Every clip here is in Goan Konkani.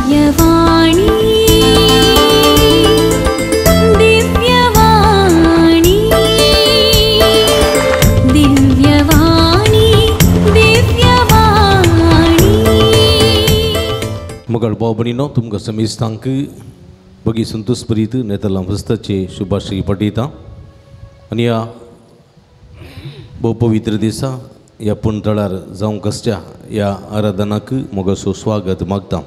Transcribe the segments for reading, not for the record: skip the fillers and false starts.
दिव्यवाणी दिव्यवाणी दिव्यवाणी दिव्यवाणी. मगळ भाव भयणीनो, तुमकां समेस्तांक बगी संतोष प्रीत नेतलां फस्ताचे शुभाशय पठयता आनी ह्या भोव पवित्र दिसा ह्या पुणतळार जावंक आसच्या ह्या आराधनाक मोगाचो स्वागत मागता.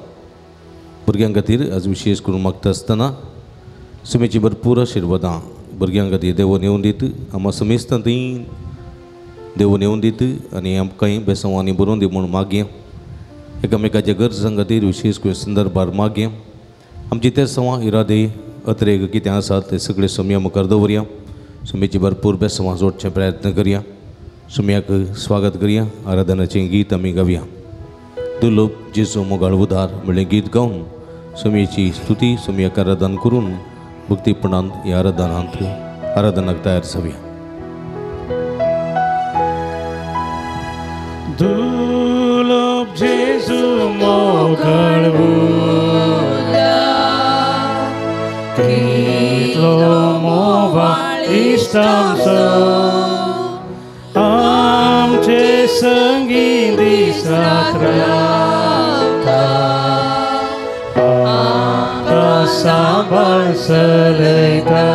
भुरग्यां खातीर आज विशेष करून मागता आसतना सुमेची भरपूर आशिर्वादां भुरग्यां खातीर देवून येवन दीत, आमकां समेस्तां थंय देवून येवन दीत आनी आमकांय बेसांवांनी बरोवन दी म्हूण मागया. एकामेकाच्या गरजां खातीर विशेष करून संदर्भार मागया. आमची ते सवां इरादे अत्रेक कितें आसात ते सगळे सोमया मुखार दवरया. सुमेची भरपूर बेसवां जोडचे प्रयत्न करया. सुम्याक स्वागत करया. आराधनाचें गीत आमी गावया. दुर्लभ जेजू मोगाळ उदार म्हणलें गीत गावन सुमयेची स्तुती सुमयाक आराधन करून भक्तीपणान ह्या आराधनांत आराधनाक तयार जावया. दुर्लभ जेजू मोगाळ उदार कितलो मोगाळ इश्टांचो आमचे संगी दिसात रावता आमकां सांबाळ चलयता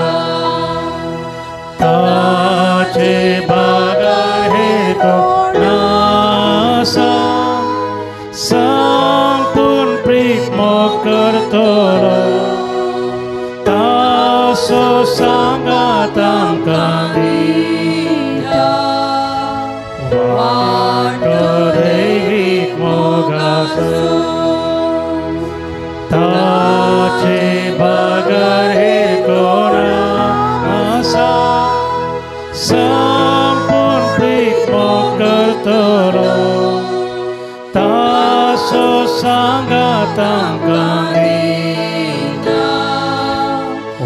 ताचे बागार हे कोण आसा संपूर्ण प्रीत मोग करतलो तासो सांगात आमकां दिता वाटो दैवीक मोगाचो ताचे बगर हे कोण आसा संपूर्ण प्रीत मोग करतलो तासो सांगात आमकां दिता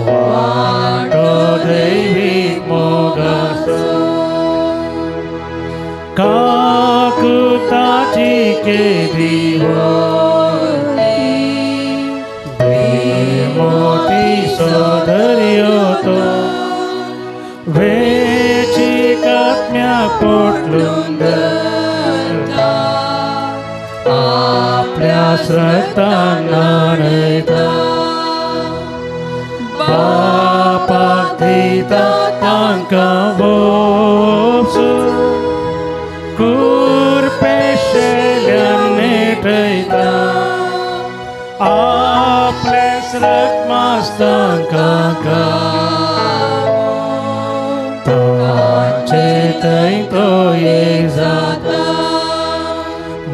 वाटो दैवीक मोगाचो काकुताची केदी व्हडली बेमोती सौंदर्य तो वेचीक आत्म्याक पोटलून धरता आपल्या श्रद्धान न्हाणयता बापाक दिता तांकां भोगसूं कुरपेशेल्यान नेटयता आपलेंच रगमास तांकां तांचे थंय तो एक जाता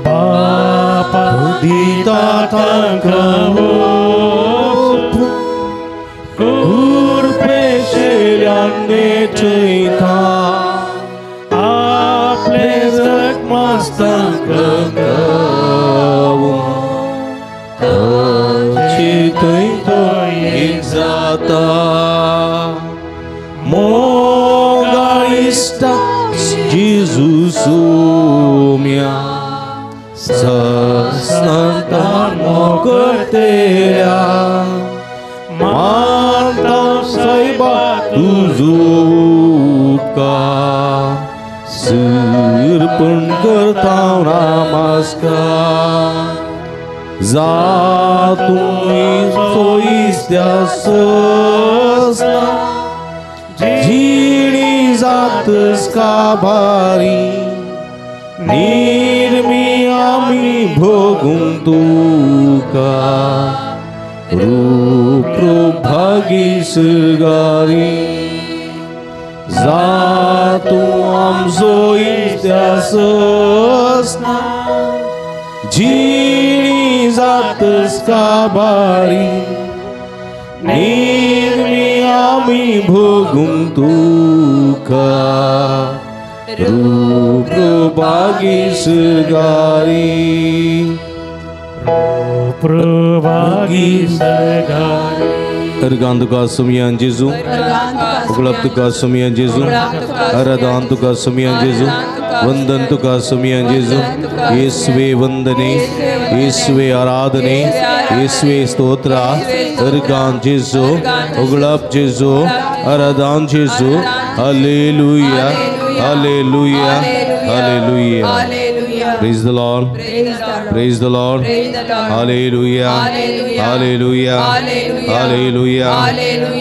बापा दिता तांकां भोगसूं कुरपेशेल्यान नेटयता जाता मोगाळ इश्टा जेजू सोम्या संतान मोग करतेल्या मानता सायबा तुजो उपकार सिरपण करता नमस्कार जा तुमी सोयिस्त्या सस्ना जिणी जातस काबारी निर्मी आमी भोगूंक तुका रूप भागी सुगारी जा तूं आमचो इश्ट्या सस्ना जिणी जातस काबारी निर्मी आमी भोगूंक तुका रूप भागी सुगारी रूप भागी सुगारी. अर्गान तुका सुमयान जेजू, उपलब्ध तुका सुमयान जेजू, आराधन तुका सुमयान जेजू, वंदन तुका सुमिया जेजू येसवे वंदने येसवे आराधने येसवे स्तोत्र अर्गान जेजू उगळप जेजू आराधन जेजू hallelujah hallelujah hallelujah. Praise the Lord. Praise the Lord. Hallelujah. Hallelujah. Hallelujah.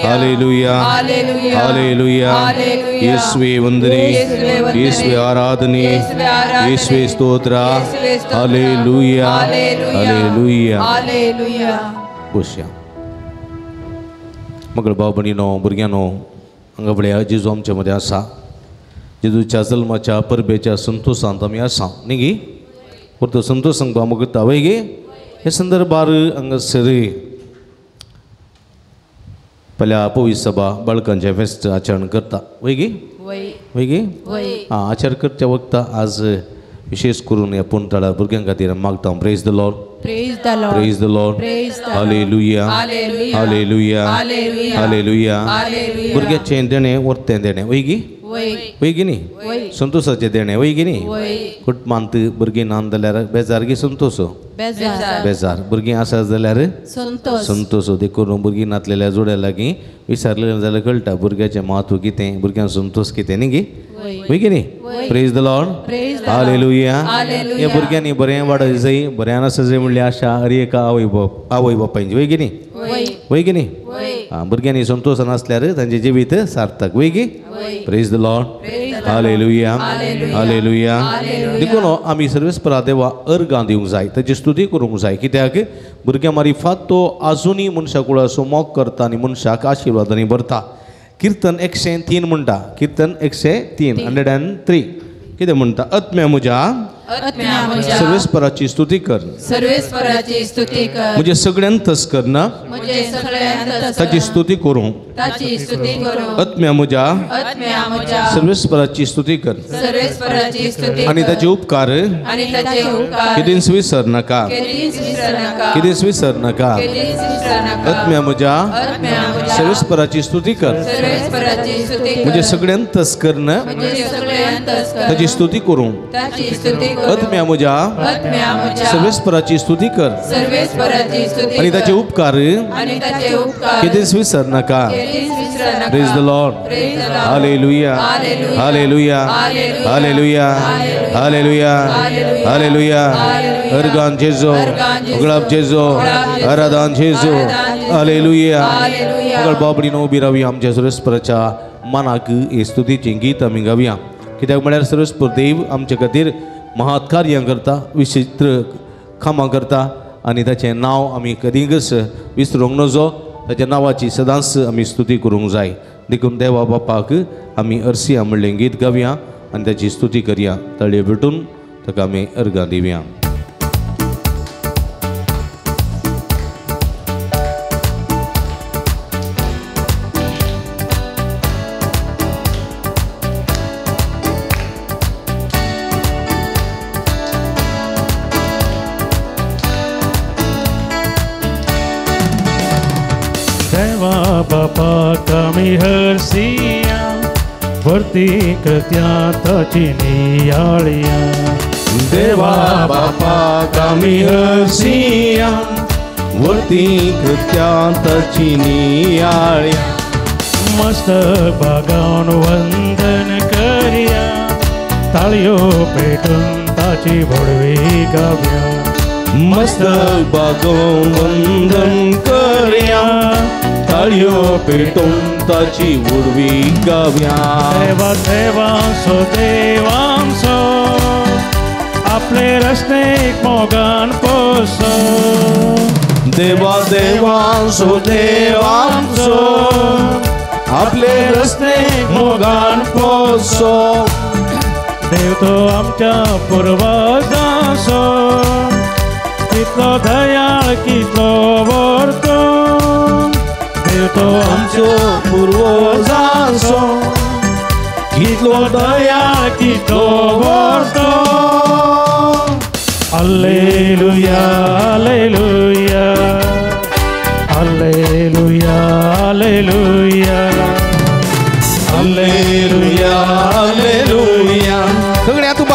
Hallelujah. Hallelujah. येसुवे वंदने येसुवे आराधने येसुवे स्तोत्र हालेलुया हालेलुया. बसया मगळ भाव भयणीनो भुरग्यांनो हांगा पळया जेजू आमच्या मदें आसा. जेजूच्या जल्माच्या परबेच्या संतोशांत आमी आसा न्ही गी. परतो संतोष सांगपा आमकां करता वय गे. हे संदर्भार हांगासर पयल्या पवित्र सभा बाळकांचें फेस्त आचरण करता वय गे वय गे. आं आचरण करच्या वखता आज विशेष करून ह्या पुणताळा भुरग्यां खातीर मागता. Praise the Lord. Praise the Lord. Praise the Lord. Hallelujah hallelujah hallelujah. भुरग्याचें देणें वर्तें देणें वय गी वय गी न्ही. संतोशाचें देणें वय गी न्ही. कुटुंबांत भुरगीं ना जाल्यार बेजार गी संतोश बेजार. भुरगीं आसा जाल्यार संतोश. देखून भुरगीं नातलेल्या जोड्या लागीं विचारलें जाल्यार कळटा भुरग्याचें म्हत्व कितें भुरग्यांक संतोश कितें न्ही गी वय गी न्ही. Praise the Lord. Hallelujah. ह्या भुरग्यांनी बरें वाडय जाय बऱ्यान आसा जाय म्हणल्यार आशा हर एका आवय बाप आवय बापायची वय गी न्ही वय गी न्ही. आं भुरग्यांनी संतोशान आसल्यार तांचें जिवीत सार्थक वय गी. Praise the Lord. Hallelujah hallelujah. देखून आमी सर्वेस्परा देवा अर्गां दिवंक जाय ताची स्तुती करूंक जाय. कित्याक भुरग्यां मारिफात तो आजुनूय मनशा कुळाचो मोग करता आनी मनशाक आशिर्वादांनी भरता. कीर्तन 103 म्हणटा. कीर्तन 103 103 कितें म्हणटा. आत्म्या म्हज्या सर्वेस्पराची स्तुती कर सर्वेस्पराची स्तुती कर म्हजे सगळ्यान तस कर ना ताची स्तुती करूं. आत्म्या म्हज्या सर्वेस्पराची स्तुती कर सर्वेस्पराची स्तुती आनी ताचे उपकार केदींच विसर नाका केदींच विसर नाका. आत्म्या म्हज्या सर्वेस्पराची स्तुती कर म्हजे सगळ्यान तस कर ना ताची स्तुती करूं. आत्म्या म्हज्या सर्वेस्पराची स्तुती कर आनी ताचे उपकार केदींच विसर नाका. Praise the Lord. Hallelujah hallelujah hallelujah hallelujah hallelujah. Organ जेजू उगळाप जेजू आराधन जेजू हालेलुया. मगळ बाबडीनो उबी रावया आमच्या सर्वेस्पराच्या मनाक हे स्तुतीचें गीत आमी गावया. कित्याक म्हळ्यार सर्वेस्पर देव आमचे खातीर महात कार्यां करता विचित्र कामां करता आनी ताचें नांव आमी कदींच विसरूंक नजो. ताच्या नांवाची सदांच आमी स्तुती करूंक जाय. देखून देवा बापाक आमी अर्सिया म्हणलें गीत गावया आनी ताची स्तुती करया. ताळयो भेटून ताका आमी अर्गां दिवया. बापाक आमी हरसिया भरती कृत्या ताची नियाळिया. देवा बापाक आमी हरसिया भरती कृत्या ताची नियाळिया. मस्त बागान वंदन करया ताळयो पेटून ताची व्हडवी गावया. मस्त बागोवन वंदन करया ताळयो पेटून ताची व्हडवी गावया. देवा देवांसो देवांसो आपले रस्तेक मोगान पोसो. देवा देवांसो देवांसो आपले रस्तेक मोगान पोसो. देव तो आमच्या पुर्वजांसो कितलो दयाळ कितलो वर्तो. देव तो आमचो पुर्वजांसो कितलो दयाळ कितलो वर्तो. Hallelujah hallelujah hallelujah hallelujah hallelujah hallelujah. सगळ्या तुका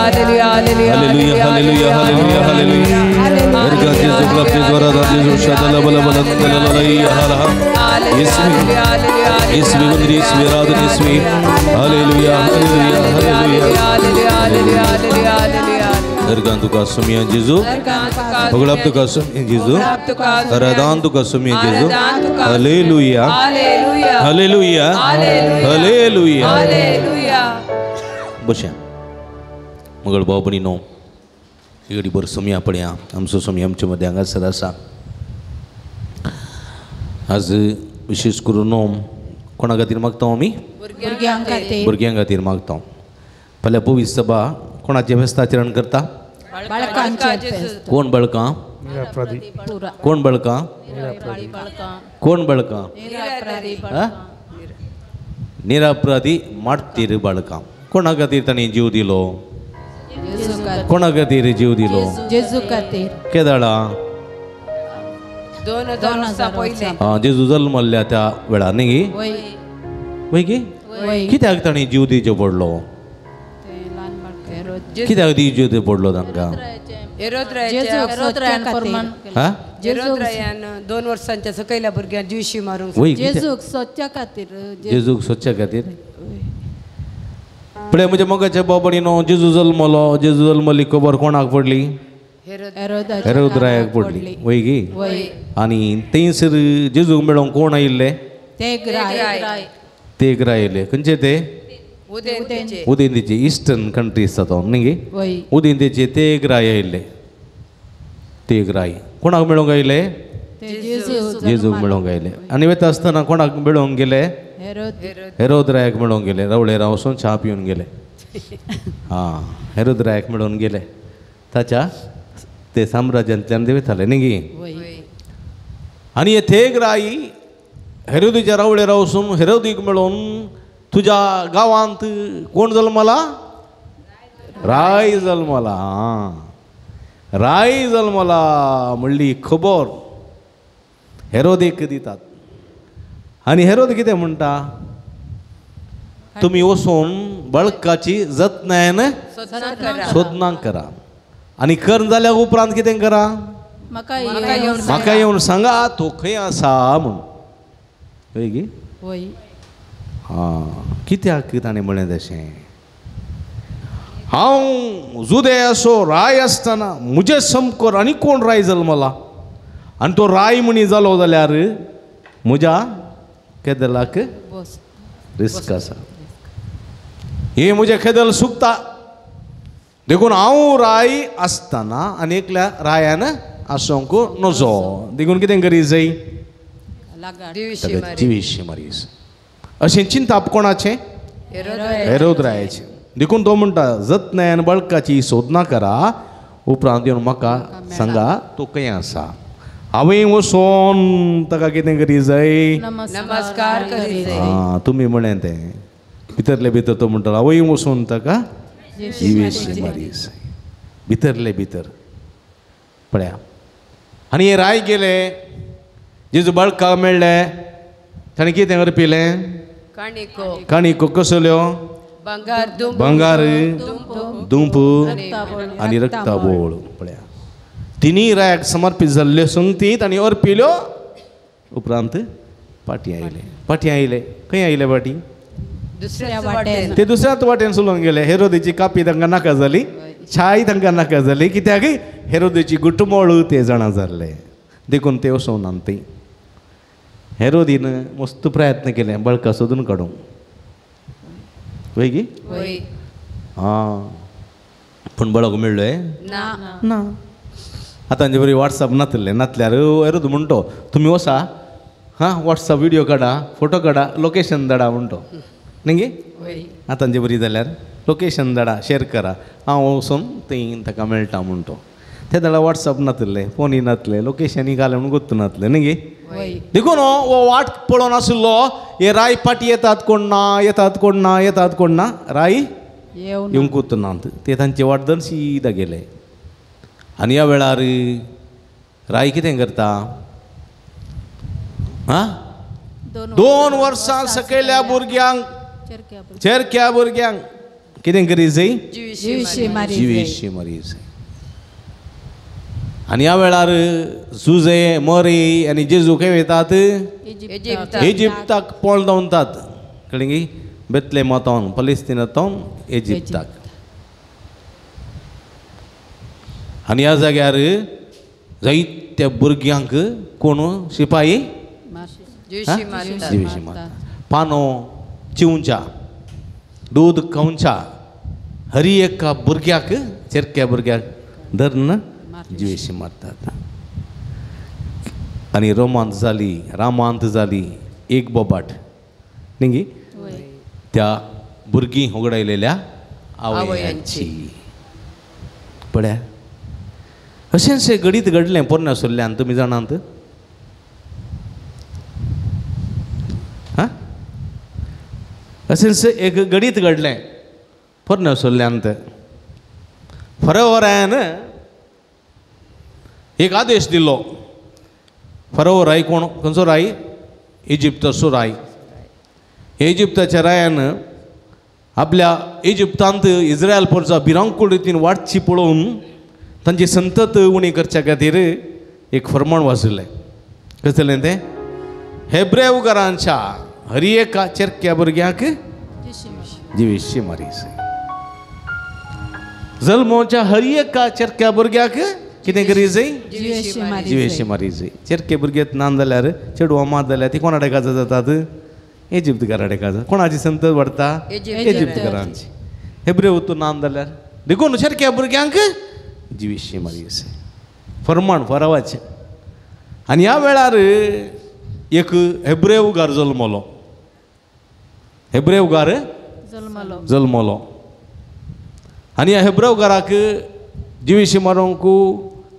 Hallelujah, hallelujah, hallelujah, hallelujah. Hallelujah, hallelujah, hallelujah. दरगान तुका सुमिया जेजू, भगलाब तुका सुमिया जेजू, आराधन तुका सुमिया जेजू. Hallelujah, hallelujah, hallelujah. बश्या मगळ भाव भयणीनो, घडी भर सुमिया पडया. आमचो सुमिया आमचे मदें हांगासर आसा. आज विशेष करून नोम कोणा खातीर मागता आमी? भुरग्यां खातीर. भुरग्यां खातीर मागता. फाल्यां पवित्र सभा कोणाचें फेस्ताचरण करता? कोण बळकां? कोण बळकां? कोण बळकां? निरापराधी मार्तीर बाळकां. कोणा खातीर तांणी जीव दिलो? कोणा खातीर जीव दिलो? जेजू खातीर. केदाळा? 2000 वर्सां पयलें. जेजू जल्मल्ल्या त्या वेळार न्ही? वय गी? कित्याक तांणी जीव दिवचो पडलो? कित्याक जीव दिवचो पडलो तांकां? हेरोदरायान 2 वर्सांच्या सकयल्या भुरग्यांक जिवशी मारूंक. जेजूक सोदच्या खातीर. जेजूक सोदच्या खातीर. पळय म्हज्या मोगाच्या भाव भयणीनो, जेजू जल्मलो. जेजू जल्मली खबर कोणाक पडली? हेरोदरायाक पडली. वय गी? आनी थंयसर जेजूक मेळोंक कोण आयिल्ले? ते ग्राय आयिल्ले. खंयचे ते? उदेंतीचे. इस्टर्न कंट्री आसा तो न्ही गी? उदेंतीचे ते ग्राय आयिल्ले. ते ग्राय कोणाक मेळोंक आयिल्ले? जेजूक मेळोंक आयिल्ले. आनी वता आसतना कोणाक मेळोंक गेले? हेरोदरायाक मेळोंक गेले. रावळेरा वचून च्या पिवन गेले. आं, हेरोदरायाक मेळोवन गेले. ताच्या ते साम्राज्यांतल्यान ते वताले न्ही गी? आनी हे थेग राई हेरोदीच्या रावळेरा वचून हेरोदीक मेळोवन तुज्या गांवांत कोण जल्मला? राय जल्मला. आं, राय जल्मला म्हणली खबर हेरोदीक दितात. आनी हेरोद कितें म्हणटा? तुमी वचून बळकाची जतनायेन सोदना करा आनी कर जाल्या उपरांत कितें करा? म्हाका येवन सांगा तो खंय आसा म्हूण. वय गी? आं, कित्याक ताणें म्हणलें तशें? हांव जुदयाचो राय आसतना म्हजे समकोर आनी कोण राय जल्मला? आनी तो राय म्हणी जालो जाल्यार म्हज्या केदलाक रिस्क आसा. हे म्हजें खेदल सुकता. देखून हांव राय आसतना आनी एकल्या रायान आसूंक नजो. देखून कितें करी जाय? जिवीशी मारीस. अशें चिंताप कोणाचें? हेरोदरायाचें. देखून तो म्हणटा जतनायेन बळकाची सोदना करा, उपरांत येवन म्हाका सांगा तो खंय आसा. हांवें वचोन ताका कितें करी जाय? नमस्कार करी जाय. आं, तुमी म्हणलें तें भितरले भितर तो म्हणटा हांवें वचून ताका जिवेशी मारी जाय. भितरले भितर पळया. आनी हे राय गेले, जेजू बळका मेळ्ळें, ताणें कितें अर्पिलें? काणिको. कसल्यो? बंगार, दुंप आनी रक्ताबोळ. पळया, तिनूय रायाक समर्पीत जाल्ल्यो संगती तांणी अर्पिल्यो. उपरांत पाटी आयले. पाटी आयले. खंय आयले पाटी? ते दुसऱ्याच वाटेन चलोवन गेले. हेरोदीची कापी तांकां नाका जाली, छाय तांकां नाका जाली. कित्याक? हेरोदीची गुटमोळ ते जाणा जाल्ले. देखून ते वचोन थंय. हेरोदीन मस्त प्रयत्न केले बळका सोदून काडूंक. वय गी? आं, पूण बळक मेळ्ळें ना. आतां बरी वॉट्सअप नातलें. नातल्यार हेरोद म्हणटो तुमी वसा, हां, वॉट्सअप व्हिडियो काडा, फोटो काडा, लोकेशन धाडा म्हणटो न्ही गे? आतांचे बरी जाल्यार लोकेशन धाडा, शेर करा, हांव वचून थंय ताका मेळटा म्हणटो. ते जाल्यार वॉट्सअप नातलें, फोनूय नातलें, लोकेशनूय घालें म्हणून गोत्तू नातलें न्ही गे? देखून हो वाट पळोवन आशिल्लो, हे राय पाटी येतात कोण ना, येतात कोण ना, येतात कोण ना, राय येवंकूच नात. ते तांचे वाट धरून सीदा गेले. आनी ह्या वेळार राय कितें करता? आं, 2 वर्सां सकयल्या भुरग्यांक, चेरक्या भुरग्यांक कितें करी जाय? जिविशी मारी. जिवेशी मारी जाय. आनी ह्या वेळार जुजे मरी आनी जेजू खंय वयतात? इजिप्ताक पळ दवरतात. कळ्ळें गी? बेतलेमांत पलेस्तिनांत इजिप्ताक. आनी ह्या जाग्यार जायत्या भुरग्यांक कोण शिपाई जिवेशी मारतात. पानो चिवच्या दूद खावच्या हरी एका भुरग्याक चेरक्या भुरग्याक धरून जिवेशी मारतात. आनी रोमांत जाली रामांत जाली एक बोबाट न्ही त्या भुरगीं होगडायलेल्या आवयांची. पळया अशेंच घडीत घडलें पोरण्या सोल्ल्यान. तुमी जाणात? हां, अशेंच एक घडीत घडलें पोरण्या सोल्ल्यांत. फरोवरायान एक आदेश दिलो. फरोव राय कोण? खंयचो राय? इजिप्ताचो राय. इजिप्ताच्या रायान आपल्या इजिप्तांत इस्रायल पोरचा भिरांकूळ रितीन वाडची पळोवन तांची संतत उणी करच्या खातीर एक फर्माण वाजयलें. कशें जालें तें? हेब्रेवकारांच्या हर एका चेरक्या भुरग्यांक जिवेशी मारी. जल्मोच्या हर एका चेरक्या भुरग्याक कितें करी जाय? जिवेशी मारी जाय. चेरके भुरगे ना जाल्यार चेडवां मात जाल्यार ती कोणा काजा जातात? इजिप्तकारा काजा. कोणाची संतत वाडटा? इजिप्तकारांची. हेब्रेव तूं ना जाल्यार देखून चेरक्या भुरग्यांक जिवेशी मारी फर्माण फरावाचें. आनी ह्या वेळार एक हेब्रेवगार जल्मलो. हेब्रेवगार जल्मलो आनी ह्या हेब्रेवगाराक जिवेशी मारूंक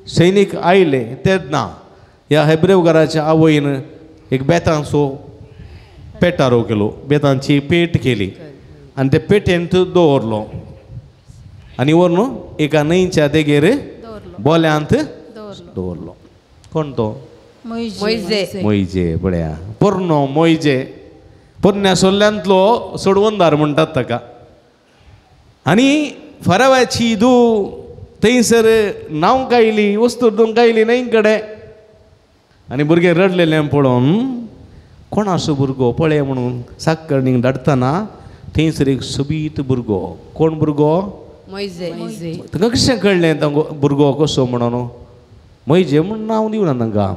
सैनीक आयले तेन्ना ह्या हेब्रेवगाराच्या आवयन एक बेतांचो पेटारो केलो, बेतांची पेट केली आनी ते पेटेंत दवरलो आनी व्हरून एका न्हंयच्या देगेर बोल्यांत दवरलो. कोण तो? मोयजे. मोयजे. पळया पोरनो मोयजे, पोरण्या सोल्ल्यांतलो सोडवंदार म्हणटात ताका. आनी फराव्याची दू थंयसर नांव कायली वस्तू दोन कायली न्हंय कडेन. आनी भुरगे रडलेलें पळोवन कोणाचो भुरगो पळय म्हणून साकरणीक धाडटना थंयसर एक सोबीत भुरगो. कोण भुरगो? मोयजे. तांकां कशें कळ्ळें तांकां भुरगो कसो म्हणून? मोयजे म्हूण नांव दिवना तांकां.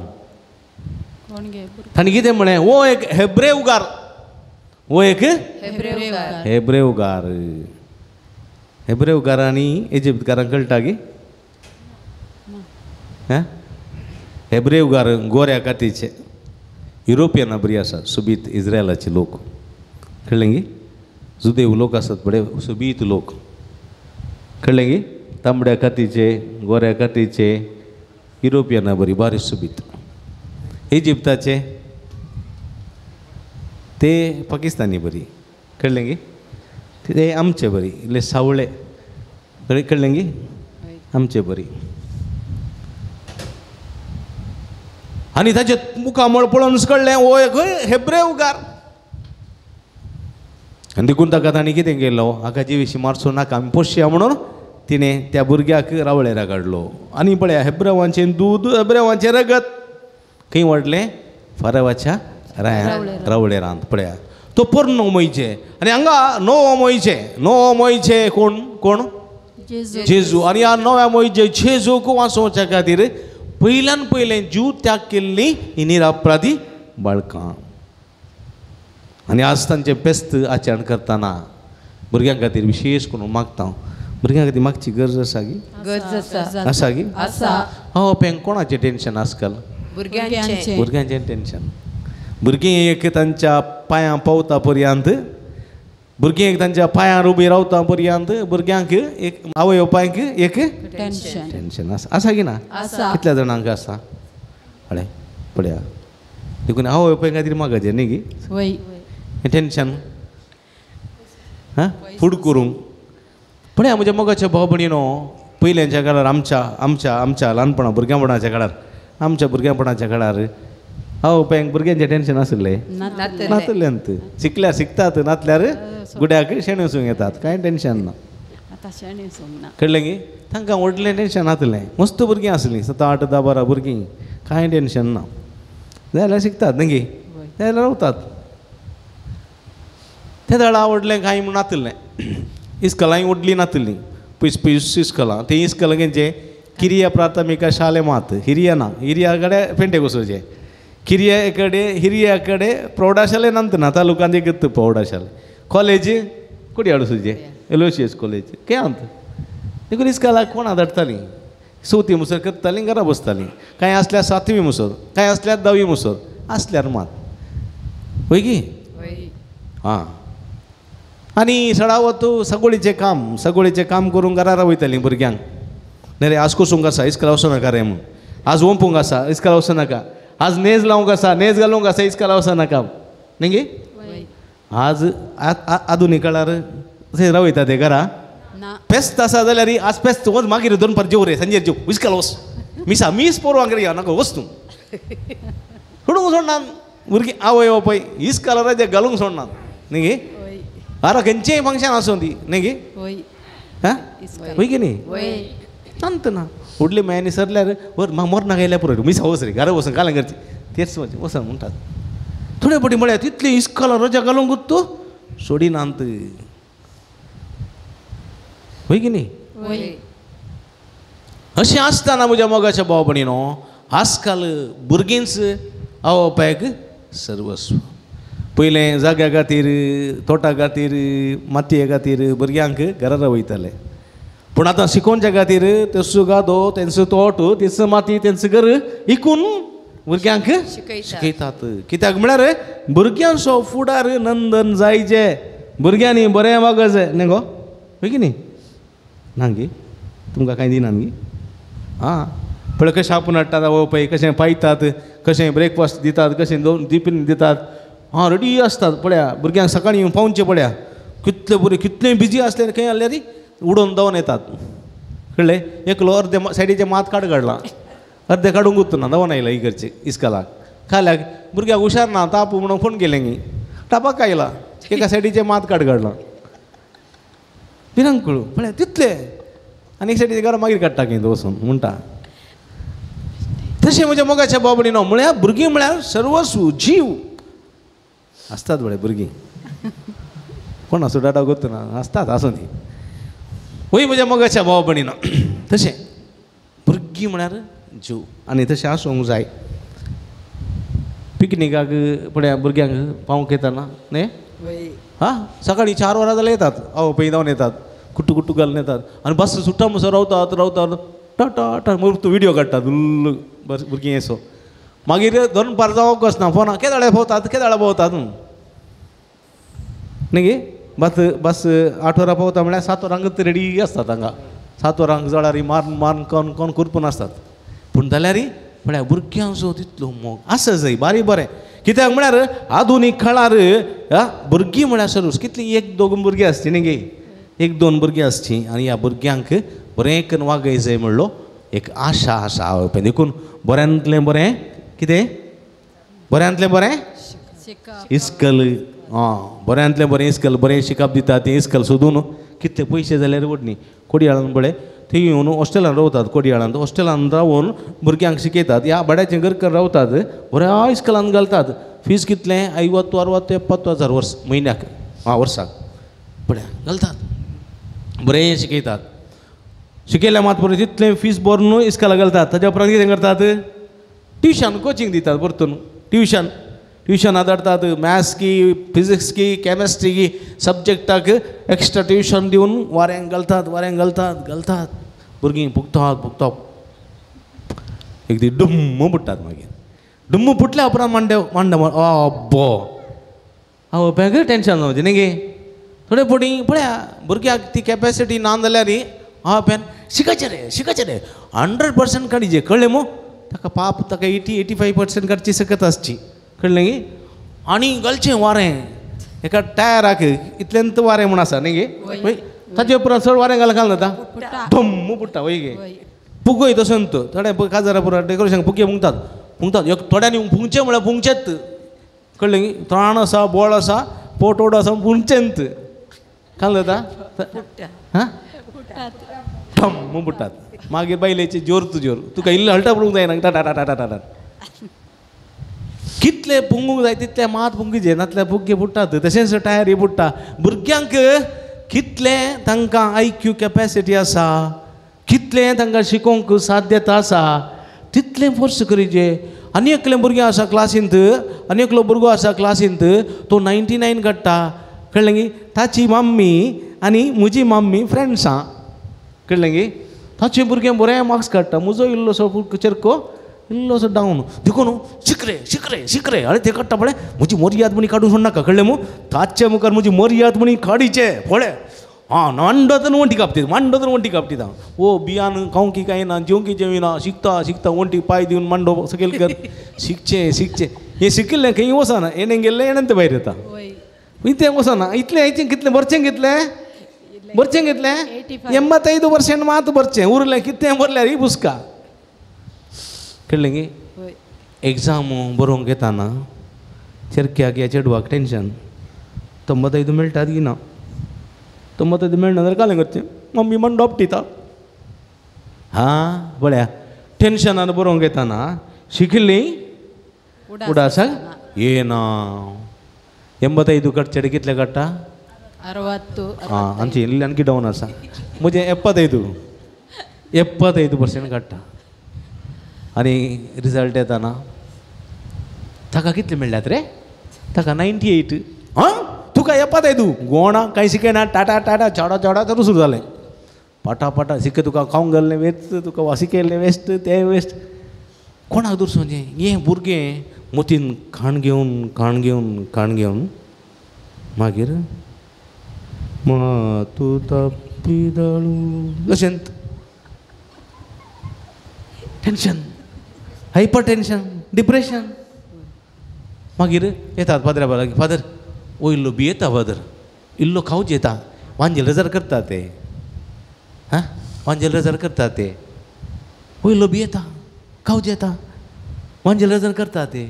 ताणें कितें म्हळें? हो एक हेब्रेवगार. हो एक हेब्रेवगार. हेब्रेवगार आनी इजिप्तकारांक कळटा गी? हेब्रेवगार गोऱ्या कातीचे युरोपियना बरी आसात, सोबीत इस्रायलाचे लोक. कळ्ळें गी? जुदेव लोक आसात बरे सोबीत लोक. कळ्ळें गी? तांबड्या कातीचे गोऱ्या कातीचे युरोपियना बरी बारीक सोबीत. इजिप्ताचे ते पाकिस्तानी बरी. कळ्ळें गी? ते आमचे बरी इल्ले सावळे. कळ्ळें गी? आमचे बरी. आनी ताचे मुखामळ पळोवन कळ्ळें हो एक हेब्रेवगार. आनी देखून ताका तांणी कितें केलो? हाका जिवेशी मारचो नाका आमी पोशया म्हणून तिणें त्या भुरग्याक रावळेरा काडलो. आनी पळया हेब्रेवांचें दूद हेब्रेवांचें रगत खंय वाडलें? फरावाच्या राया रावळेरांत. पळया तो पोरनो मोयजे आनी हांगा नवो मोयजे. नवो मोयजे कोण? कोण? जेजू. आनी ह्या नव्या मोयजे जेजूक वाचोवच्या खातीर पयल्यान पयलें जीव त्याग केल्ली ही निरापराधी बाळकां. आनी आज तांचें फेस्त आचरण करतना भुरग्यां खातीर विशेश करून मागता. भुरग्यां खातीर मागची गरज आसा गी? गरज आसा. आसा गी? आसा. हो पेंक कोणाचें टेंशन आजकाल? भुरग्यांचें. भुरग्यांचें टेंशन. भुरगीं एक तांच्या पांयां पावता पर्यंत, भुरगीं एक तांच्या पांयांर उबी रावता पर्यंत भुरग्यांक एक आवय बापायक एक टेंशन टेंशन आसा. आसा की ना? कितल्या जाणांक आसा? पळय पळया देखून आवय बापाय खातीर मागाचें न्ही गी हें टेंशन. हां फूड करूंक पळया म्हज्या मोगाच्या भाव भयणीनो, पयल्यांच्या काळार आमच्या आमच्या आमच्या ल्हानपणा भुरग्यांपणाच्या काळार, आमच्या भुरग्यांपणाच्या काळार हांव पळय भुरग्यांचें टेन्शन आसलें नातलें शिकल्यार शिकतात नातल्यार गुड्याक शेण वचूंक येतात कांय टेन्शन ना. कळ्ळें गी तांकां व्हडलें टेन्शन नातलें मस्त भुरगीं आसलीं 7, 8, 10, 12 भुरगीं कांय टेन्शन ना जाल्यार शिकतात न्ही गी जाल्यार रावतात. ते दळा व्हडलें कांय म्हूण नातलें इस्कलांय व्हडलीं नातलीं पयस पयस इस्कलां तें इस्कलां खंयचें किरिया प्राथमिक शाले मात हिरिया ना हिरिया कडेन पेंटे घुसोवचें किरिया कडेन हिरिया कडेन प्रौढशाले नंत ना तालुकांत एक प्रौढशाले कॉलेज कोडयाळ सुजे एलोशियस कॉलेज काय अंत देखून इस्कलाक कोणा धाडटालीं चवथी मुसर करतालीं घरा बसतालीं कांय आसल्यार 7वी मुसर कांय आसल्यार 10वी मुसर आसल्यार मात वय की आं. आनी सडावत सगोळीचें काम सगोळीचें काम करूंक घरा वयतालीं भुरग्यांक न्ही रे आज कोसूंक आसा इस्कला वचों नाका रे म्हूण आज ओंपूंक आसा इस्कला वचों नाका आज नेज लावंक आसा नेज घालूंक आसा इस्कला वचों नाका न्ही गे. आज आधुनीक काळार अशें रावयता ते घरा फेस्त आसा जाल्यार आज फेस्त वच मागीर दनपार जेव रे सांजेर जेव इस्कला वच मिसा मीस पोरवांक रे नाका वच तूं सोडूंक सोडना भुरगीं आवय बापाय इस्कला रजा घालूंक सोडना न्ही गे. आरा खंयचेंय फंक्शन आसूं ती न्ही गे हां वय की न्ही शांत ना व्हडले मयानी सरल्यार वर मरणाक आयल्यार पुरो मिसा वच रे घरा वचून घालून करची तेच वचन म्हणटात थोडे फावटी म्हळ्यार तितली इस्कला रजा घालूंक तूं सोडिनात वय की न्ही. अशें आसतना म्हज्या मोगाच्या भाव भयणीनो आजकाल भुरगींच आवय बापायक सर्वस्व. पयलें जाग्या खातीर तोटा खातीर मातये खातीर भुरग्यांक घरा वयताले पूण आतां शिकोवच्या खातीर तेंचो गादो तेंचो तोट तेंचो माती तेंचो घर इकून भुरग्यांक शिकयतात. कित्याक म्हळ्यार भुरग्यांचो फुडार नंदन जायचे भुरग्यांनी बरें वागचें न्ही गो हय की न्ही ना गे तुमकां कांय दिना गे आं पळय कशें आपूण हाडटात आवय बापाय कशें पायतात कशें ब्रेकफास्ट दितात कशें दोन टिफीन दितात आं रेडी आसतात पळया भुरग्यांक सकाळीं येवन पावचें पळया कितले बरें कितले बिजी आसले खंय आसल्यार उडोवन धांवन येतात कळ्ळें. एकलो अर्दे सायडीचें मात काड काडलां अर्दें काडूंक उरतना धांवन आयला इगर्जे इस्कलाक खाल्याक भुरग्याक हुशार ना ताप म्हणून फोन केलें गी तापाक आयला एका सायडीचें मात काड काडलां भिरांकूळ पळय तितले आनी एक सायडीचें घरा मागीर काडटा खंय वचून म्हणटा. तशें म्हज्या मोगाच्या भाव भयणीनो म्हळ्यार भुरगीं म्हळ्यार सर्वस्व जीव आसतात बरे भुरगीं कोण आसूं डाटा गोतना आसतात आसूं ती वय म्हज्या मोगाच्या भाव भयणीनो तशें भुरगीं म्हळ्यार जीव आनी तशें आसूंक जाय. पिकनिकाक पळय भुरग्यांक पावंक येताना न्ही हां सकाळीं 4 वरां जाल्यार येतात आवय बापाय धांवन येतात कुट्टू कुट्टू घालून येतात आनी बस सुट्टा म्हणसर रावतात रावतात टा टा मागीर तूं विडियो काडटात भुरगीं येसो मागीर दनपार जावंक वचना फोना केदाळे भोंवतात केदाळे भोंवतात न्ही गे. बस बस 8 वरां पावता म्हळ्यार 7 वरांक रेडी आसतात हांगा 7 वरांक जळारी मारून मारून कोण कोण कुरपून आसतात पूण जाल्यार म्हळ्यार भुरग्यांचो तितलो मोग आसा जाय बारी बरें. कित्याक म्हळ्यार आधुनीक काळार भुरगीं म्हळ्यार सर्वस कितलीं 1 2 भुरगीं आसची न्ही गे 1 2 भुरगीं आसचीं आनी ह्या भुरग्यांक बरें करून वागय जाय म्हणलो एक आशा आसा आवय बापायन. देखून बऱ्यांतलें बरें कितें बऱ्यांतलें बरें इस्कल आं बऱ्यांतलें बरें इस्कल बरें शिकप दिता तें इस्कल सोदून कितले पयशे जाल्यार व्हड न्ही कोडयाळान पळय थंय येवन हॉस्टेलान रावतात कोडयाळांत हॉस्टेलान रावन भुरग्यांक शिकयतात ह्या भाड्याचें घर कर रावतात बऱ्या इस्कलान घालतात. फीज कितलें 50, 60, 70 हजार वर्स म्हयन्याक आं वर्साक पळय घालतात बरें शिकयतात. शिकयल्या मात बरें तितलें फीज भरून इस्कलाक घालतात. ताच्या उपरांत कितें करतात ट्युशन कोचिंग दितात परतून ट्युशन ट्युशनां धाडटात मॅथ्स की फिजिक्स की केमिस्ट्री की सब्जेक्टाक एक्स्ट्रा ट्युशन दिवन वाऱ्यांक घालतात वाऱ्यांक घालतात घालतात भुरगीं पुगतात पुगतात एक दीस डुम्म पुट्टात मागीर डुम्म पुटल्या उपरांत मांडे मांडे अब्बो हांव बेगीन टेंशन जावचें न्ही गे थोडे फावटी पळया भुरग्याक ती कॅपेसिटी ना जाल्यार हांव पेन शिकायचें रे शिकायचें रे 100% काडीचे कळ्ळें मू ताका पाप ताका 80 85% काडची सकत आसची कळ्ळें गी आनी घालचें वारें एका टायराक इतल्यान वारें म्हूण आसा न्ही गे वय ताचे उपरांत चड वारें घाल घाल जाता धम्म पुट्टा वय गे पुगय तशें थोडे काजारा पुरा डेकोरेशन पुगे मुंगतात फुंकतात एक थोड्यांनी फुंकचें म्हळ्यार फुंकचेत कळ्ळें न्ही त्राण आसा बोळ आसा पोटोड आसा फुंकचेंत काल जाता हां ठम म्हूण फुट्टात मागीर बायलेचे जोर तूं जोर तुका इल्लो हळटा पडूंक जायना टाटा टाटा टाटा कितले पुंगूंक जाय तितले मात पुंगीचे नातले फुग्गे फुट्टात तशेंच टायरी फुट्टा भुरग्यांक कितलें तांकां आयक्यू कॅपेसिटी आसा कितलें तांकां शिकोवंक साध्यता आसा तितलें फोर्स करीचे आनी एकलें भुरगें आसा क्लासींत आनी एकलो भुरगो आसा क्लासींत तो 99 काडटा कळ्ळें गी ताची मम्मी आनी म्हजी मम्मी फ्रेंड्सां कळ्ळें गी ताचें भुरगें बरें मार्क्स काडटा म्हजो इल्लोसो चेरको इल्लोसो डावन देखून शिकरे शिकरे शिकरे अरे ते काडटा पळय म्हजी मर्याद म्हणी काडून सोडनाका कळ्ळें मू ताचे मुखार म्हजी मर्याद म्हणी काडीचे पळय आं मांडत वण्टी कापती मांडत वण्टी कापती हांव ओ बियान खावंकी कांय ना जेवंकी जेविना शिकता शिकता वण्टी पांय दिवन मांडो सकयल कर शिकचें शिकचें हें शिकिल्लें खंय वचना येणें गेल्लें येणें तें भायर येता इतलें वचना इतलें हांचें कितलें बरचें कितलें बरचें कितलें 85% मात बरचें उरलें कितें बरल्यार ही पुस्का कळ्ळें गी एग्जाम बरोवंक येताना चेरक्याक या चेडवाक टेंशन 95 मेळटात की ना 95 मेळना जाल्यार कालें करचें मम्मी मांडो आपटिता हां पळया टेंशनान बरोवंक येताना शिकिल्ली उडासाक येना 85 काडचे कितले काडटा 60 आं आमची इल्ली आणखी डावन आसा म्हजें 75% काडटा आनी रिजल्ट येताना ताका कितले मेळ्ळ्यात रे ताका 98 आं तुका 75 गोणा कांय शिकयना टाटा टाटा चाडा चाडा तर सुरू जालें पाटा पाटा शिक तुका खावंक घाल्लें वेस्ट तुका शिकयल्लें वेस्ट तें वेस्ट कोणाक दुरसोचें हें भुरगें मतीन खाण घेवन खाण घेवन खाण घेवन मागीर तूं तापी दाळू अशें टेंशन हायपर टेंशन डिप्रेशन मागीर येतात फादरा लागीं फादर ओ इल्लो भियेता फादर इल्लो खावच येता वांजेल रजार करता ते हां वांजेल रजार करता ते ओ इल्लो भियेता खावच येता वांजेल रजार करता ते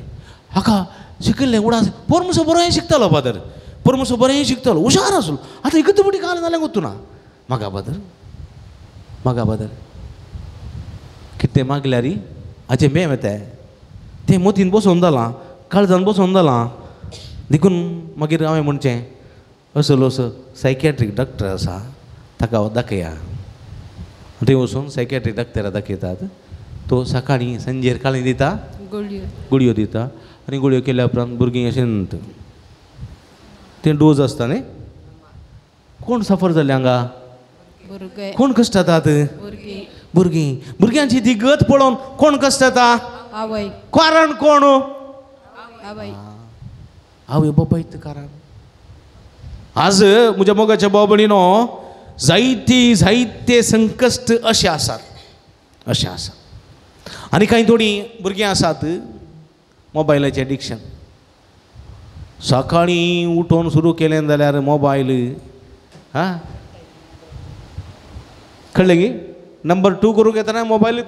हाका शिकिल्लें उडास पोरमुसो बरो शिकतालो फादर पोरमुसो बरें शिकतालो हुशार आसलो आतां एकच पटी काल जालें गोत्तू ना म्हाका फादर म्हाका फादर कितें मागल्यार हाचें बेम येता तें मतीन बसोवन जालां काळजान बसोवन जालां देखून मागीर हांवें म्हणचें असलो असो सायकॅट्रीक डॉक्टर आसा ताका दाखया थंय वचून सायकॅट्रीक डॉक्टरा दाखयतात तो सकाळीं सांजेर काळी दिता गुळयो दिता आनी गुळयो केल्या उपरांत भुरगीं अशें तें डोज आसता न्ही कोण सफर जालें हांगा कोण कश्ट जातात भुरगीं भुरग्यांची ती गत पळोवन कोण कश्ट जाता आवय कारण कोण आवय आवय बापायत कारण आज म्हज्या मोगाच्या भाव भयणीनो जायते जायते संकश्ट अशे आसात अशें आसा आनी कांय थोडीं भुरगीं आसात मोबायलाचें एडिक्शन सकाळीं उठोवन सुरू केलें जाल्यार मोबायल आं कळ्ळें गी नंबर 2 करूंक येतना मोबायल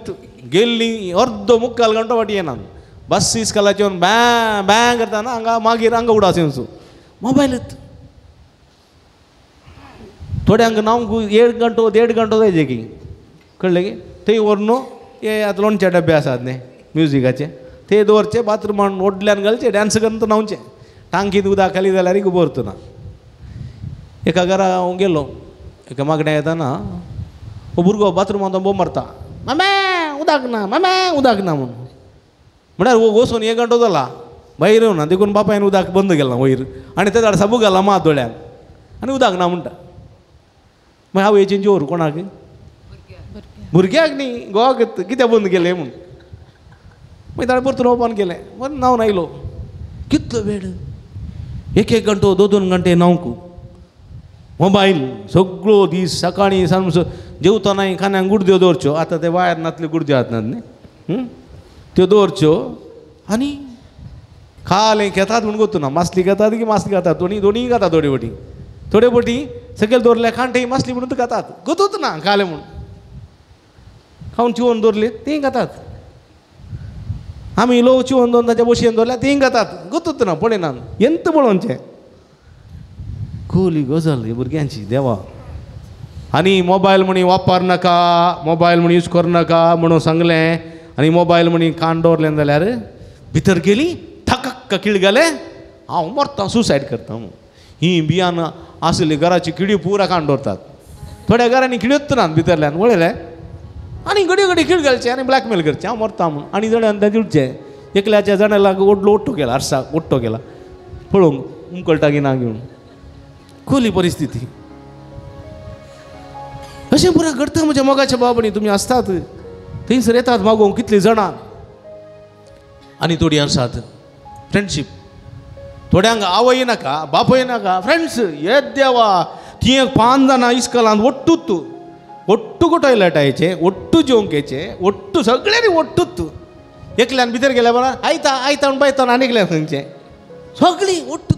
गेल्ली अर्दो मुक्काल घंटो फाटी येना बस इस्कलाचे येवन बॅ बॅ करतना हांगा मागीर हांगा उडास येवन मोबायल थोड्यांक न्हावंक 1 घंटो 1.5 घंटो जाय की कळ्ळें की थंय व्हरून हे आतां लोणचे डब्बे आसात न्ही म्युजिकाचे ते दवरचे बाथरुमान व्हडल्यान घालचे डांस करून न्हांवचे टांकीत उदक खाली जाल्यार खबर ना एका घरा हांव गेलो एका मागण्या येताना हो भुरगो बाथरुमान तो बोंब मारता मामे उदक ना मामे उदक ना म्हणून म्हळ्यार हो वचून 1 घंटो जाला भायर येवना देखून बापायन उदक बंद केलां वयर आनी तेज्या साबू घाला मात दोळ्याक आनी उदक ना म्हणटा मागीर हांव हेचें जोर कोणाक भुरग्याक न्ही गोवाक कित्याक बंद केलें म्हूण मागीर ताणें परतून ओपन केलें बरें न्हांवन आयलो कितलो वेळ 1 1 घंटो 2 2 घंटे न्हावंक मोबायल सगळो दीस सकाळीं सांजचो जेवतनाय खान्याक गुडद्यो दवरच्यो आतां ते वायर नातल्यो गुडद्यो आसनात न्ही त्यो दवरच्यो आनी खालें घेतात म्हूण गोतू ना मासली घेतात की मासली खातात दोनी दोनीय खाता थोडे पटी थोडे पटी सकयल दवरल्या खांटे मासली म्हणून खातात गोतूच ना खालें म्हूण खावन चिवोन दवरले तीं खातात आमी लोक चिवन दोन ताच्या बशयेन दवरल्या तीं घातात गुतूच ना पळयना एंत पळोवचें खोली गजाल ही भुरग्यांची देवा. आनी मोबायल म्हणी वापर नाका, मोबायल म्हणी यूज करनाका म्हणून सांगलें आनी मोबायल म्हणी कान दवरलें जाल्यार भितर गेली थकक्क किळ गेलें हांव मरता सुसायड करता म्हणून. ही बियान आसली घराची किडी पुरा कान दवरतात. थोड्या घरांनी किड्योच ना भितरल्यान वळयलें आनी घडी घडी किळ घालचें आनी ब्लॅकमेल करचें हांव मरता म्हणून. आनी जाणां दिवचें एकल्याच्या जाणाक ओडलो ओट्टो केला आरसाक ओट्टो केला पळोवंक उमकळटा की ना घेवन. खोली परिस्थिती अशें पुरा घडटा म्हज्या मोगाच्या बाबांनी. तुमी आसतात थंयसर येतात मागोवंक कितलीं जाणां आनी थोडीं आसात फ्रेंडशीप. थोड्यांक आवय नाका बापूय नाका फ्रेंड्स येत देवा ती एक 5 जाणां इस्कॉलांत ओट्टूच ओट्टू टॉयलेटायचें ओट्टू जेवंक येचें ओट्टू सगळ्यांनी ओट्टूच. एकल्यान भितर गेल्या बरोबर आयता आयता म्हण पायता आनी एकल्यान थंयचें सगळीं ओट्टूच.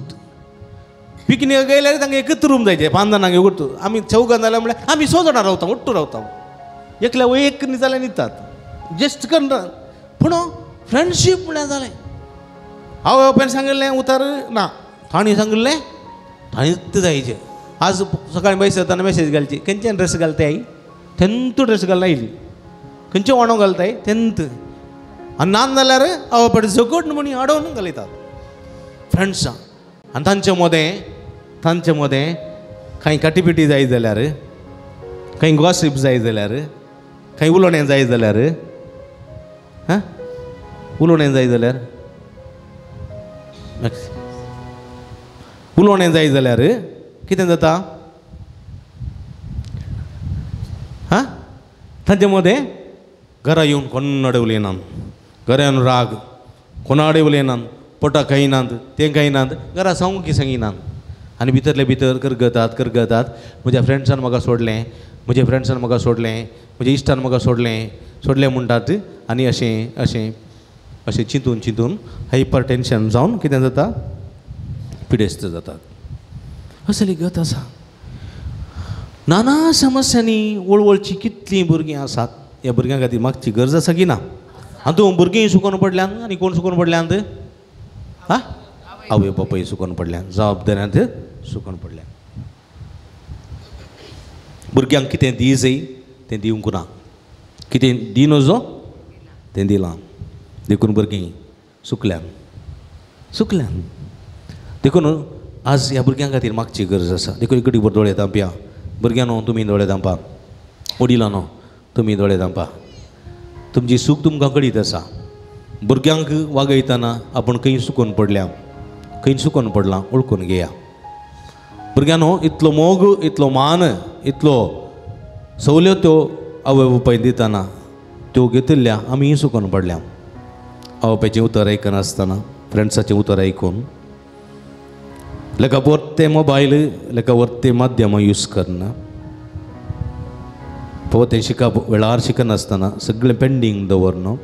पिकनीक गेल्यार तांकां एकच रूम जायचें 5 जाणांक एकूच. आमी चौगां जाल्यार म्हळ्यार आमी 6 जाणां रावता ओट्टू रावता. एकल्या वय एक न्ही जाल्यार न्हिदतात जस्ट करना. पूण फ्रेंडशीप म्हळ्यार जालें आवय बापायन सांगिल्लें उतर ना तांणी सांगिल्लें ताणीच जायचें. आज सकाळीं पयस जाताना मॅसेज घालची खंयच्यान ड्रेस घालताय आई तेंत ड्रेस घालना आयली खंयचें वाणो घालताय तेंत. आनी ना जाल्यार आवय बापाय झगड म्हणी अडोवन घालयतात फ्रेंड्सां. आनी तांचे मदें कांय काटीपिटी जाय जाल्यार कांय गॉसीप जाय जाल्यार कांय उलोवणें जाय जाल्यार हां उलोवणें जाय जाल्यार उलोवणें जाय जाल्यार कितें जाता हां तांचे मदें घरा येवन कोणाडे उलयनात, घरा येवन राग कोणाडे उलयनात, पोटा खायनात तें खायनात घरा सांगूंक सांगिनात आनी भितरले भितर करगतात करगतात. म्हज्या फ्रेंड्सान म्हाका सोडलें, म्हज्या फ्रेंड्सान म्हाका सोडलें, म्हज्या इश्टान म्हाका सोडलें सोडलें म्हणटात आनी अशें अशें अशें चिंतून चिंतून हायपर टेंशन जावन कितें जाता पिडेस्त जातात. असली गत आसा. नाना समस्यांनी वळवळची कितलीं भुरगीं आसात. ह्या भुरग्यां खातीर मागची गरज आसा की ना? हातूंत भुरगीं सुकोन पडल्यांत आनी कोण सुकोन पडल्यांत? हां आवय बापूय सुकोन पडल्यान, जबाबदाऱ्यांत सुकोन पडल्यान. भुरग्यांक कितें दी जाय तें दिवंक ना, कितें दी नजो तें दिलां. देखून भुरगीं सुकल्यान सुकल्यान. देखून आज ह्या भुरग्यां खातीर मागची गरज आसा. देखून इकडे भर दोळे धांपया भुरग्यांनो, तुमी दोळे धांपा, वडिलांनो तुमी दोळे धांपा. तुमची सूख तुमकां कळीत आसा. भुरग्यांक वागयतना आपूण खंय सुकून पडल्या खंय सुकून पडलां वळखून घेया. भुरग्यांनो इतलो मोग इतलो मान इतलो सवलत्यो आवय बापाय दितना त्यो घेतिल्ल्या आमी सुकून पडल्या. आवय बापायचें उतर आयकनासतना फ्रेंड्साचें उतर आयकून लेका वरते मोबायल लेका वरते माध्यमां यूज करना पळय तें शिकप वेळार शिकनासतना सगळें पेंडींग दवरन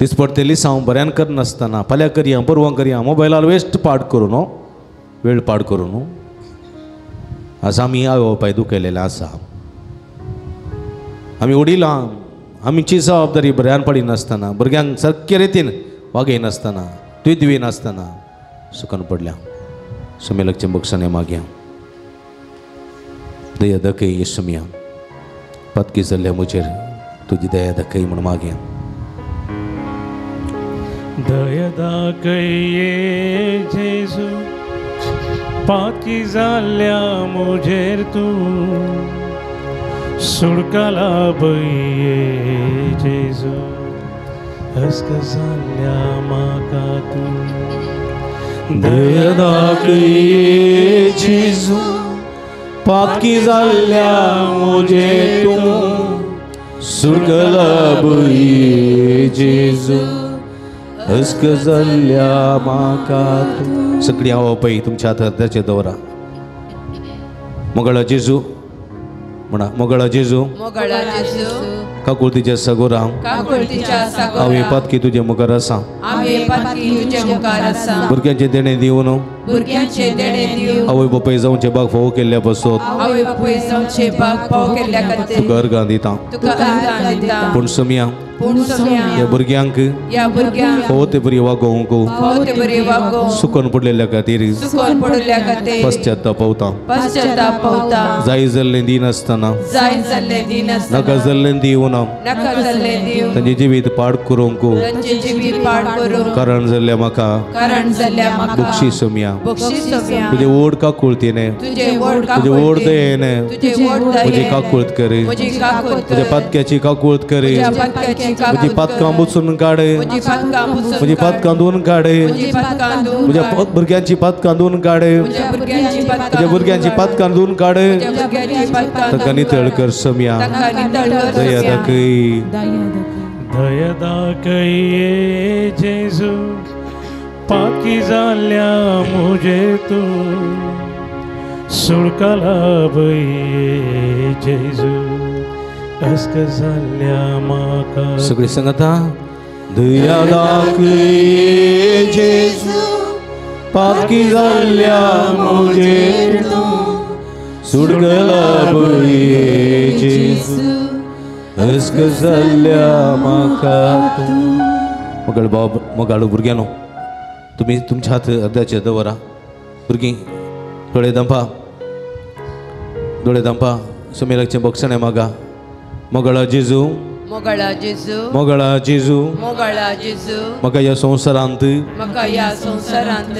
दिसपडटे लिसांव बऱ्यान करनासतना फाल्यां करया परवां करया मोबायलार वेस्ट पाड करूं न्हू वेळ पाड करूं न्हू. आज आमी आवय बापाय दुखयलेलें आसा. आमी वडिलां आमची जबाबदारी बऱ्यान पडिनासतना भुरग्यांक सारके रितीन वागयनासतना तुयनासतना सुकन पडल्या. सुमेलकचें बक्षाने मागया दया दाखय येसुमिया पातकी जाल्ल्या म्हजेर तुजी दया दाखय म्हूण मागया. दया दाखय जेजू पातकी जाल्ल्या म्हजेर तूं सुडकाला बये जेजू हस्क जाल्ल्या म्हाका तूं. दया दाखय जेजू पातकी जाल्ल्या म्हजेर तूं सुडकाला बये जेजू हस्क जाल्ल्या म्हाका तूं. सगळीं आवय बापाय तुमच्या हातार दवरा. मोगाळा जेजू म्हणा, मोगाळा जेजू काकुळतीच्या सागोरा हांव पातकी तुजे मुखार आसा. भुरग्यांचें देणें दिवन भुरग्यांचे देणें दिवंक आवय बापाय जावचे बाग फावो केल्ल्या पासत आवय बापूय जावचे बाग फावो केल्ल्या खातीर तुका अर्गां दिता तुका अर्गां दिता। पूण सोमया पूण सोमया ह्या भुरग्यांक फावो ते बरी वागोवंक फावो ते बरी वागोवंक सुकोन पडलेल्या खातीर सुकोन पडलेल्या खातीर पश्चाताप पावता पश्चाताप पावता। जाय जाल्लें दिनासतना जाय जाल्लें दिनासतना नाका जाल्लें दिवना नाका जाल्लें दिवं तांचें जिवीत पाड करूंक तांचें जिवीत पाड करूंक कारण जाल्ल्या म्हाका कारण जाल्ल्या म्हाका बक्षीस सोमया बक्षीस सोमया। तुजे व्हड काकुळतीने तुजे व्हड तुजे व्हड दयेने तुजे व्हड दयेने म्हजी काकूळत कर म्हजी काकूळत कर म्हज्या पातक्याची काकूळत कर म्हज्या पातक्याची म्हजी पातकां बुचून काड म्हजी पातकां बुचून म्हजी पातकां धुवन काड म्हजी पातकां धुवन म्हज्या भुरग्यांची पातकां धुवन काड म्हज्या भुरग्यांची पातकां म्हज्या भुरग्यांची पातकां धुवन काड म्हज्या भुरग्यांची पातकां तांकां नितळ कर सोमया तांकां नितळ कर दया दाखय दया दाखय जेजू पाकी जाल्या मुझे तूं सुळकाला बये जेजू अस्क जाल्या म्हाका। सगळी सांगता दया दाखय जेजू पाकी जाल्या मुझे तूं सुडगला बये जेजू अस्क जाल्या म्हाका तूं। मगाळ बाब मगाळू भुरग्यांनो तुमी तुमच्या हात अर्द्याचेर दवरा। भुरगीं दोळे दंपा दोळे दंपा सुमेलाचें बक्षणें मागा। मोगाळा जेजू मोगाळा जेजू मोगाळा जेजू मोगाळा जेजू म्हाका ह्या संवसारांत म्हाका ह्या संवसारांत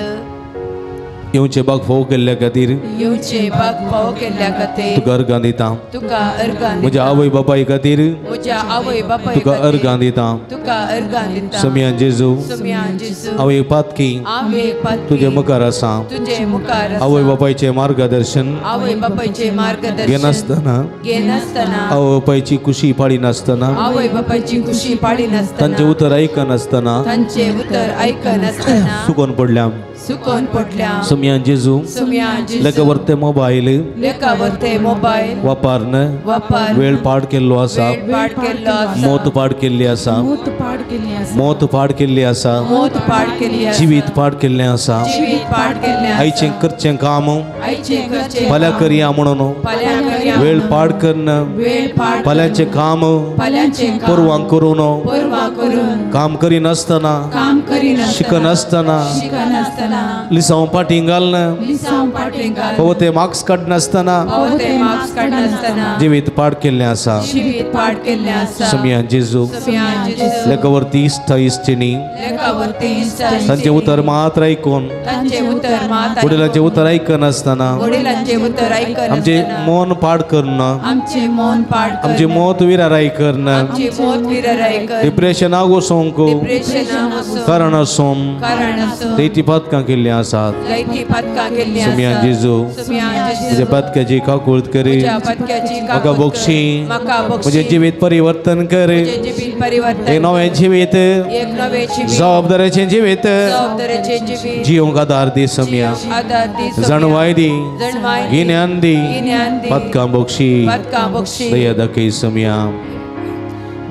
येवचे बाग फावो केल्ल्या खातीर येवचे बाग फावो केल्ल्या खातीर तुका अर्गां दिता तुका अर्गां दिता। म्हज्या आवय बापाय खातीर म्हज्या आवय बापाय तुका अर्गां दिता तुका अर्गां दिता। सोमया जेजू सोमया जेजू हांव एक पातकी हांव एक पातकी तुजे मुखार आसा तुजे मुखार आसा। आवय बापायचें मार्गदर्शन आवय बापायचें मार्गदर्शन घेनासतना घेनासतना आवय बापायची खुशी पाळिनासतना आवय बापायची खुशी पाळिनासतना तांचें उतर आयकनासतना तांचें उतर आयकनासतना सुकोन पडल्या सुकोन पडल्या। सोमया जेजू सोमया जेजू लेकावरते मोबायल लेकावरते मोबायल वापरन वापर वेळ पाड केल्लो आसा वेळ पाड केल्लो आसा मौत पाड केल्ली आसा मौत पाड केल्ली आसा मौत पाड केल्ली आसा मौत पाड केल्ली आसा जिवीत पाड केल्लें आसा जिवीत पाड केल्लें आसा आयचें करचें काम आयचें करचें फाल्यां करया म्हणून फाल्यां करया वेळ पाड करन वेळ पाड फाल्यांचें काम फाल्यांचें काम परवां करून परवां करून काम करिनासतना काम करिनासतना शिकनासतना शिकनासतना लिसांव पाटीं घालन लिसांव पाटीं घालन फावो ते मार्क्स काडनासतना फावो ते मार्क्स काडनासतना जिवीत पाड केल्लें आसा जिवीत पाड केल्लें आसा। सोमया जेजू सोमया जेजू लेकावरती इश्टा इश्टिणी लेकावरती इश्टा तांचें उतर मात्र आयकून तांचें उतर मात वडिलांचें उतर आयकनासतना वडिलांचें उतर आयकनासतना आमचें मन पाड करन आमचें मन पाड करन आमचें मौत विराराय करन आमचें मौत विराराय करन डिप्रेशनाक वचोंक डिप्रेशनाक वचोंक कारण आसून कारण आसून जायतीं पातकां केल्लीं आसात जायतीं पातकां केल्लीं आसात। सोमया जेजू सोमया जेजू म्हज्या पातक्याची काकूळत कर म्हज्या पातक्याची म्हाका काकूळत कर बक्षी म्हाका बक्षी म्हजें जिवीत परिवर्तन कर म्हजें जिवीत परिवर्तन एक नवें जिवीत एक नवें जिवीत जबाबदारेचें जिवीत जबाबदारेचें जिवीत जिवंक आदार दी सोमया आदार दी सोमया जाणवाय दी जाणवाय दी गिन्यान दी गिन्यान दी पातकां बक्षी पातकां बक्षी दया दाखय सोमया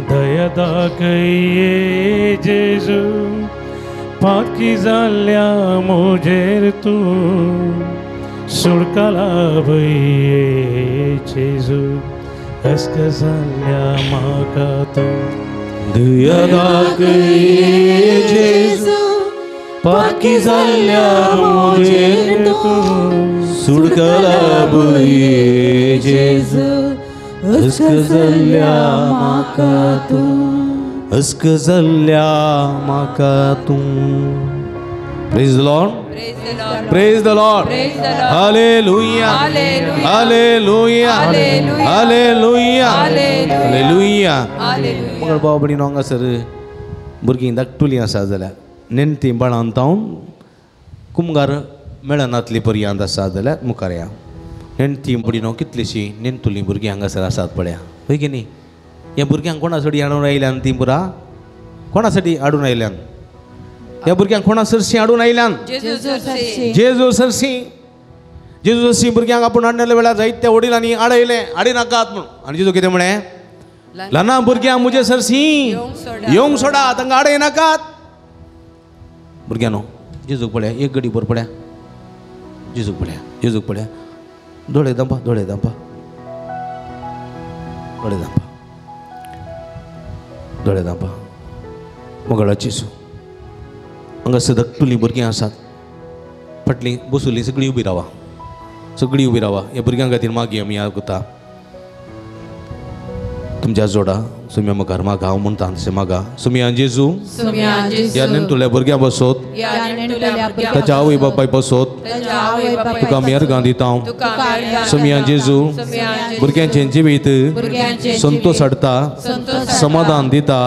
दया दाखय जेजू पाकी जाल्या मुझेर तूं सुळकाला बये जेजू अस्क जाल्या म्हाका तूं दया दाखय जेजू पाकी जाल्या मुझेर तूं सुडकला बये जेजू अस्क जाल्या म्हाका तूं अस्क जाल्या म्हाका तूं। Praise the Lord. Praise the Lord. Hallelujah. Hallelujah. Hallelujah. Hallelujah. मगर बाबा भयणीनो हांगासर भुरगीं धाकटुलीं आसा जाल्यार नेणटीं बाळान तावन कुमगार मेळनातली पर्यंत आसा जाल्यार मुखार या। नेणटीं भयणीनो कितलीशीं नेणटुलीं भुरगीं हांगासर आसात पळया हय की न्ही। ह्या भुरग्यांक कोणासाठी हाडून आयल्यान तीं पुरा कोणासाठी हाडून आयल्यान ह्या भुरग्यांक कोणा सरशी हाडून आयल्यान जेजू सरशी जेजू सरशी भुरग्यांक आपूण हाडलेल्या वेळार जायत्या वडिलांनी आडयलें हाडिनाकात म्हणून। आनी जेजू कितें म्हळें ल्हाना भुरग्यांक म्हजे सरशी येवंक सोडा तांकां आडयनाकात। भुरग्यांनो जेजूक पळया एक गडी भर पळया जेजूक पळया, जेजूक पळया. दोळे दांपा, दोळे दांपा, दोळे दांपा, दोळे दांपा. मोगाळा जेजू, हांगा सदकटुलीं भुरगीं आसात, फाटलीं बसुलीं सगळीं उबी रावा, सगळीं उबी रावा. ह्या भुरग्यां खातीर मागीर आमी ह्या करता. तुमच्या जोडा सुम्या मुखार मागा, हांव म्हणटा तशें मागा. सुम्या जेजू, ह्या नेणटुल्या भुरग्यां बसोत, ताच्या आवय बापाय बसोत, तुका आमी अर्गां दिता. सुम्या जेजू, भुरग्यांचें जिवीत संतोष हाडटा, समाधान दिता,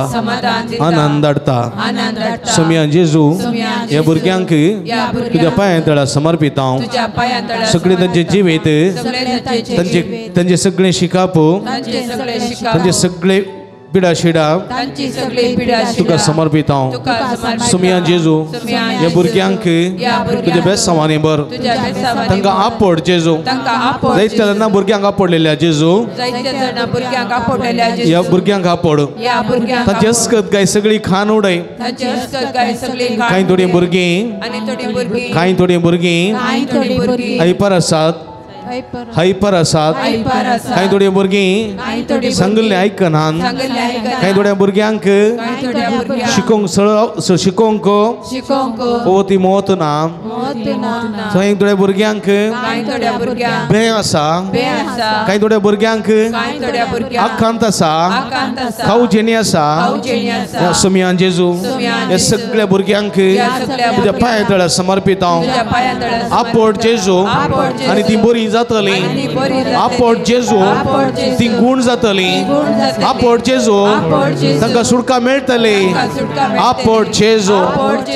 आनंद हाडटा. सुम्या जेजू, ह्या भुरग्यांक तुज्या पांयां तळा समर्पिता. सगळें तांचें जिवीत, तांचें सगळें शिकाप, तांचे सगळे पिडा शिडा तुका समर्पिता. सुम्या जेजू, ह्या भुरग्यांक तुज्या बेसांवांनी भर, तांकां आपड जेजू. जायत्या जाणां भुरग्यांक आपडलेल्या जेजू, ह्या भुरग्यांक आपड. तांची अस्कत गाय सगळी खान उडय. कांय थोडीं भुरगीं, कांय थोडीं भुरगीं हायपर आसात, हायपर आसात. कांय थोडीं भुरगीं सांगिल्लें आयकनात. कांय थोड्या भुरग्यांक शिकोवंक शिकोवंक ती मोत ना. कांय थोड्या भुरग्यांक भंय आसा. कांय थोड्या भुरग्यांक आकांत आसा, खावजेणी आसा. सुम्या जेजू, ह्या सगळ्या भुरग्यांक तुज्या पांया तळा समर्पिता. आपड जेजू, आनी ती बरी जातली. आपड जेजू, ती गूण जातली. आपड जेजू, तांकां सुटका मेळटली. आपड जेजू,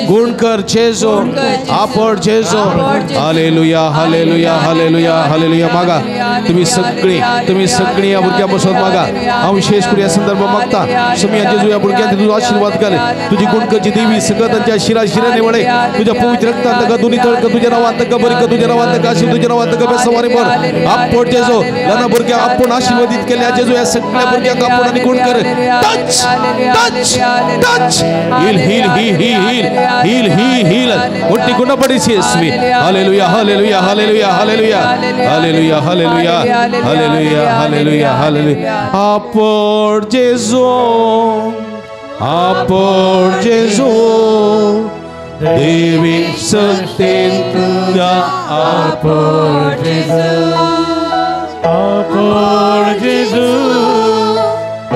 गूण कर जेजू, आपड जेजू. Hallelujah, hallelujah, hallelujah, hallelujah. मागा तुम्ही सगळी, तुम्ही सगळी ह्या भुरग्यां बसून मागा. हांव विशेष करून ह्या संदर्भात मागता, सुम्या जेजू, ह्या भुरग्यांक तुजो आशिर्वाद घाल. तुजी गूण करची देवी सगळं तांच्या शिरा शिरांनी वळय. तुज्या पवित्र रक्तान तांकां दोनी तळक, तुज्या नांवान तांकां बरी कर, तुज्या नांवान तांकां आशीर्वाद, तुज्या नांवान तांकां बेसांवांनी भर. आपड जेजू, ल्हान भुरग्यांक आपूण आशिर्वादीत केल्या जेजू, ह्या सगळ्या भुरग्यांक आपूण आनी गूण कर. Touch, touch, touch. Heal, heal, heal, heal, heal, heal, heal. मोठी गुणपडीची येसवी. Hallelujah, hallelujah, hallelujah, hallelujah, hallelujah, hallelujah, hallelujah, hallelujah, hallelujah. आपड जेजू, आपड जेजू, देवी सत्तेन तुझ्या आपड जेजू, आपड जेजू,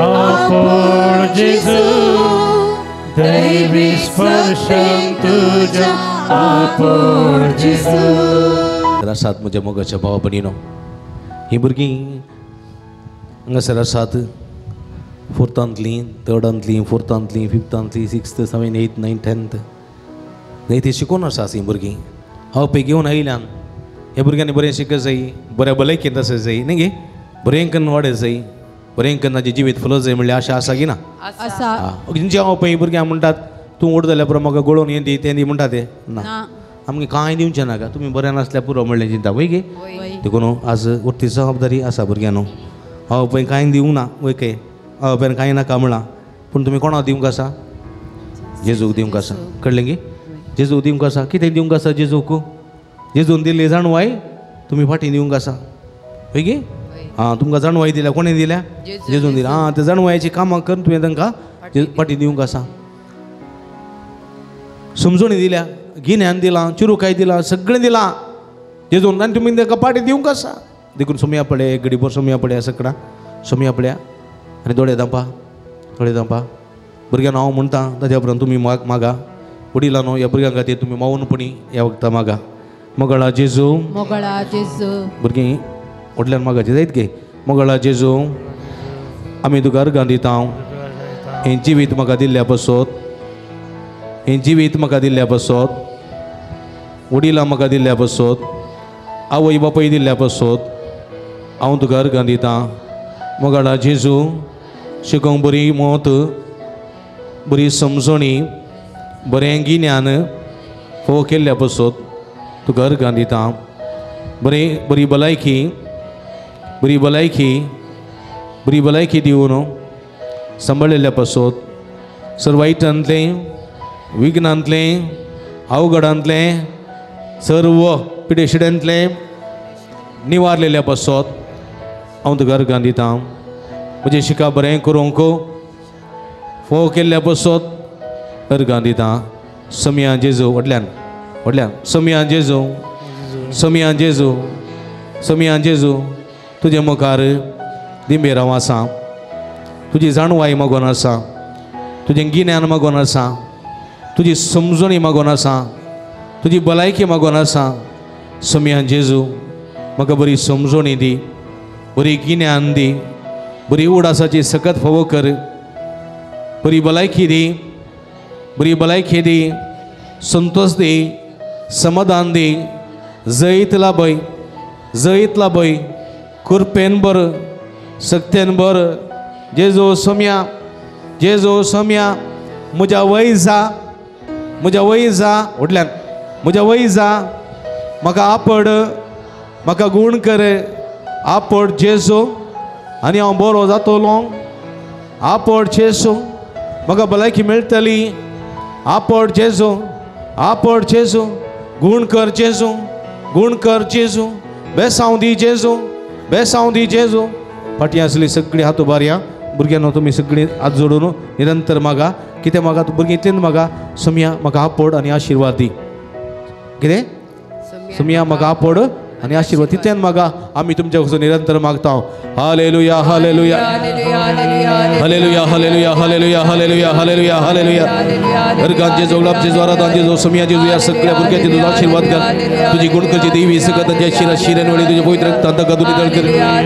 आपड जेजू, दैवी स्पर्शन तुझ्या आपड जेजू. तर आसात म्हज्या मोगाच्या भावा भयणीनो, हीं भुरगीं हांगासर आसात. फोर्थांतलीं, थर्डांतलीं, फोर्थांतलीं, फिफ्तांतलीं, सिक्स्थ, सेवन, एथ, नायन्थ, टेन्थ न्हय ती शिकून आसा हीं भुरगीं. हांव पळय घेवन आयल्यान ह्या भुरग्यांनी बरें शिकत जाय, बऱ्या भलायकेंत आसा जाय न्ही गे, बरें कन्न वाडत जाय, बरें कन्न ताचें जिवीत फुलत जाय म्हणल्यार आशा आसा की ना? आसा. हांव पळय भुरग्यांक म्हणटात, तूं व्हड जाल्यार पुरो म्हाका गळोवन हें दी तें दी म्हणटा ते ना, आमकां कांय दिवचें नाका, तुमी बरें नासल्यार पुरो म्हणलें चिंता वय गे. देखून आज उरती जबाबदारी आसा भुरग्यांनो. हांव पळय कांय दिवंक ना वय काय, हांव पळय कांय नाका म्हणलां, पूण तुमी कोणाक दिवंक आसा? जेजूक दिवंक आसा. कळ्ळें गे? जेजूक दिवंक आसा. कितें दिवंक आसा जेजूक? जेजून दिल्ली जाणवाय तुमी फाटीं दिवंक आसा वय गे. आं, तुमकां जाणवाय दिल्या, कोणें दिल्या? जेजून दिल्या. आं, ते जाणवायची कामां करून तुवें तांकां फाटीं दिवंक आसा. समजोणी दिल्या, गिन्यान दिलां, चिरुकाय दिलां, सगळें दिलां जेजून, आनी तुमी तांकां पाटी दिवंक आसा. देखून सोमया पळय, गडीभर सोमया पळय, सगळा सोमया पळया आनी दोळे दांपा, दोळे दांपा. भुरग्यांनो हांव म्हणटा ताज्या उपरांत तुमी मागा. वडिलांनो, ह्या भुरग्यां खातीर तुमी मौनपणी ह्या वखदां मागा. मोगाळा जेजू, मोगाळा जेजू. भुरगीं व्हडल्यान मागाचें जायत गे. मोगाळा जेजू, आमी तुका अर्गां दिता. हें जिवीत म्हाका दिल्ल्या पासत, हें जिवीत म्हाका दिल्ल्या पासत, वडिलां म्हाका दिल्ल्या पासत, आवय बापूय दिल्ल्या पासत, हांव तुका अर्गां दिता. मोगाळा जेजू, शिकोवंक बरी मत, बरी समजणी, बरें गिन्यान फोव केल्ल्या पासत तुका अर्गां दिता. बरी बरी भलायकी, बरी भलायकी, बरी भलायकी दिवन सांबाळिल्ल्या पासत, सर्व वायटांतलें, विघ्नांतलें, अवघडांतलें सर्व पिडेशिड्यांतलें निवारलेल्या पासत हांव तुका अर्गां दिता. म्हजें शिका बरें करूंक फोव केल्ल्या पासत अर्गां दिता. समिया जेजू व्हडल्यान व्हडल्यान समिया जेजू समिया जेजू समिया जेजू तुजे मुखार दिंबेर हांव आसा. तुजी जाणवाय मागोन आसा, तुजें गिन्यान मागोन आसा, तुजी समजणी मागोन आसा, तुजी भलायकी मागोन आसा. समिया जेजू म्हाका बरी समजणी दी, बरी गिन्यान दी, बरी उडासाची सकत फावो कर, बरी भलायकी दी, बरी भलायकी दी, संतोष दी, समाधान दी, जैत लाभय, जैत लाभय, कृपेन बर, सक्तेन बर. जेजू सोम्या जेजू सोम्या म्हज्या वयजा म्हज्या वयजा व्हडल्यान म्हज्या वयजा म्हाका आपड, म्हाका गूण कर. आपड जेजू आनी हांव बरो जातलो. आपड जेजू म्हाका भलायकी मेळटली. आपड जेजू आपड जेजू गूण कर जेजू गूण कर जेजू बेसांव दी जेजू बेसांव दी जेजू. फाटीं आसली सगळीं हात उबारया. भुरग्यांनो तुमी सगळीं हात जोडून निरंतर मागा. कितें मागा? भुरगीं इतलेन मागा, सोमया म्हाका आपड आनी आशिर्वाद दी. कितें? सोमया म्हाका आपड आनी आशिर्वाद तितल्यान मागा. आमी तुमच्या वचून निरंतर मागता. Hallelujah hallelujah hallelujah hallelujah hallelujah hallelujah hallelujah hallelujah. अर्गां जेजू गुलाब जेजू आराधान जेजू सोमया जेजू ह्या सगळ्या भुरग्यांचे तुजो आशिर्वाद घाल. तुजी गुणकरची देवी सगळ्या तांच्या शिरा शिरेन वळी तुझ्या पवित्र रक्तान तांकां तूं नितळ कर.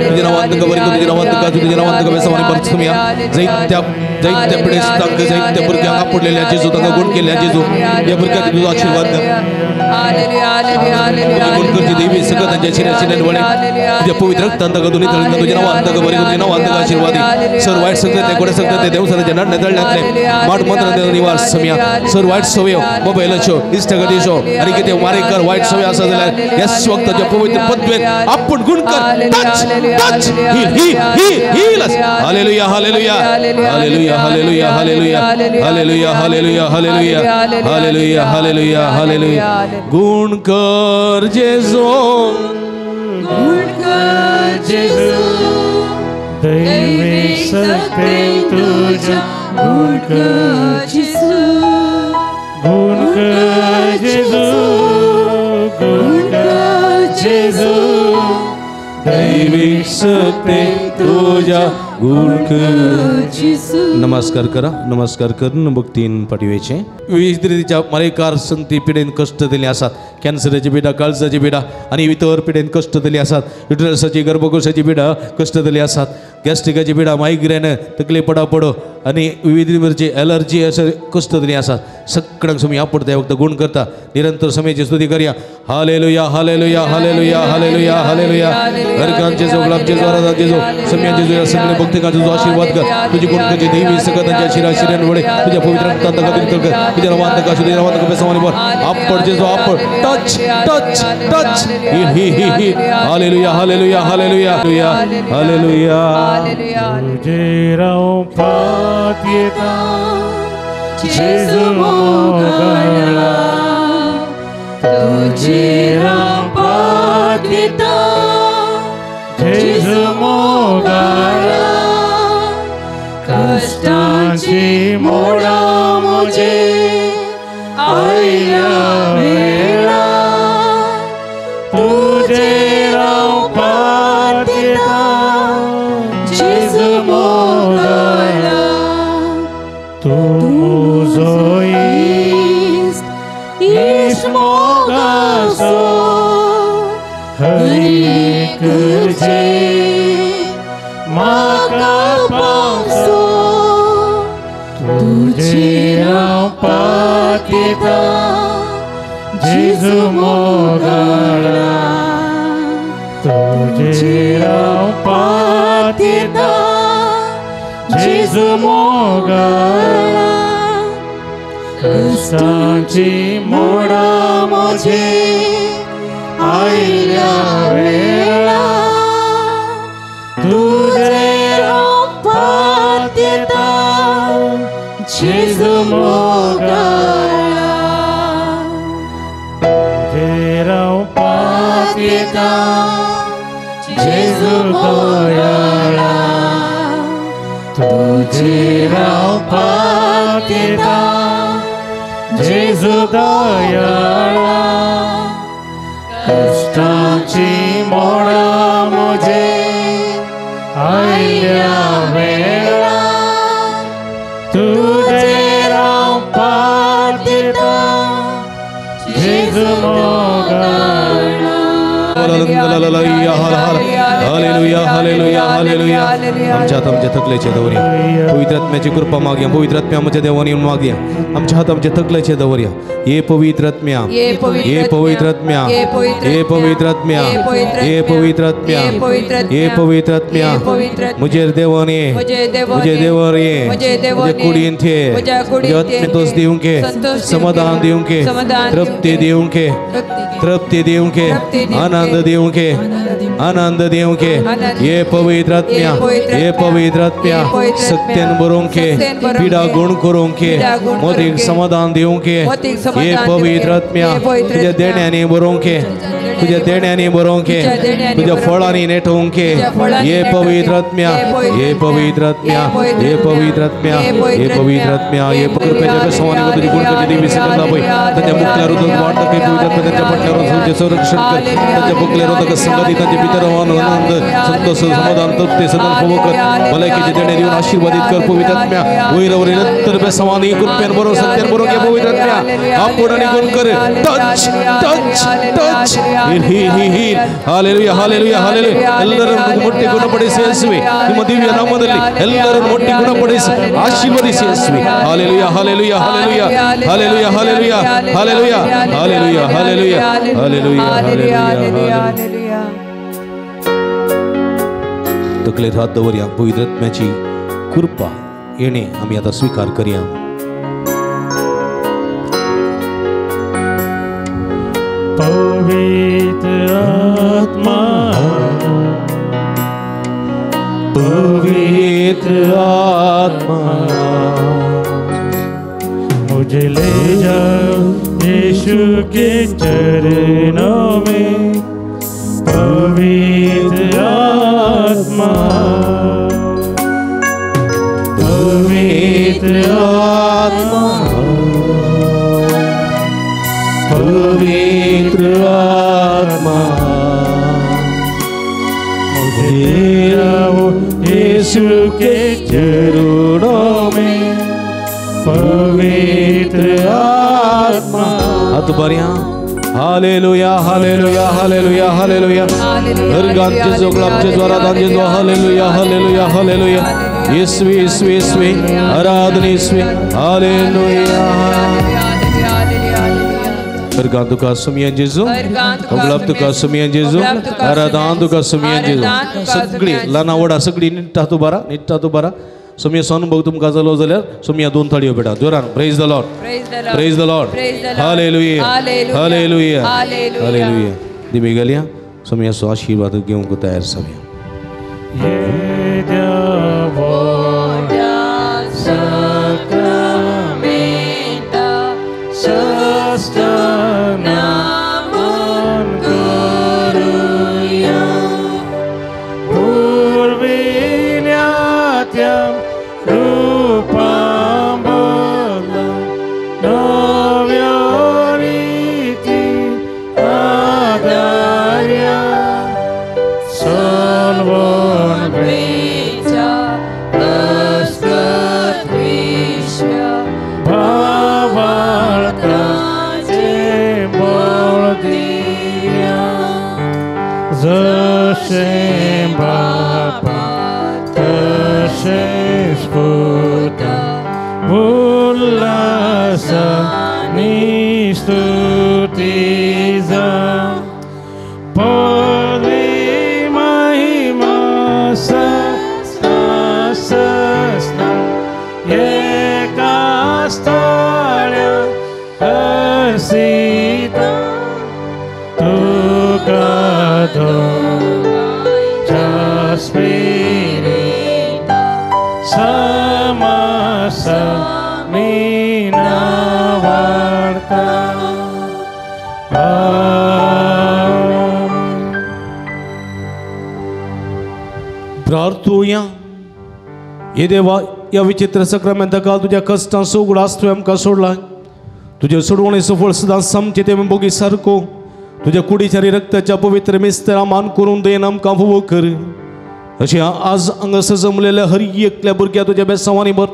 तुज्या नांवान तांकां बरें कर, तुज्या नांवान तांकां तुज्या नांवान तांकां बेसांव आनी बरें सोमया. जैत्या जैत्या पिडेस्तांक जैत्या भुरग्यांक आपडलेल्या जेजू तांकां गुण केल्ल्या जेजू ह्या भुरग्यांक तुजो आशिर्वाद घाल. गुणकरची देवी सगळ्या तांच्या शिरा शिरेन वळी तुझ्या पवित्र रक्तान तांकां तूं नितळ कर. तुज्या नांवान तांकां बरें कर, तुज्या नांवान तांकां आशिर्वाद दी. सर वायट सगळे ते गोडे सगळे ते देवसराचे नड नदळ्यांतले माट मंत्र निवार समिया. सर वायट सवयो मोबायलाच्यो इश्टागतीच्यो आनी कितें मारेकर वायट सवय आसा जाल्यार येस वक्ताच्या पवित्र पदवेन आपूण गुण कर. Touch touch heal heal heal heal. Hallelujah hallelujah hallelujah hallelujah hallelujah hallelujah hallelujah hallelujah hallelujah hallelujah hallelujah. गुण कर जेजू गुण कर जेजू दैवी सक्तेन तुझ्या गुण कर जेजू गुण कर जेजू गुण कर जेजू दैवी सक्तेन तुझ्या गुण कर जेजू. नमस्कार करा. नमस्कार करून भक्तीन पाठवायचे. विविध रितीच्या मारेकार संती पिडेन कष्ट दिले आसात. कॅन्सराची पिडा, काळजाची पिडा आनी इतर पिडेन कष्ट दिले आसात. युटरसाची गर्भकोशाची पिडा कष्ट दिले आसात. गॅस्ट्रिकाची पिडा, मायग्रेन, तकले पडा पडो आनी विविध रितीचे एलर्जी अशे कष्ट दिले आसात. सगळ्यांक सुमी आपडता वक्त गुण करता. निरंतर समयाची स्तुती करया. Hallelujah hallelujah hallelujah hallelujah hallelujah. अर्गांचे जो गुलाबचे जो आराधांचे जो समयाचे जो सगळे भक्तिकांचे जो आशीर्वाद कर. तुझी गुणकरची देवी सगळं तांच्या शिरा शिरेन वळे तुझ्या पवित्र रक्तान तांकां तूं नितळ कर. तुझ्या नांवान तांकां तुझ्या नांवान तांकां बेसांव आनी बर. आपड जेजू आपड touch touch touch heal heal heal heal. Hallelujah hallelujah hallelujah hallelujah. तुजेर हांव पातयेता जेजू मोगाळा तुजेर हांव पातयेता जेजू मोगाळा कश्टांची मोडां म्हजे आयल्या वेळा तुजेर हांव पातयेता जेजू मोगाळा. तूं म्हजो इश्ट इश्ट मोगाचो हर एक गरजे म्हाका पावसो तुजेर हांव पातयेता जेजू मोगाळा तुजेर हांव पातयेता जेजू मोगाळा कश्टांची मोडां म्हजे आयल्या वेळा तुजेर हांव पातयेता जेजू मोगाळा तुजेर हांव पातयेता पात्येता जेजू दयाळा तुजेर हांव पात्येता जेजू दयाळा कश्टांची मोडां म्हजे आयल्या वेळा तुजेर हांव पात्येता जेजू मोगाळा. Hallelujah hallelujah hallelujah. आमच्या हात आमच्या तकलेचे दवरया, पवित्र आत्म्याची कृपा मागया, पवित्र आत्म्या आमच्या देवान येऊन मागया, आमच्या हात आमच्या तकलेचे दवरया. ये पवित्र आत्म्या, ये पवित्र आत्म्या, ये पवित्र आत्म्या, ये पवित्र आत्म्या, ये पवित्र आत्म्या, म्हजेर देवान ये, म्हजे देवान ये, म्हजे कुडींत ये, म्हज्या आत्म्यांतोच दिवंक, समाधान दिवंक, तृप्ती दिवंक, तृप्ती दिवंक, आनंद दिवंक, आनंद दिवंक. ये पवित्र आत्म्या, ये पवित्र आत्म्या, सत्यान बरोवंक, पिडा गुण करूंक, मोतीक समाधान दिवंक. ये पवित्र आत्म्या, तुज्या देण्यांनी बरोवंक, तुज्या देण्यांनी बरोवंक, तुज्या फळांनी नेटोवंक. ये पवित्र आत्म्या, ये पवित्र आत्म्या, ये पवित्र आत्म्या, ये पवित्र आत्म्या, ये कृपेच्या बेसवानी तुझी गुण करची देवी सकल दाबय. तांच्या मुखल्यार उदक वाट दाखय पवित्र आत्म्या, त्यांच्या पटल्यार तुझें संरक्षण कर, तांच्या बुकल्यार उदक संगती, तांच्या भितर आनंद संतोष समाधान तृप्ती सदां फावो कर, भलायकेचे देणे दिवन आशीर्वादीत कर पवित्र आत्म्या. वयर वयर निरंतर बेसवानी कृपेन बरोवंक, सत्यान बरोवंक. पवित्र आत्म्या आपूण आनी गुण कर. Touch touch touch. Heal heal heal. Hallelujah hallelujah hallelujah. ಎಲ್ಲರನ್ನು ಮುಟ್ಟಿ ಗುಣಪಡಿಸಿ ಯೇಸುವೆ, ನಿಮ್ಮ ದಿವ್ಯ ನಾಮದಲ್ಲಿ ಎಲ್ಲರನ್ನು ಮುಟ್ಟಿ ಗುಣಪಡಿಸಿ ಆಶೀರ್ವದಿಸಿ ಯೇಸುವೆ. Hallelujah hallelujah hallelujah hallelujah hallelujah hallelujah hallelujah hallelujah hallelujah hallelujah. तकलेर हात दवरया, पवित्र आत्म्याची कृपा येणे आमी आतां स्वीकार करया. पवित्र आत्मा, पवित्र आत्मा, मुझे ले जाओ यीशु के चरणों में. पवित्र आत्मा, पवित्र आत्मा, पवित्र आत्मा, मुझे ले जाओ यीशु के चरणों में. पवित्र आत्मा. हात उबारया. Hallelujah hallelujah hallelujah hallelujah. हरगांचे जोगळापचे ज्वरादांचे जो. Hallelujah hallelujah hallelujah. येसवे येसवे येसवे आराधना येसवे. हालेलुया. हरगां तुका सुमियान जेजू, उगलाप तुका सुमियान जेजू, आराधना तुका सुमियान जेजू. सगळी ल्हाना व्हडा सगळी निट्टा तूं बारा, निट्टा तूं बारा. सोमिया स्वानुभव तुमकां जालो जाल्यार सोमिया दोन ताळयो बेटा जोरान. Praise the Lord, praise the Lord. Hallelujah hallelujah hallelujah. दिमी घालया. सोमिया सो आशीर्वाद घेवंक तयार जावया. प्रार्थुया. हे देवा, ह्या विचित्र सक्रामेंता काल तुज्या कश्टांचो उगडास तुवें आमकां सोडला. तुजे सोडवणेचो फळ सदां सामचें तें बोगी सारको तुज्या कुडीच्या आनी रक्ताच्या पवित्र मिस्त्रा मान करून देन आमकां फावो कर. अशें आज हांगासर जमलेल्या हर एकल्या भुरग्या तुज्या बेसांवांनी भर.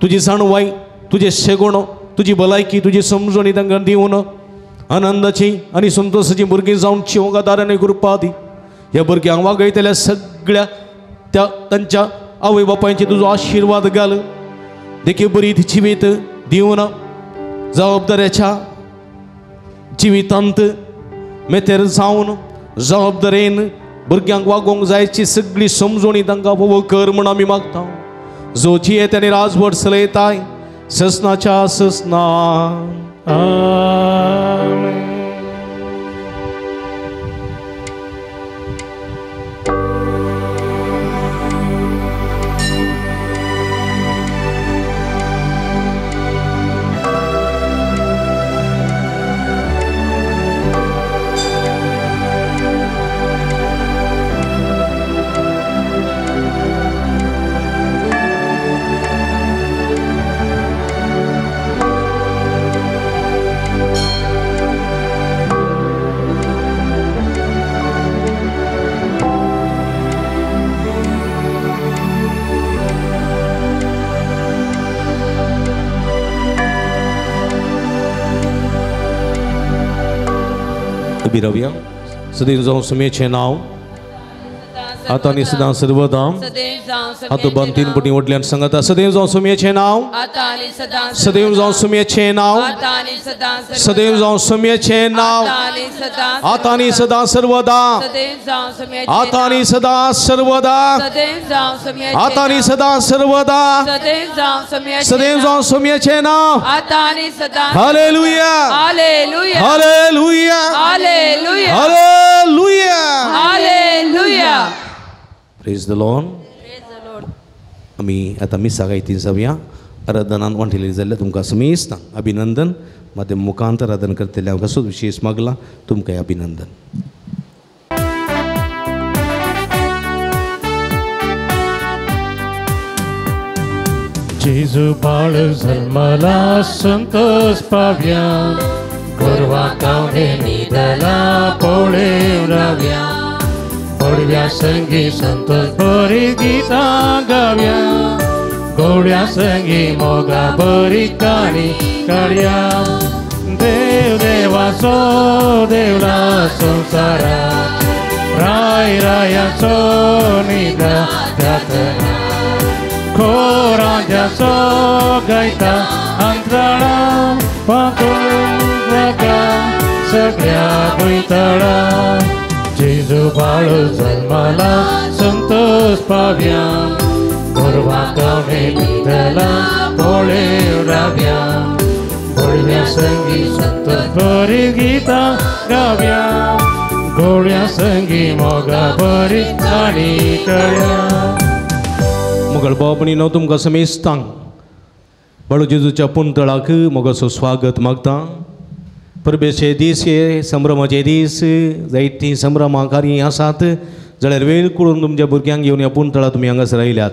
तुजी जाणवाय, तुजें शेगोणो, तुजी भलायकी, तुजी समजणी तांकां दिवन आनंदाची आनी संतोशाची भुरगीं जावची ओगादार आनी कृपा दी. ह्या भुरग्यांक वागयतल्या सगळ्या त्या तांच्या आवय बापायचे तुजो आशिर्वाद घाल. देखी बरी जिवीत दिवन जबाबदाऱ्याच्या जिवितांत मेतेर जावन जबाबदारेन भुरग्यांक वागोवंक जायची सगळी समजणी तांकां फावो कर म्हूण आमी मागता. जो जियेत आनी राजवट चलयताय ससनाच्या ससना. आमेन. रावया. सदैव जावं सुमेचें नांव आतां आनी सदां सर्वदां. हात बांद तीन पटी वटल्यान सांगता. सदैव जावं सुमेचें नांव, सदैव जावं सुमेचें नांव, सदैव जावं सुमेचें नांव आतां आनी सदां सर्वदां, आतां आनी सदां सर्वदां, आतां आनी सदां सर्वदां, सदैव जावं सुमेचें नांव. Hallelujah, hallelujah, hallelujah, hallelujah. Praise the Lord. आमी आतां मिसाक आयती जावया. आराधनान वांटेली जाल्यार तुमकां समेस्तांक अभिनंदन. माध्यम मुखांत आराधन करतले हांव कसोच विशेश मागला तुमकां अभिनंदन. जेजू बाळ जल्मला संतोष पाव्या, गोरवां कावणे न्हिदला पळेवन राव्या, पडव्या संगी संतोष बरी गितां गाव्या, गोड्या संगी मोगा बरी काणी काडया. देव देवाचो देवला संवसारा, राय रायाचो निदा जातना, खोरांजाचो गायता अंतराळा, पांगून जाता सगळ्या भुंयतळा. जेजू बाळ जल्मला संतोष पाव्या, गोरवां कावणे न्हिदला पळेवन राव्या, पळव्या संगी संतोष बरी गितां गाव्या, गोड्या संगी मोगा बरी काणी कळ्या. मोगल भाव तुमकां समेस्तांक बाळू जेजूच्या पुंतळाक मोगाचो स्वागत मागता. परबेचे दीस हे संभ्रमाचे दीस, जायतीं संभ्रमां कार्यां आसात जाल्यार वेळ करून तुमच्या भुरग्यांक घेवन ह्या पुंतळा तुमी हांगासर आयल्यात.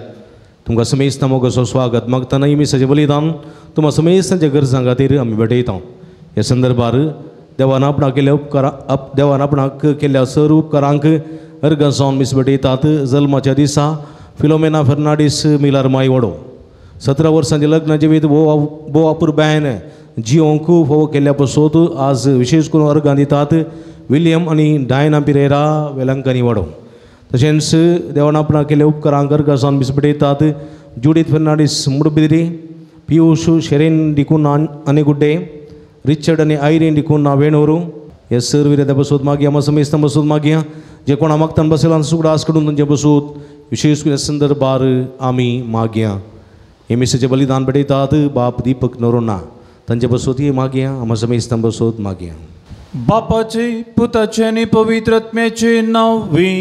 तुमकां समेस्तां मोगाचो स्वागत मागतना ही मिसाचें बलिदान तुमकां समेस्तांच्या गरजां खातीर आमी भेटयता. ह्या संदर्भार देवान आपणाक केल्ल्या उपकारा देवान आपणाक केल्ल्या सर उपकारांक अर्गां जावन मीस भेटयतात. जल्माच्या दिसा फिलोमेना फर्नांडीस मिलार माय वडो 17 वर्सांचे लग्न जिवीत भोव अपुरबायेन जियोंक फोव केल्ल्या पसोत आज विशेष करून अर्गां दितात विलियम आनी डायना पिरेरा वेलंकनी वडो. तशेंच देवान आपणाक केल्ल्या उपकारांक अर्गां जावन मीस भेटयतात. जुडीत फर्नांडीस मुडबिद्री, पियूष शेरेन डिकून आनी गुड्डे, रिचर्ड आनी आयरीन डिकून वेणोरू हे सर विरेत्या बसूत मागया. आमा समेस्तां बसूत मागया जे कोणा मागतान बसयला सुगडास कडून तांचे बसूत विशेष करून संदर्भार आमी मागया. हे मिसाचें बलिदान भेटयतात बाप दीपक नोरोना तांचे बसूत मागया. आमा समेस्तां बसूत मागया. बापाचे पुताचे आनी पवित्र आत्म्याचे नांवी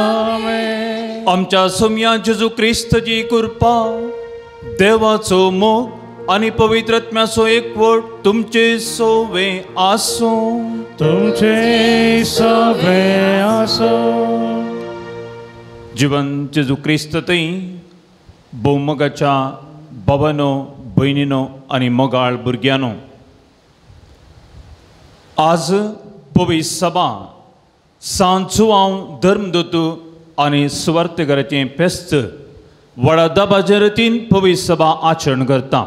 आमेन. आमच्या सोम्या जेजू क्रिस्ताची कृपा, देवाचो मोग आनी पवित्र आत्म्याचो एकवट तुमचे सोवे आसूं. तुमचे सोवे आसूं. जिवन जेजू क्रिस्त थंय भोवमोगाच्या बाबानो भयणीनो आनी मोगाळ भुरग्यांनो, आज पवित्र सभा सांत जुआंव धर्मदूत आनी सुवार्थघराचें फेस्त व्हडा दबाज्या रितीन पवित्र सभा आचरण करता.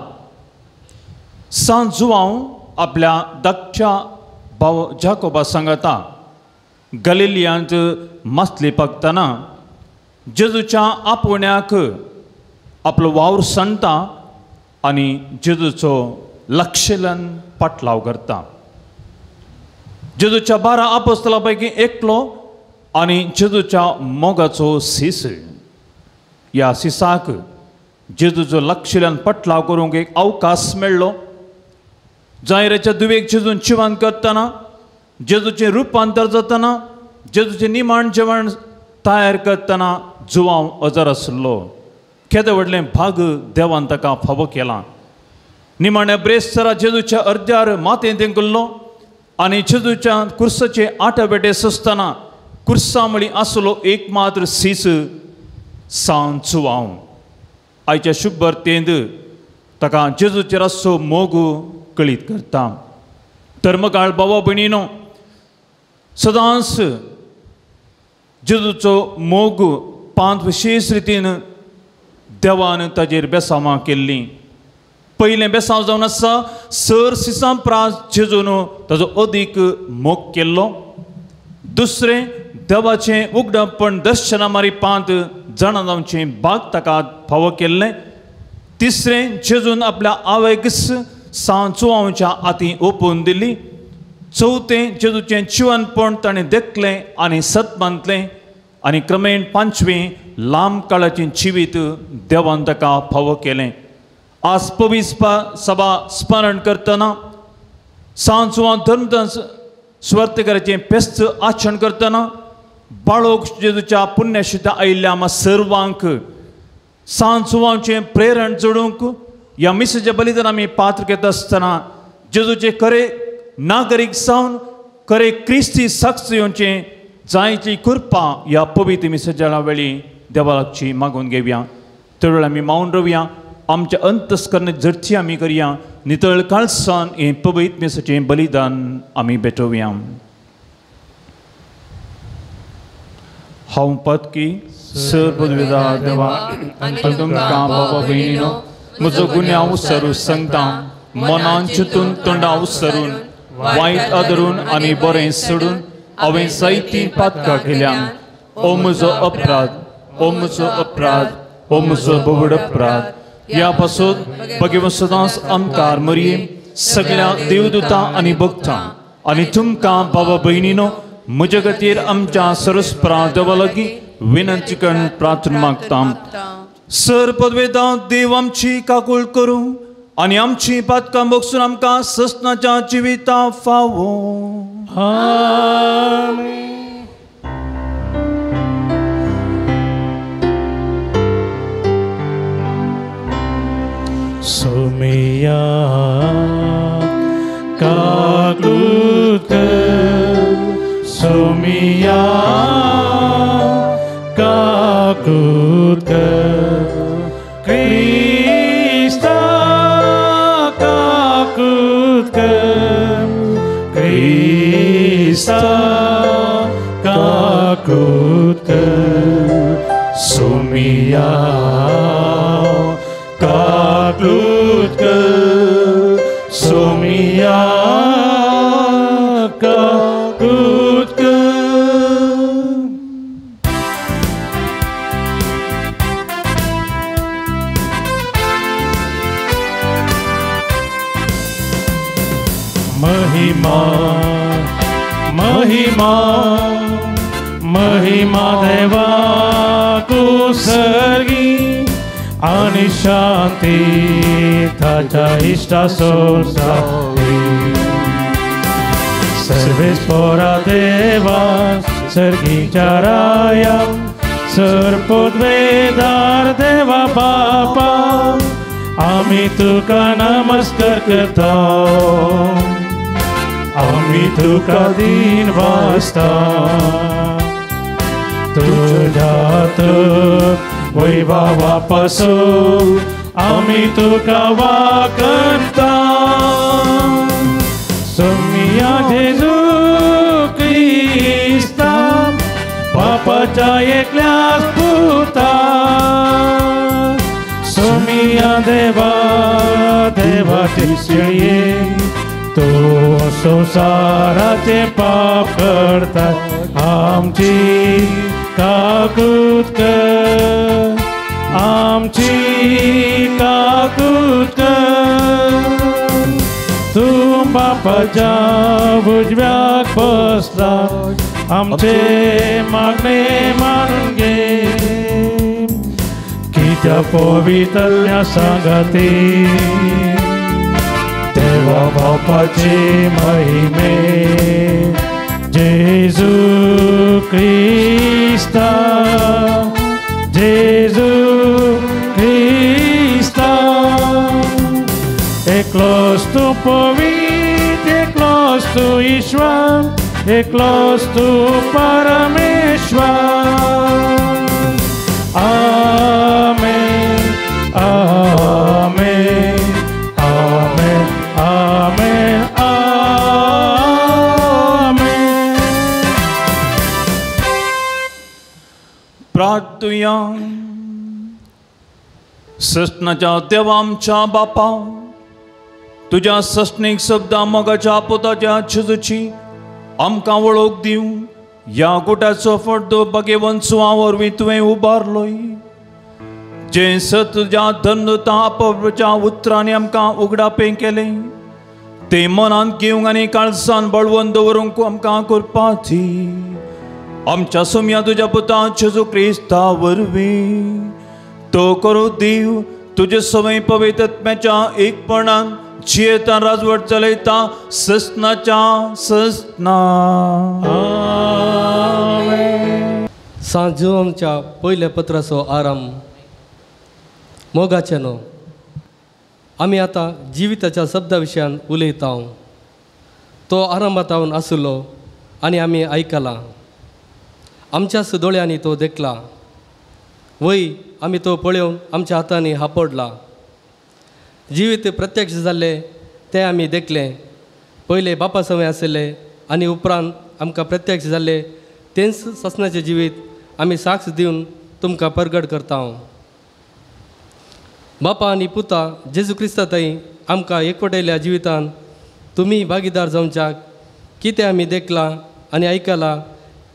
सांत जुआंव आपल्या धाकट्या भाव जाकोबा सांगता गलिलियांत मासली पाकतना जेजूच्या आपोवण्याक आपलो वावर सांडटा आनी जेजूचो लक्षेल्यान पाटलाव करता. जेजूच्या 12 आपोस्तलां पैकी एकलो आनी जेजूच्या मोगाचो सीस. ह्या सिसाक जेजूचो लक्षेल्यान पाटलाव करूंक एक अवकाश मेळ्ळो. जायराच्या दुवेक जेजून जिवन करतना, जेजूचें रुपांतर जातना, जेजूचें निमाण जेवण तयार करतना जुआंव अजर आसलो. केदें व्हडलें भाग देवान ताका फावो केलां. निमाण्या ब्रेस्तारा जेजूच्या अर्द्यार माथें तेंकुल्लो आनी जेजूच्या कुर्साचे आटाबेटे सोंसतना कुर्सा मळी आसलो एक मात्र सीस सांत जुआंव. आयच्या शुभर्तेंत ताका जेजूचेर आसचो मोग कळीत करता. तर मगाळ बाबा भयणीनो, सदांच जेजूचो मोग पांच विशेश रितीन देवान ताजेर बेसांवां केल्लीं. पयलें बेसांव जावन आसा सर सिसां प्रास जेजून ताजो अदीक मोग केल्लो. दुसरें, देवाचें उगडपण दर्शना मारी पांत जाणा जावचें भाग ताका फावो केल्लें. तिसरें, जेजून आपल्या आवयकच सांत जुआंवच्या हातीं ओपून दिली. चवथें, जेजूचें जिवनपण ताणें देखलें आनी सत मानलें. आनी क्रमेण पांचवें, लांब काळाचें जिवीत देवान ताका फावो केलें. आज पवित्र सभा स्मरण करतना, सांत जुआंव धर्मदास सुवार्थकाराचें फेस्त आचरण करतना, बाळोक जेजूच्या पुण्यशिता आयिल्ल्या आमकां सर्वांक सांत जुआंवचें प्रेरण जोडूंक ह्या मिसाच्या बलिदान आमी पात्र घेता आसतना जेजूचे खरे नागरीक जावन खरे क्रिस्ती साक्ष येवचें जायची कृपा ह्या पवित्र मिसाच्या वेळी देवा लागची मागून घेवया. त्या वेळार आमी मावन रावया, आमच्या अंतस्करण झडची आमी करया, नितळ काळसान हें पवित्र मिसाचें बलिदान आमी भेटोवया. हांव पदकी सर पदवेदा देवा आनी तुमकां बाबा भयणीनो म्हजो गुन्यांव सरू सांगता, मनान चिंतून तोंडा उसरून वायट आदरून आनी बरें सोडून हांवें जायतीं पातकां केल्यां. ओ म्हजो अपराध, ओ म्हजो अपराध, ओ म्हजो बोबड अपराध. ह्या पासून भगवंत सदांच आमकार मरये सगळ्या देवदूतां आनी भक्तां आनी तुमकां बाबा भयणीनो म्हजे खातीर आमच्या सरस्परा देवा लागीं विनंती करून प्रार्थना मागता. सर पदवेदा देव आमची काकूळ करूं आनी आमची पातकां बगसून आमकां ससनाच्या जिविता फावो. आमेन. सोमिया काकूत, सोमिया काकूत, क्रिस्ता काकूत, क्रिस्ता काकूत, सोमिया काकूत, सोमिया काकूत. महिमा महिमा महिमा देवा कुसर्गी आणि शांती ताच्या इष्टा सोसावी. सर्वेस पोरा देवा सर्गीच्या राया, सर्पोद्वेदार देवा बापा, आमी तुका नमस्कार करता, आमी तुका दीन वासता. तुझ्यात वैभवा पासून आमी तुका वाकता. सोमिया जेजू क्रिस्ता बापाच्या एकल्याच पुता, सोमिया देवा देवाचे शिळये, तो संवसाराचे पाप करता आमची काकूत कर, आमची काकूत कर. तूं बापाच्या उजव्याक बसला, आमचे मागणे मानून घे, कित्या पवित्रल्या सांगाती देवा बापाचे महिमे जेजू क्रिस्ता, जेजू क्रिस्ता. एकलोच तूं पवित्र, एकलोच तूं ईश्वर, एकलोच तूं परमेश्वर. आमेन आमेन आमेन आमेन आमेन. प्रार्थुया. सस्नाच्या देवा आमच्या बापा, तुज्या सस्नीक शब्दा मोगाच्या पुताच्या जेजूची आमकां वळख दिवं ह्या गुटाचो फड्डो भाग्यवंत सुवा वरवीं तुवें उबारलोय, जें सत तुज्या धन्यता आपच्या उतरांनी आमकां उगडापें केलें तें मनांत घेवंक आनी काळजान बळवंत दवरूंक आमकां करपा दी. आमच्या सोम्या तुज्या पुता जेजू क्रिस्ता वरवीं तो करूं दीव तुजे सवय पवित्र आत्म्याच्या एकपणान जियेता राजवट चलयता सस्नाच्या सस्ना. सांत जुवांच्या पयल्या पत्राचो आराम. मोगाचे न्हू, आमी आतां जिविताच्या शब्दा विशयान उलयता. तो आरंभातावन आसलो आनी आमी आयकला, आमच्याच दोळ्यांनी तो देखला, वय आमी तो पळोवन आमच्या हातांनी हापडला. जिवीत प्रत्यक्ष जाल्लें तें आमी देखलें, पयले बापा सवय आशिल्ले आनी उपरांत आमकां प्रत्यक्ष जाल्लें तेंच ससनाचें जिवीत आमी साक्ष दिवन तुमकां परगट करता. बापा आनी पुता जेजू क्रिस्ता थंय आमकां एकवटयल्या जिवितान तुमी भागीदार जावच्याक कितें आमी देखलां आनी आयकलां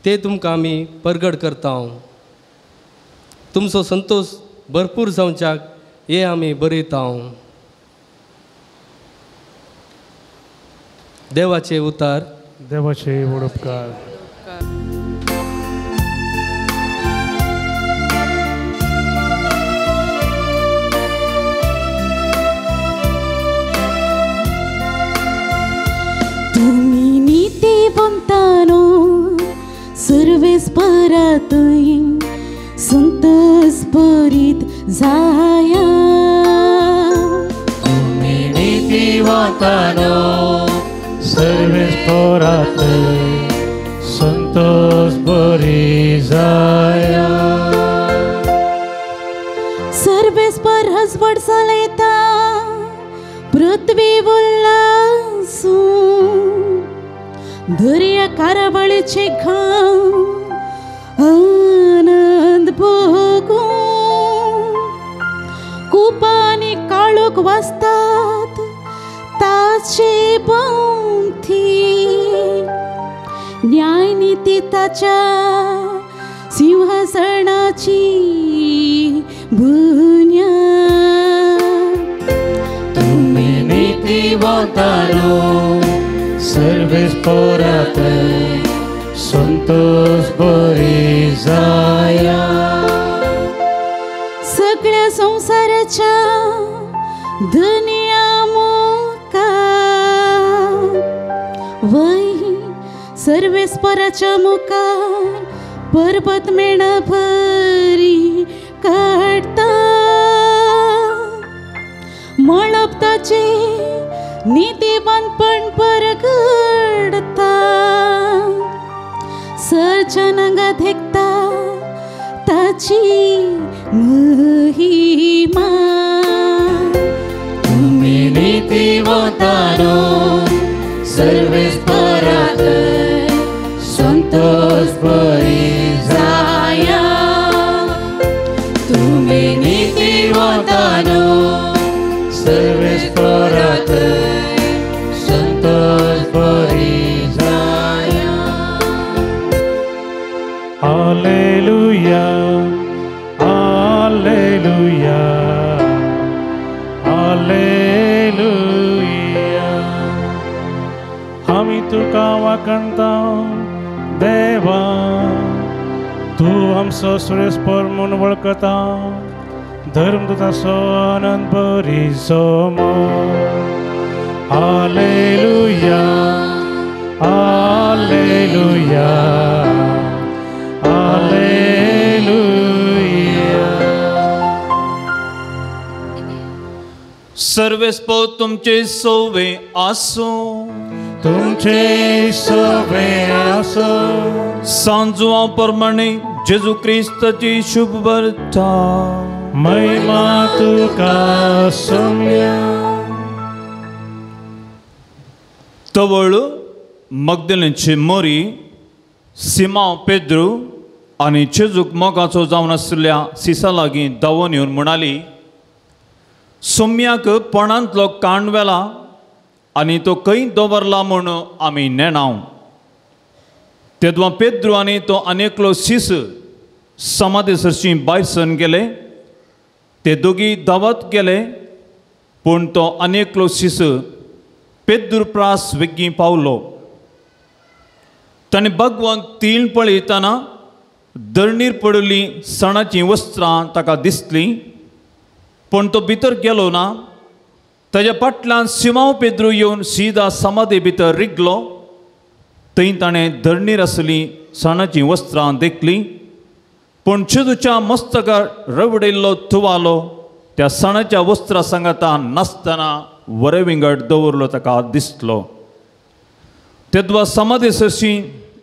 तें तुमकां आमी परगट करता. तुमचो संतोश भरपूर जावच्याक हे आमी बरयता. देवाचे उतार. देवाचे उपकार. तुम्ही नीतिवंतानो सर्वेस्परातूय संतोष भरीत जाया. तुम्ही नीतिवंतानो सर्वेस्परातूय संतोष भरीत जाया. सर्वेस्पर हसबड चलयता पृथ्वी उल्लासून, दर्या कारवाळीचे घाम आनंद भोगून, कुपांनी काळोख वाजतात ताचे भोंवती, न्यायनिती ताच्या सिंहासनाची बुन्याद. तुम्ही नीतिवंतानो सर्वेस्परात संतोष भरीत जाया. सगळ्या संवसाराच्या धनया मुखार वय सर्वेस्पराच्या मुखार पर्वत मेणा भरी काडटा. मळब ताचे नीतिवंतपण परगडता, सर्जनांगा धेकता ताची महिमा. तुमी नीतिवंतानो सर्वेस्परात संतोष बरी जाया. तुमी नीतिवंतानो सर्वेस्परात संतोष बरी जाया. Hallelujah hallelujah hallelujah. आमी तुका वाखणता देवा, तूं आमचो सुरेस्पर म्हूण वळखता. धर्म तुजो आनंद बरी सोमो. Hallelujah hallelujah hallelujah. सर्वेस्पर तुमचे सोवे आसूं. तुमचे सोवे आसूं. सांजवा प्रमाणे जेजू क्रिस्ताची शुभ वार्ता. महिमा तुका सोम्या. तवळ मगदलेंची मोरी सिमांव पेद्रू आनी जेजूक मोगाचो जावन आशिल्ल्या सिसा लागीं धांवून येवन म्हणाली, सोम्याक पणांतलो काण व्हेला आनी तो खंय दवरला म्हूण आमी नेणाव. तेदवा पेद्रू आनी तो आनी एकलो सीस समाधी सरशी भायर सरून गेले. ते दोगी धांवत गेले, पूण तो आनी एकलो सीस पेद्रू प्रास वेगीं पावलो. ताणें भगवंत तीन पळयतना धरणीर पडिल्लीं सणाचीं वस्त्रां ताका दिसलीं, पूण तो भितर गेलो ना. ताज्या फाटल्यान सिमांव पेद्रू येवन सीदा समाधी भितर रिगलो. थंय ताणें धरणीर आसलीं सणाचीं वस्त्रां देखलीं, पूण जेजूच्या मस्तकार रवडिल्लो तुवालो त्या सणाच्या वस्त्रां सांगाता नासतना वरे विंगड दवरलो ताका दिसलो. तेदवा समाधी सरशी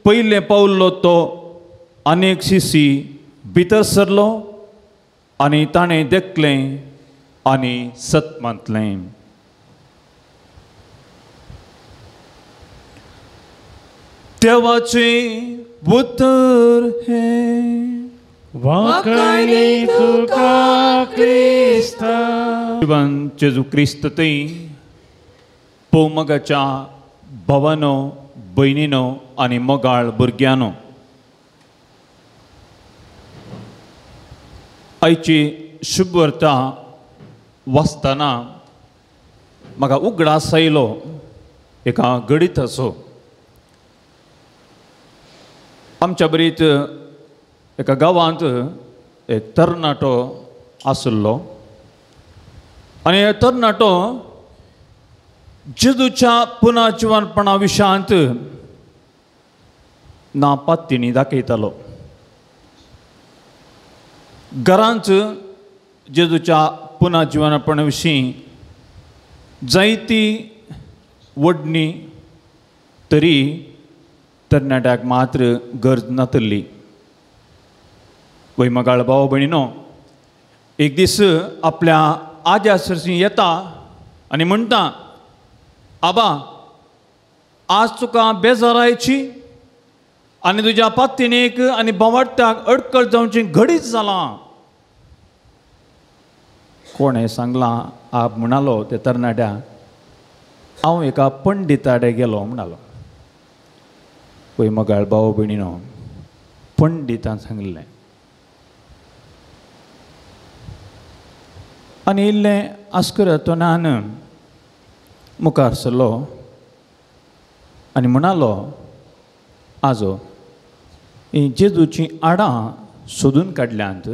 पयलें पावल्लो तो अनेक शिशी भितर सरलो आनी ताणें देखलें आनी सत मानलें. देवाचें उतर हें. वाखाणी तुका क्रिस्ता. जिवन जेजू क्रिस्त थंय पोमगाच्या भावानो भयणीनो आनी मोगाळ भुरग्यांनो, आयची शुभ वार्ता वाचतना म्हाका उगडास आयलो एका गणिताचो. आमच्या बरीत एका गांवांत एक तरणाटो आशिल्लो आनी हे तरणाटो जेजूच्या पुनर्जिवनपणा विशयांत ना पात्तीणी दाखयतालो. घरांत जेजूच्या पुनर्जिवनपणा विशीं जायती वडणी तरी तरणाट्याक मात्र गरज नातल्ली. वय मगाळ भाव भयणीनो, एक दीस आपल्या आज्या सरशी येता आनी म्हणटा, आबा आज तुका बेजारायची आनी तुज्या पात्तीणेक आनी बोवाट्याक अडकळ जावची घडीच जालां. कोणें सांगलां? आप म्हणालो ते तरणाट्या, हांव एका पंडिताडे गेलो म्हणालो. पळय मगाळ भाव भयणीनो, पंडितान सांगिल्लें आनी इल्लें आस्कर तोंडान मुखार सरलो आनी म्हणालो, आजो हीं जेजूचीं आडां सोदून काडल्यांत,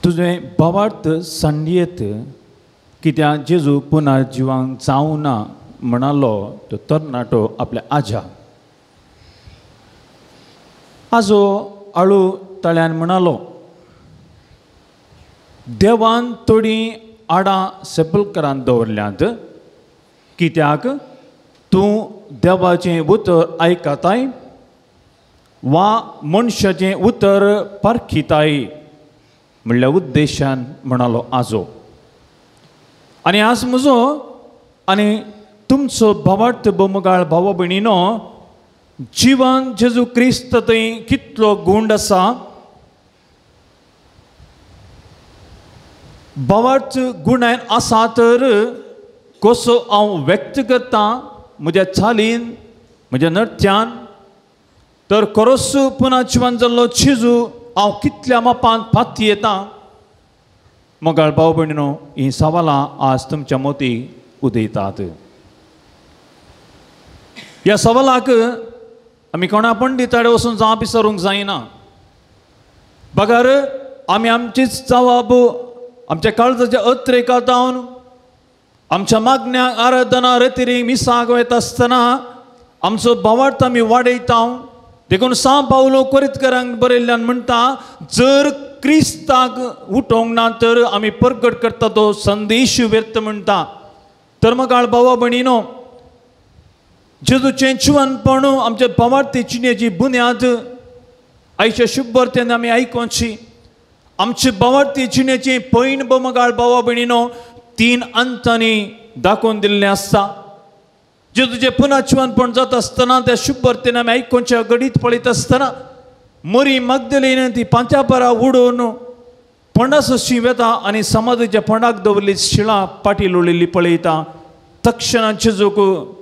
तुजें भावार्थ सांडयेत कित्याक जेजू पुनर्जिवांक जावं ना म्हणालो तो तरणाटो आपल्या आज्या. आजो आळू तळ्यान म्हणालो, देवान थोडीं आडां सेपलकरान दवरल्यांत कित्याक तूं देवाचें उतर आयकताय वा मनशाचें उतर पारखिताय म्हणल्या उद्देशान म्हणालो आजो. आनी आज म्हजो आनी तुमचो भावार्थ बोमगाळ भाव भयणीनो जिवन जेजू क्रिस्त थंय कितलो गुंड आसा, भावार्थ गुणान आसा तर कसो हांव व्यक्त करता म्हज्या चालीन म्हज्या नृत्यान, तर खरोच पुना जिवन जाल्लो जेजू हांव कितल्या मापान पाती येता. मोगाळ भाव भयणीनो हीं सवालां आज तुमच्या मोती उदयतात. ह्या सवालाक आमी कोणा पंडिताडे वचून जाप विचारूंक जायना, बगर आमी आमचीच जवाब आमच्या काळजाच्या अत्रेका जावन आमच्या मागण्या आराधना रेतिरी मिसाक वयता आसतना आमचो भावार्थ आमी वाडयता. देखून सां पावलो कोरितकरांक बरयल्ल्यान म्हणटा जर क्रिस्ताक उठोवंक ना तर आमी परगट करता तो संदेश व्यर्थ म्हणटा. तर मगाळ भावा भयणीनो जेजूचें जिवनपण आमच्या भावार्थी जिणेची बुन्याद आयच्या शुभवर्तेन आमी आयकोची. आमचे भावार्थी जिणेची पैण बोमगाळ भावा भयणीनो तीन अंतांनी दाखोवन दिल्लें आसता. जेजूचें पुना जिवनपण जाता आसतना त्या शुभवर्तेन आमी आयकोच्या घडीत पळयत आसतना मरी मगदलीन ती पांचापरा उडोवन पणासशी वेता आनी समाजाच्या पणाक दवरली शिळां पाटी लोळिल्ली पळयता. तक्षणा जेजूक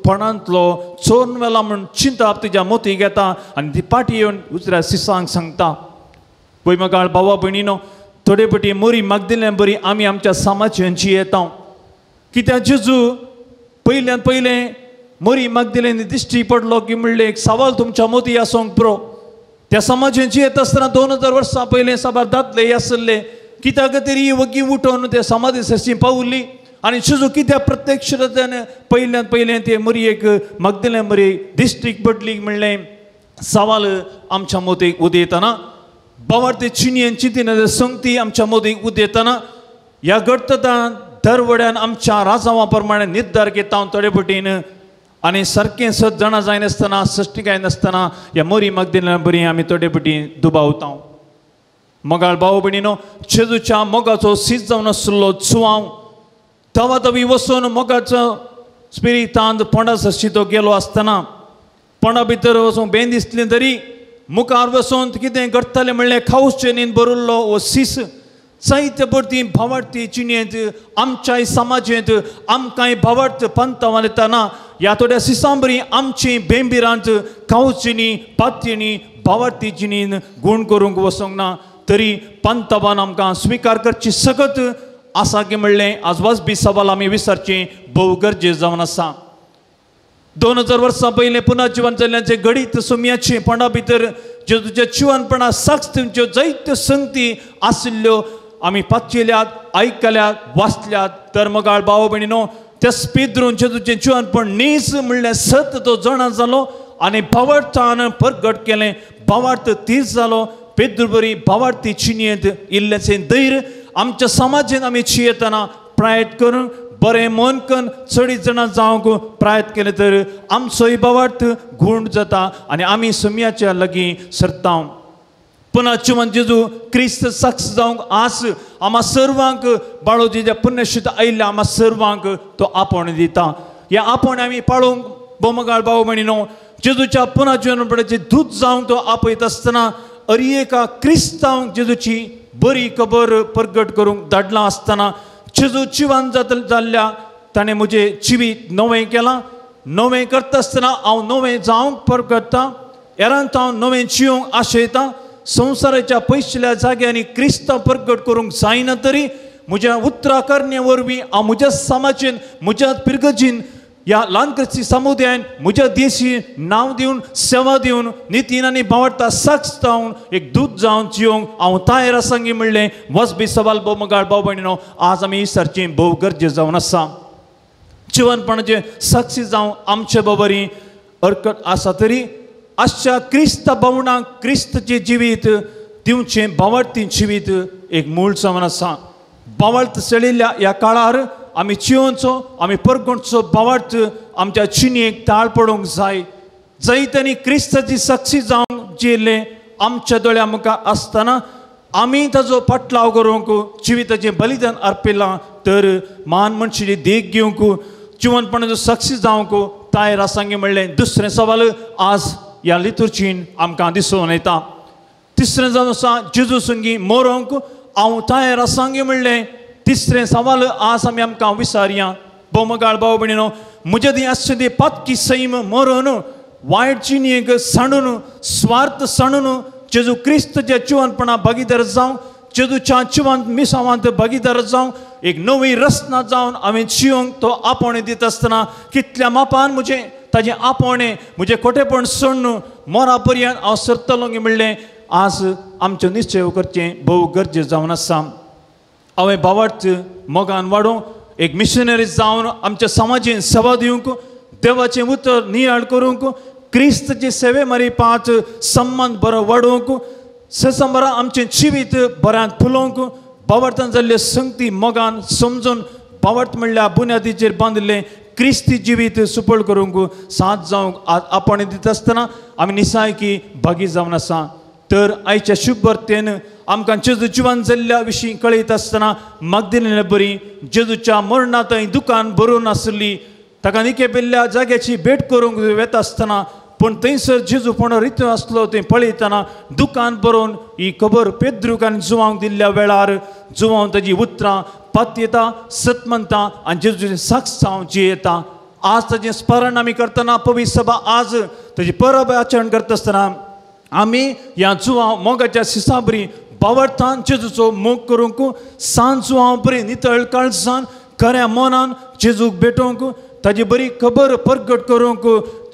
पणांतलो चोरून वेला म्हूण चिंताप तिच्या मोती घेता आनी ती पाटी येवन दुसऱ्या सिसांक सांगता. पळय मगाळ भावा भयणीनो थोडे पटी मोरी मागदिल्ल्या बरी आमी आमच्या समाजांची येता. कित्याक जेजू पयल्यान पयलें मोरी मागदिल्ल्यान दिश्टी पडलो की म्हणलें एक सवाल तुमच्या मोती आसूंक पुरो. त्या समाजांची येता आसतना 2000 वर्सां पयलें साबार दादले आसले कित्याक तरी वगी उठोवन त्या समाधी सरशी पावली आनी जेजू कित्याक प्रत्यक्ष पयल्यान पयलें ते मोरयेक मागदिल्ल्या बरी दिश्टीक पडली म्हणलें सवाल आमच्या मोतीक उदयतना भावार्थी चिनयेन चिंतीन संगती आमच्या मोदीक उदयतना ह्या घडटतान दरवड्यान आमच्या राजावा प्रमाणे निर्धार घेता थोडे पटीन आनी सारकें सत जाणा जायनासतना सश्टिकाय नासतना ह्या मोरी मागदिल्ल्या बरी आमी थोडे पटी दुबावता. मोगाळ भाव भयणीनो जेजूच्या मोगाचो सीज जावन आसलो चुवाव तवा तवी वचून मोगाचो स्पिरितांत पोंडा सरशी तो गेलो आसतना पोंडा भितर वचून बेन दिसलें तरी मुखार वचून कितें घडटलें म्हणलें खावचे न्हीद भरिल्लो हो सीस जायते भरती भावार्थी जिणेंत आमच्याय समाजेंत आमकांय भावार्थ पंथावान येतना ह्या थोड्या सिसां बरी आमची बेंबिरांत खावचीनी पातयेनी भावार्थी जिणेन गूण करूंक वचूंक ना तरी पंथावान आमकां स्विकार करची सगत आसा की म्हणलें आज वाजबी सवाल आमी विसरची भोव गरजे जावन आसा. 2000 वर्सां पयलें पुना जिवन जाल्ल्याचें घडीत सुम्याचें पोंडा भितर ज्यो तुज्या जिवनपणा साक्ष तुमच्यो जायत्यो संगती आशिल्ल्यो आमी पातयेल्यात आयकल्यात वाचल्यात. तर मगाळ भाव भयणीनो त्या पेद्रून जेजूचें जिवनपण नीज म्हणलें सत तो जाणा जालो आनी भावार्थान परगट केलें. भावार्थ तीज जालो पेद्रू बरी भावार्थी चिनयेंत इल्लेंशें धैर्य आमच्या समाजेन आमी चियेतना प्रयत्न करून बरें मन करून चडीत जाणां जावंक प्रयत्न केलें तर आमचोय भावार्थ गूण जाता आनी आमी सुम्याच्या लागीं सरता. पुना जिवन जेजू क्रिस्त साक्ष जावंक आस आमा सर्वांक बाळोजीच्या पुण्यशीत आयिल्ल्या आमा सर्वांक तो आपोवणें दिता. ह्या आपोवणें आमी पाळोवंक बोमगाळ भाव भयणीनो जेजूच्या पुना जिवनपणाचे दूत जावंक तो आपयत आसतना अरी एका क्रिस्तांव जेजूची बरी खबर परगट करूंक धाडलां आसतना जेजू जिवन जाल्ल्या ताणें म्हजें जिवीत नवें केलां. नवें करता आसतना हांव नवें जावंक परगटता हेरांत हांव नवें जिवंक आशयता. संवसाराच्या पयशिल्ल्या जाग्यांनी क्रिस्तांव परगट करूंक जायना तरी म्हज्या उतरा करणे वरवीं हांव म्हज्या समाजेन म्हज्या पिरगजीन ह्या ल्हान क्रिस्ती समुदायान म्हज्या देशी नांव दिवन सेवा दिवन नितीन आनी भावार्था साक्ष जावन एक दूत जावन जिवंक हांव तयार आसा गी म्हणलें वचबी सवाल भोव मगाळ भाव भयणीनो आज आमी सरचें भोव गरजे जावन आसा. जिवनपणाचें साक्षी जावं आमचे बबरी अरकत आसा तरी आजच्या क्रिस्त भावणांक क्रिस्तचें जिवीत दिवचें भावार्थी जिवीत एक मूळ जावन आसा. भावार्थ चलिल्ल्या ह्या काळार आमी जिवनचो आमी परगणचो भावार्थ आमच्या जिणेक ताळ पडूंक जाय. जंय तांणी क्रिस्ताची साक्षी जावंक जियेल्लें आमच्या दोळ्या मुखार आसतना आमी ताजो पाटलाव करूंक जिविताचें बलिदान अर्पिलां तर मान मनशाची देख घेवंक जिवनपणाचो सक्सेस जावंक तयार आसा म्हणलें दुसरें सवाल आज ह्या लितुर्चीन आमकां दिसून येता. तिसरें जावन आसा जेजू संगी मरोंक हांव तयार आसा म्हणलें तिसरें सवाल आज आमी आमकां विचारया. भोवमगाळ भाव भयणीनो, म्हज्या दी आसचे ती पातकी सैम मरोन वायट जिणेक सांडून स्वार्थ सांडून जेजू क्रिस्तच्या जिवनपणा भागीदार जावं, जेजूच्या जिवन मिसावांत भागीदार जावं, एक नवी रचना जावन हांवें जिवंक तो आपोवणें दिता आसतना कितल्या मापान म्हजें ताजें आपोवणें म्हजें खोटेपण सोडून मरा पर्यंत हांव सरतलो म्हणलें आज आमचें निश्चय करचें भोव गरजेचें जावन आसा. हांवें भावार्थ मोगान वाडोवंक एक मिशनरी जावन आमच्या समाजेन सेवा दिवंक, देवाचें उतर नियाळ करूंक, क्रिस्तचे सेवे मारिपांत संबंद बरो वाडोवंक, ससंबरा आमचें जिवीत बऱ्यांत फुलोवंक, भावार्थान जाल्ले संगती मोगान समजून भावार्थ म्हणल्यार बुन्यादीचेर बांदिल्लें क्रिस्ती जिवीत सुपळ करूंक साथ जावंक आज आपण दिता आसतना आमी निसायकी भागी जावन आसा. तर आयच्या शुभवर्तेन आमकां जेजू जिवन जाल्ल्या विशीं कळयत आसतना मागदिल्ले बरी जेजूच्या मरणांत थंय दुकान भरून आसली, ताका निकेपेल्ल्या जाग्याची भेट करूंक वेता आसतना पूण थंयसर जेजू फोंडो रितो आसलो थंय पळयतना दुकान बरोवन ही खबर पेद्रूक आनी जुवांक दिल्ल्या वेळार जुवांव ताजी उतरां पातयेता सत म्हणटा आनी जेजूचें साक्ष जावन जियेता. आज ताजें स्मरण आमी करतना पवित्र सभा आज ताजी परब आचरण करता आसतना आमी ह्या जुवांव मोगाच्या सिसाबरी भावार्थान जेजूचो मोग करूंक, सांज जुवांव बरी नितळ काळजान खऱ्या मनान जेजूक भेटोवंक, ताजी बरी खबर परगट करूंक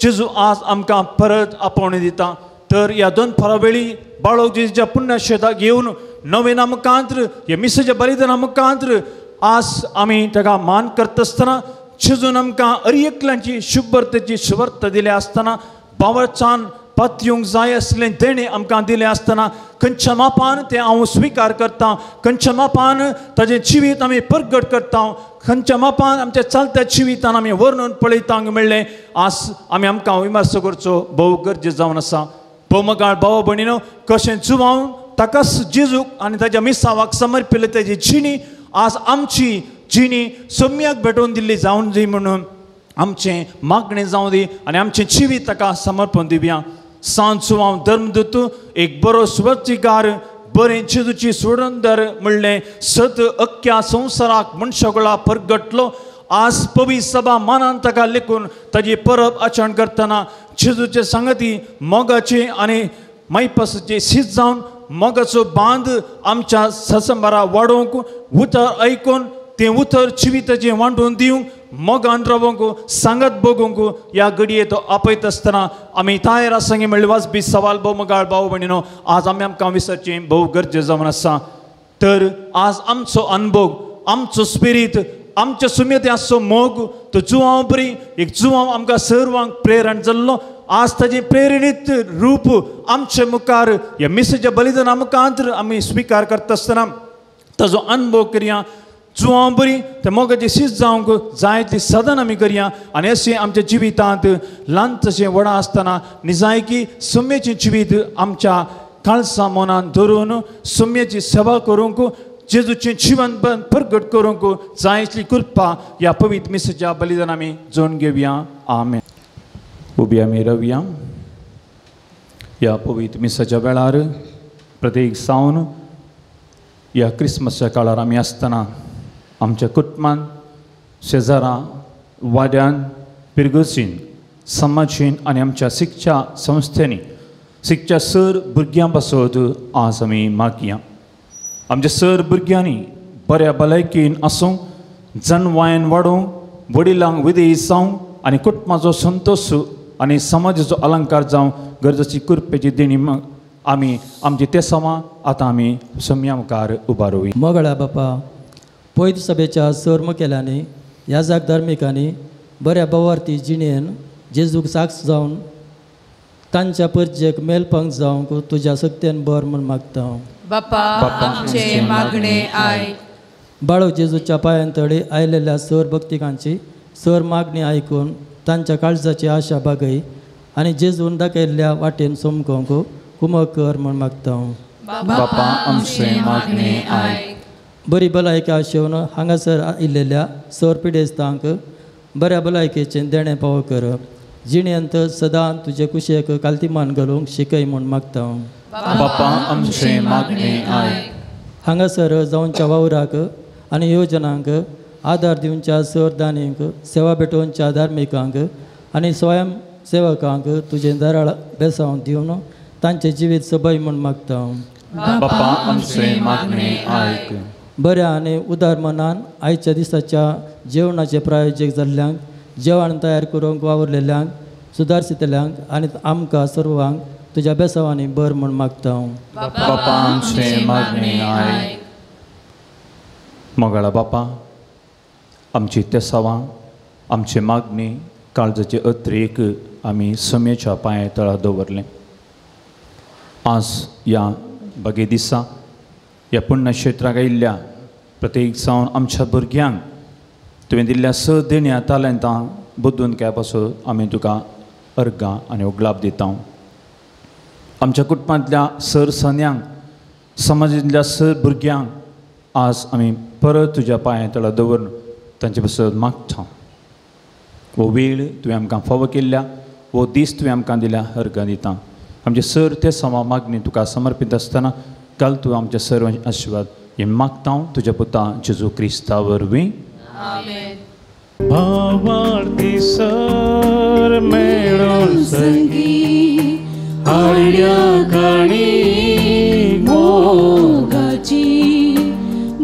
जेजू आज आमकां परत आपोवणें दिता. तर ह्या दोन फारावेळी बाळक जेजूच्या पुण्यशेताक येवन नवेना मुखांत्र ह्या मिसाच्या बलिदाना मुखांत्र आज आमी ताका मान करता आसतना जेजून आमकां अर एकल्यांची शुभवर्तेची सुवर्त दिल्या आसतना भावार्थान पातयेवंक जाय आसलें देणें आमकां दिलें आसतना खंयच्या मापान तें हांव स्विकार करता, खंयच्या मापान ताजें जिवीत आमी परगट करता, खंयच्या मापान आमच्या चलत्या जिवितान आमी वर्णून पळयता म्हणलें आज आमी आमकां विमर्सो करचो भोव गरजेचो जावन आसा. भोवमगाळ भाव भयणीनो, कशें जुवावन ताकाच जेजूक आनी ताज्या मिसावाक समर्पिल्ले ताजी जिणी आज आमची जिणी सम्याक भेटोवन दिल्ली जावन दी म्हणून आमचें मागणें जावं दी आनी आमचें जिवीत ताका समर्पण दिवया. सांज जुवांव धर्मदूत एक बरो सुवर्तीकार बरें जेजूची सोडंदर म्हणलें सत अख्ख्या संवसाराक मनशागोळा परगटलो. आज पवित्र सभा मानान ताका लेखून ताजी परब आचरण करतना जेजूचे सांगती मोगाचे आनी मायपासाचे सीत जावन मोगाचो बांद आमच्या ससंबारा वाडोवंक, उतर आयकून तें उतर जिविताचें वांटून दिवंक, मोगान रावोंक, सांगत भोगूंक ह्या घडये तो आपयत आसतना आमी तयार आसा म्हणलें वाजपी सवाल भोवमगाळ भाव भयणीनो आज आमी आमकां विसरचें भोव गरजेचें जावन आसा. तर आज आमचो अनभोग, आमचो स्पिरीत, आमच्या सुमेते आसचो मोग तो जुवांव बरी एक जुवांव आमकां सर्वांक प्रेरण जाल्लो आज ताजें प्रेरणीत रूप आमचे मुखार ह्या मिसाच्या बलिदाना मुखार आमी स्विकार करता आसतना ताजो अनुभव करया. जुवांव बरी त्या मोगाची शीत जावंक जाय ती सदन आमी करया आनी अशें आमच्या जिवितांत ल्हान तशें व्हडा आसतना निजायकी सुम्याचें जिवीत आमच्या काळसा मनान धरून सुम्याची सेवा करूंक, जेजूचें जिवन परगट करूंक जाय इतली कृपा ह्या पवित्र मिसाच्या बलिदान आमी जोडून घेवया. आमेन. उबी आमी रावया. ह्या पवित्र मिसाच्या वेळार प्रत्येक सावन ह्या क्रिसमसाच्या काळार आमी आसतना आमच्या कुटुंबान, शेजारा, वाड्यान, पिरगर्जीन, समाजीन आनी आमच्या शिक्षा संस्थेनी शिक्षा सर भुरग्यां पासत आज आमी मागया. आमच्या सर भुरग्यांनी बऱ्या भलायकेन आसूं, जनवायन वाडोवंक, वडिलांक विधेयी जावं आनी कुटुंबाचो संतोश आनी समाजाचो अलंकार जावं गरजेची कृपेची देणी आमी आमची तेसांवां आतां आमी सम्या मुखार उबारोवया. मोगळा बापा, पयत सभेच्या सर मुखेल्यांनी ह्या जाग धार्मिकांनी बऱ्या भावार्थी जिणेन जेजूक साक्ष जावन तांच्या परजेक मेलपांक जावंक तुज्या सक्तेन बर म्हूण मागता. बापा आमचे मागणे आयक. बाळू जेजूच्या पांयांतळी आयलेल्या सर भक्तिकांची सर मागणी आयकून तांच्या काळजाची आशा बागय आनी जेजून दाखयल्ल्या वाटेन समकोंक कुमक कर म्हूण मागता. बापा आमचें मागणें आयक. बरी भलायकी आशेवन हांगासर आयिल्ल्या सर पिडेस्तांक बऱ्या भलायकेचें देणें पावो कर. जिणेंत सदां तुजे कुशेक कालतीमान घालूंक शिकय म्हूण मागता. बापा आमचें मागणें आयक. हांगासर जावच्या वावराक आनी योजनांक आदार दिवच्या सर दानींक, सेवा भेटोवच्या धार्मिकांक आनी स्वयं सेवकांक तुजें दराळ बेसांव दिवन तांचें जिवीत सबय म्हूण मागता. बापा आमचें मागणें आयक. बऱ्या आनी उदार मनान आयच्या दिसाच्या जेवणाचे प्रायोजक जाल्ल्यांक, जेवण तयार करूंक वावुरलेल्यांक, सुदारशितल्यांक आनी आमकां सर्वांक तुज्या बेसांवांनी बर म्हूण मागता. बापा आमचें मागणें आयक. मोगाळा बापा, आमची तेसावां, आमची मागणी, काळजाचे अत्रेक आमी समेच्या पांया तळा दवरलें. आज ह्या बागे दिसा ह्या पुण्यक्षेत्राक आयिल्ल्या प्रत्येक जावन आमच्या भुरग्यांक तुवें दिल्ल्या स देण्या तालेंतां बदलून काय पासून आमी तुका अर्गां आनी उगलाप दिता. आमच्या कुटुंबांतल्या सर सन्यांक, समाजांतल्या सर भुरग्यांक आज आमी परत तुज्या पांया तळा दवरून तांचे पासून मागता. हो वेळ तुवें आमकां फावो केल्ल्या, हो दीस तुवें आमकां दिल्या अर्गां दिता. आमचे सर ते समा मागणी तुका समर्पीत आसतना काल तूं आमच्या सर्व आशिर्वाद हें मागता तुज्या पुता जेजू क्रिस्ता वरवीं. आमेन. भावार्थी सर मेळून संगी हाडया काणी मोगाची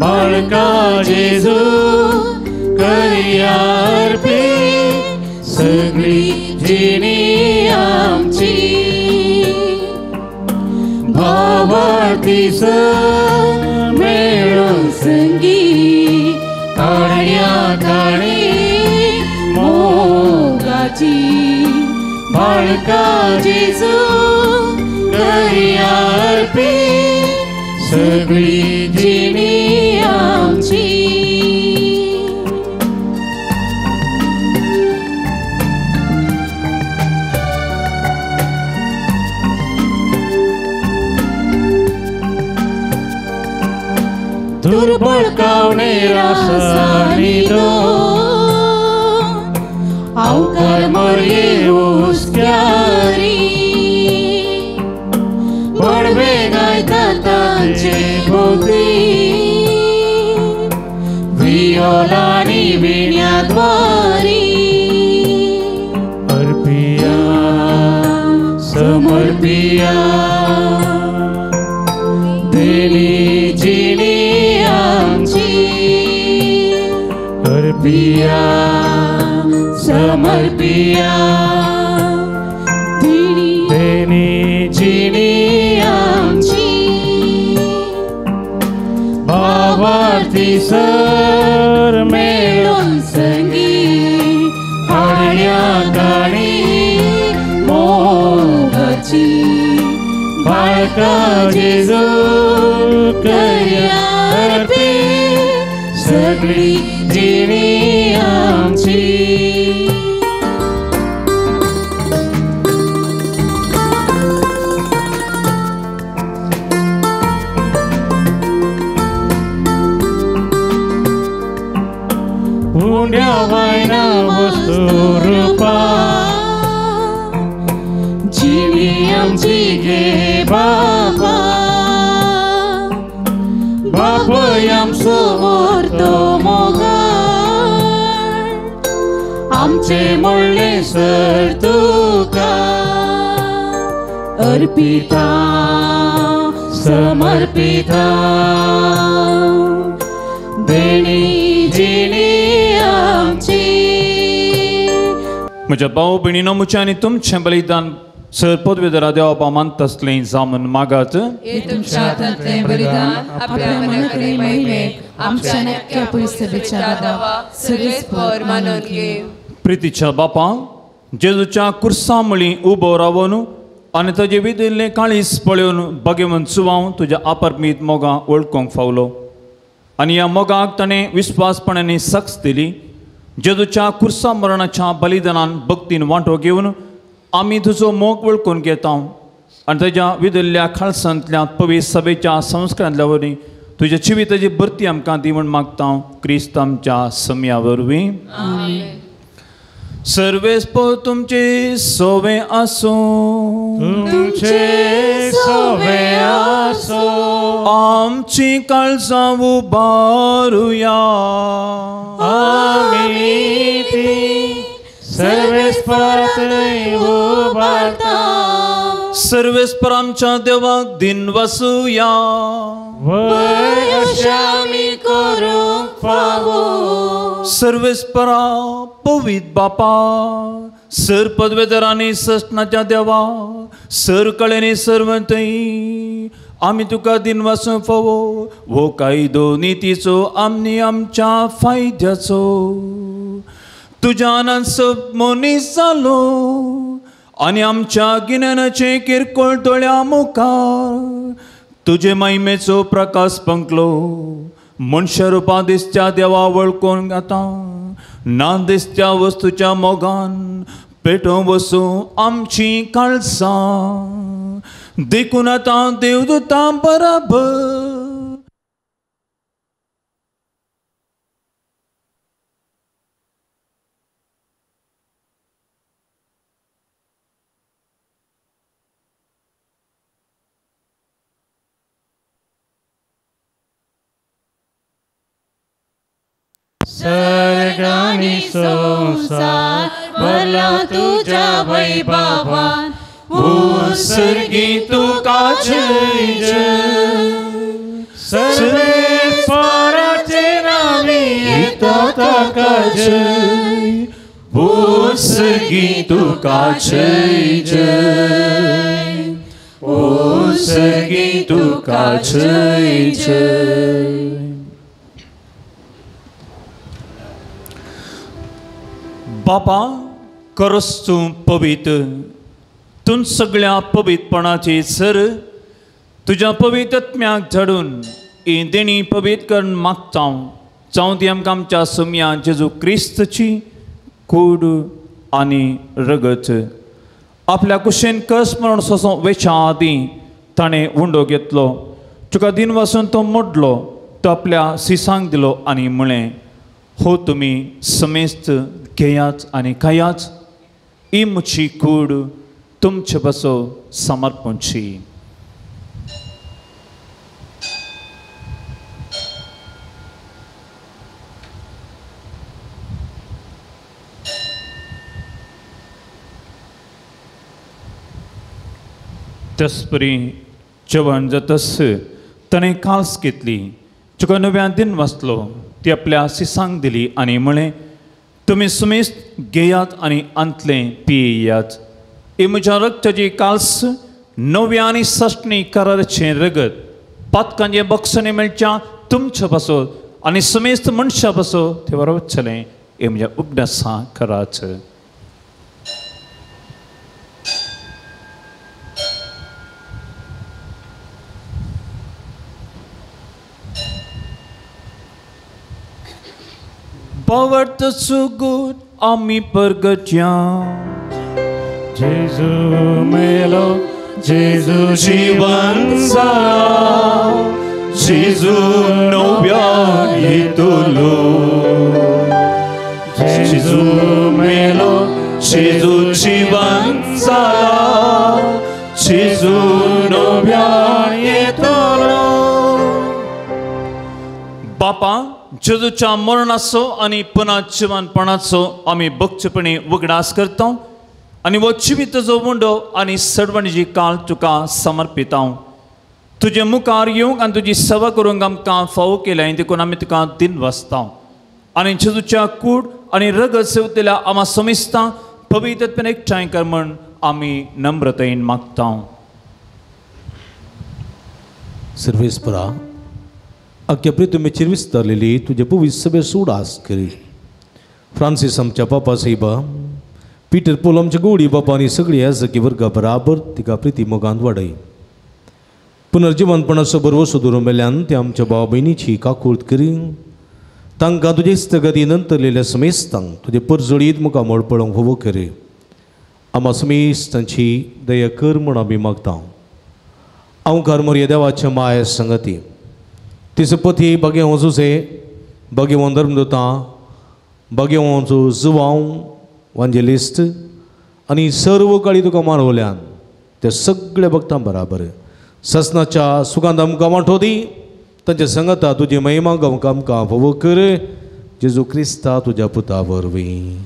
बाळका जेजू करया अर्पी सगळी जिणी आमची. भावार्थी सर मेळून संगी हाडया काणी मोगाची बाळका जेजू करया अर्पी सगळी जिणी आमची. दुर्बळ कावणे रासानी दो आवकार मरये हुस्क्यारी बडवे गायता तांचे भोवती वियोलानी विण्या द्वारी. अर्पिया समर्पिया देणी जिणी आमची. अर्पिया समर्पिया देणी जिणी आमची. भावार्थी सर मेळून संगी हाडया काणी मोगाची बाळका जेजू करया अर्पी सगळी जिणी आमची. उंड्या वायना वस्तू रुपा जिणी आमची गे बापा. बापय आमचो व्हरतो मोगाळ आमचे म्हणलें सर तुका अर्पिता समर्पिता देणी जिणी आमची. म्हज्या भाव भयणीनो, म्हजें आनी तुमचें बलिदान सर पदवेधरा देवा मानता आसलें जावन मागात. तुमच्या हातांतलें बलिदान आपल्या मनाकडे महिमे आमच्या नक्क्या परिसभेच्या दावा सगळेच पर मानून घे. प्रितीच्या बापा, जेजूच्या कुर्सा मळी उबो रावन आनी ताजे विदिल्लें काळीस पळोवन बागेवन सुवाव तुज्या अपरमीत मोगा वळखूंक फावलो आनी ह्या मोगाक ताणें विस्वासपणांनी सक्स दिली. जेजूच्या कुर्सा मरणाच्या बलिदानान भक्तीन वांटो घेवन आमी तुजो मोग वळखून घेता आनी ताज्या विदल्ल्या खालसांतल्या पवित्र सभेच्या संस्कारांतल्या वरवीं तुज्या जिविताची भरती आमकां दी म्हूण मागता क्रिस्त आमच्या सम्या वरवीं. सर्वेस्पोर तुमचे सोवे आसूं, तुमचे सोवे आसूं. आमची काळजां उबारुया, आमी ती सर्वेस्पराक उबारता. सर्वेस्पर आमच्या देवाक दिन वसुया, वय अशें आमी करूंक फावो. सर्वेस्परा पवित्र बापा, सर पदवेदरांनी सस्नाच्या देवा, सर कळेनी सर्वंतय आमी तुका दिन वासूंक फावो. हो कायदो नितीचो आमनी आमच्या फायद्याचो, तुज्या आनंद सब मनीस जालो आनी आमच्या गिन्यानाचे किरकोळ दोळ्या मुखार तुजे महिमेचो प्रकाश पंकलो. मनशा रुपा दिसच्या देवा वळखून आतां ना दिसच्या वस्तूच्या मोगान पेटोवंक बसूं आमची काळसां, देखून आतां देवदूतां बराबर सर्गानी संसार भरला तुझ्या वैभवान, सर्गी तुका जय जय. सर्वेस्पराचे नावे येता ताका जय, सर्गी तुका जय जय, सर्गी तुका जय जय. बापा करस तूं पवित्र, तूं सगळ्या पवित्रपणाची सर तुज्या पवित्र आत्म्याक धाडून ही देणी पवित्र करून मागता. जावं ती आमकां आमच्या सुमया जेजू क्रिस्तची कूड आनी रगत. आपल्या कुशेन कस म्हणून सोंसो वेच्या आदीं ताणें उंडो घेतलो, तुका दिन वासून तो मोडलो, तो आपल्या सिसांक दिलो आनी म्हळें, हो तुमी समेस्त घेयात आनी खायात, ही म्हजी कूड तुमचे बसो समर्पणची. तसपरी जेवण जातस ताणें काल्स घेतली, तुका नव्यान दिन वाचलो, ती आपल्या सिसांक दिली आनी म्हळें, तुमी सुमेस्त घेयात आनी अंतलें पियेयात, ही म्हज्या रक्ताची काल्स नव्या आनी सश्टणी कराराचें रगत, पातकांचें बक्षणें मेळच्या तुमच्या पासत आनी समेस्त मनशा पासत तें बरोबर चलें, हें म्हज्या उगडासा कराच. भावार्थ सुगूत आमी परगट्या, जेजू मेलो, जेजू जिवंत जाला, जेजू नव्या येतलो, जेजू मेलो, जेजू जिवंत जाला, जेजू नव्या येतलो. बापा जेजूच्या मरणाचो आनी पुनः जिवनपणाचो आमी भक्तपणी उगडास करता आनी हो जिविताचो उंडो आनी सडवणीची काळ तुका समर्पिता. तुजे मुखार येवंक आनी तुजी सेवा करूंक आमकां फावो केल्या देखून आमी तुका दिन वाचता आनी जेजूच्या कूड आनी रगत सेवतल्या आमा समिस्तां पवित्रपणे एकठांय कर म्हण आमी नम्रतायेन मागता. सर्वेस्परा आख्या प्रितुमेचेर विस्तारलेली तुजे पवित्र सभे सुडास करी. फ्रांसीस आमच्या पापा साहेबा, पीटर पोल आमच्या गोडी बापा आनी सगळी याजकी वर्गा बराबर तिका प्रिती मोगांत वाडय. पुनर्जिवनपणाचो बरवसो दवरून मेल्यान ते आमच्या भाव भयणीची काकूळत करी. तांकां तुजे इस्तगती नंतरलेल्या समेस्तांक तुजे परजळीत मुखार मोड पळोवंक फावो करी. आमा समेस्तांची दया कर म्हूण आमी मागता. हांव करमोरये देवाचे माय संगती तिसपती बगे वचूसे बगे धर्मदुतां बगे वचू जुवांव वांजेलिस्ट आनी सर्व काळी तुका मारवल्यान ते सगळे भक्तां बराबर ससनाच्या सुखांत आमकां वांटो दी तांच्या संगता तुजी महिमा गावंक आमकां फावो कर जेजू क्रिस्ता तुज्या पुता वरवीं.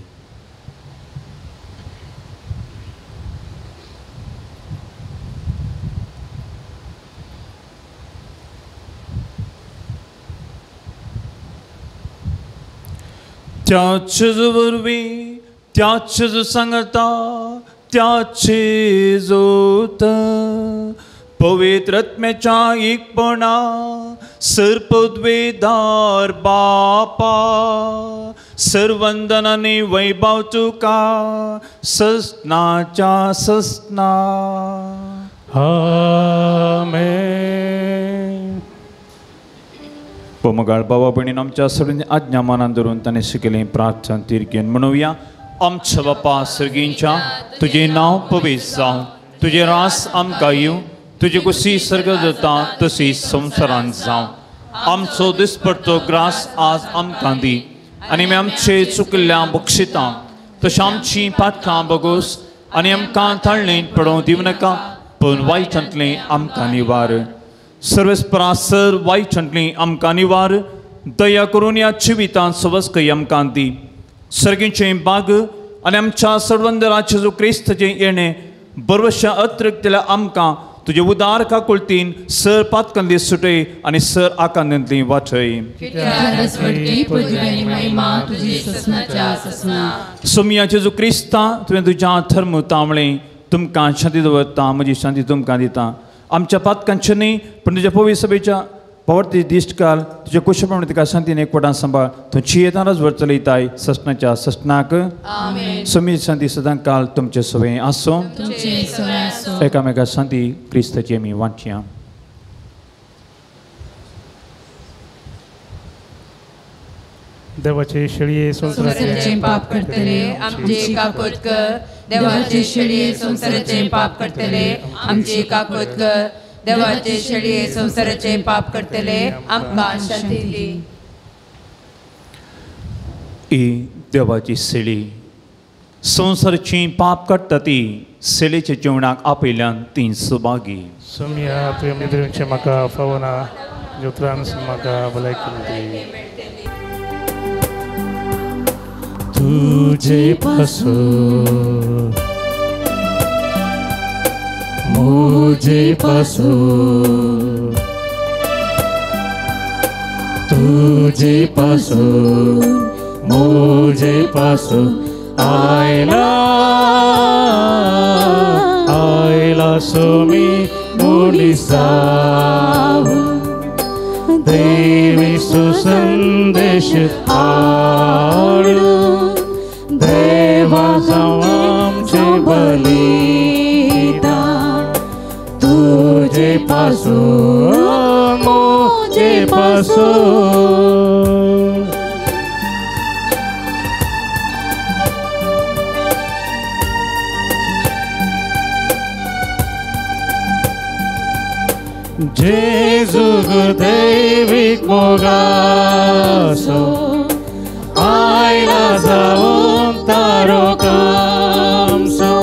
त्याच वरवीं त्याच सांगता त्याच जोत पवित्र आत्म्याच्या एकपणा सर्पद्वेदार बापा सर्वंदनाने वैभव तुका ससनाच्या ससना. आमेन. पोमगाळ बाबा भयणीन आमच्या सगळ्यांनी आज्ञा मानान धरून ताणें शिकयलें प्रार्थना तिरकेन म्हणुया. आमच्या बापा सर्गींच्या तुजें नांव पवित्र जावं, तुजें रास आमकां येवं, तुजी कुशी सर्ग जाता तशी संवसारांत जावं. आमचो दिसपडतो ग्रास आज आमकां दी आनी आमी आमचे चुकिल्ल्या बक्षितां तशें आमचीं पातकां बगोस आनी आमकां ताळणेंत पडोवंक दिवं नाका पूण वायटांतलें आमकां निवार. सर्वेस्परा सर वायटांतलें आमकां निवार. दया करून ह्या जिवितांत सवस्कय आमकां दी. सर्गीचें बाग आनी आमच्या सर्वंदराचें जो क्रिस्ताचें येणें बरवशा अतिरिक्त आमकां तुजे उदार काकुळतीन सर पातकांतली सुटय आनी सर आकांतांतली वाचय. सोमया जेजू क्रिस्ता तुवें तुज्या धर्म तांबळें तुमकां शांती दवरता, म्हजी शांती तुमकां दिता. आमच्या पातकांचें न्ही पूण तुज्या पवित्र सभेच्या पवर्ती दिश्ट काल तुज्या कुशळ प्रमाणे तुका शांतीन एकवटान सांबाळ. तूं चियेतान राजवट चलयताय ससनाच्या ससनाक. समी शांती सदां काल तुमचे सवय आसूं. एकामेका शांती क्रिस्ताची आमी वांटया. देवाचे शेळये संवसाराचें पाप करतले आमचे काकूत कर. देवाचे शेळये संवसाराचें पाप करतले आमचे काकूत कर. देवाचे शेळये संवसाराचें पाप करतले आमकां शांती दी. ही देवाची शेळी संवसाराचें पाप काडटा ती शेळीच्या जेवणाक आपयल्यान ती सुभागी. सोमया तुवें मेदरेचें म्हाका फावना उपरांत म्हाका भलायकी दी. तुझे पासून मुझे पासून तुझे पासून मुझे पासून आयला आयला सोमी मुनिसाव देवी सुसंदेश हाडू देवा आमचे बलिदान तुझे पासून मुझे पासून. जेजू दैवीक मोगासो आयला जावन तारो कामसो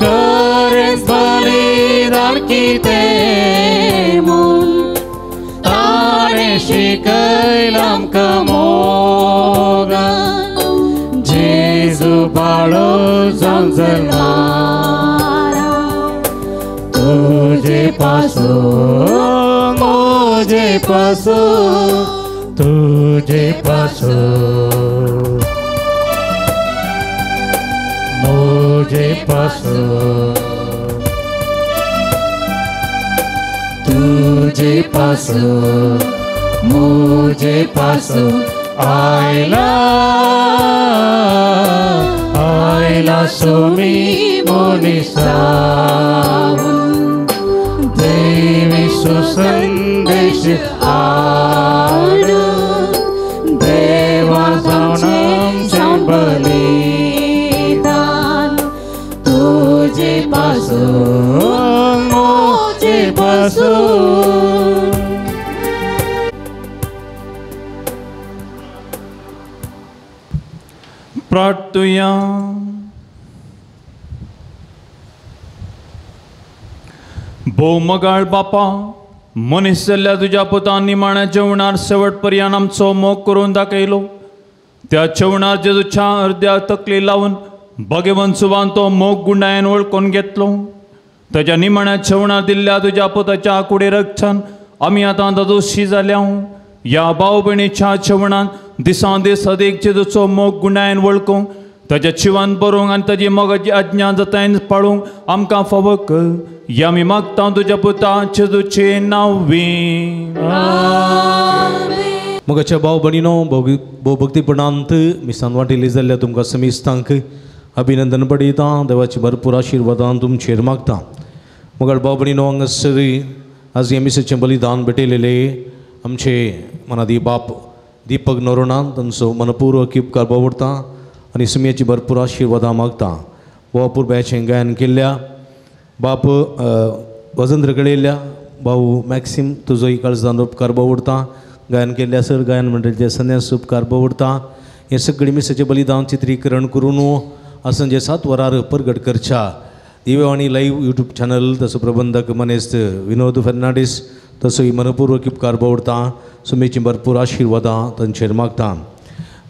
करेच बलिदान कितें म्हूण ताणें शिकयलां आमकां मोगान. जेजू बाळो जावन जल्माला तुझे पासून मुझे पासून तुझे पासून मुझे पासून तुझे पासून मुझे पासून आयला आयला सोमी मुनिसाव देवी सुसंदेश हाडू देवा जावन आमचें बलिदान तुझे पासून मुझे प्रार्थुया. भोव मगाळ बापा, मनीस जाल्ल्या तुज्या पुतान निमाण्या जेवणार शेवट पर्यंत आमचो मोग करून दाखयलो. त्या जेवणार जेजूच्या अर्द्या तकली लावन भगवंत सुवान तो मोग गुंडायन वळखून घेतलो. ताज्या निमाण्या जेवणार दिल्ल्या तुज्या पुताच्या कुडे रक्षण आमी आतां दोशी जाल्या. ह्या भाव भयणीच्या जेवणान दिसान दीस अदीक जेजूचो मोग गुंडायन वळखूंक, ताज्या जिवान बरोवंक आनी ताजी मोगाची आज्ञा जतायन पाळूंक आमकां फावो कर. ह्या आमी मागता तुज्या पुता जेजूचे नांवी. मोगाच्या भाव भयणीनो, भोवभक्तीपणांत मिसान वांटेली जाल्ल्या तुमकां समेस्तांक अभिनंदन पडयता. देवाची भरपूर आशिर्वादान तुमचेर मागता. मोगाळ भाव भयणीनो, हांगासर आज ह्या मिसाचें बलिदान भेटयलेले आमचे मनादी बाप दीपक नोरोणा तांचो मनपूर्वक उपकार बावडता आनी सुमयाची भरपूर आशिर्वादां मागता. भाव पुरब्याचें गायन केल्ल्या बाप वजंद्र कळयल्ल्या भाऊ मॅक्सिम तुजोय काळजान उपकार बावडता. गायन केल्ल्या सर गायन मंडळीचे संन्यास उपकार बावडता. हें सगळें मिसाचें बलिदान चित्रीकरण करून आसंजे 7 वरार परगट करच्या दिव्यवाणी लायव्ह यूट्यूब चॅनल तसो प्रबंधक मनेस्त विनोद फर्नांडीस तसोय मनपूर्वक उपकार बावडता. सुमेची भरपूर आशिर्वादां तांचेर मागता.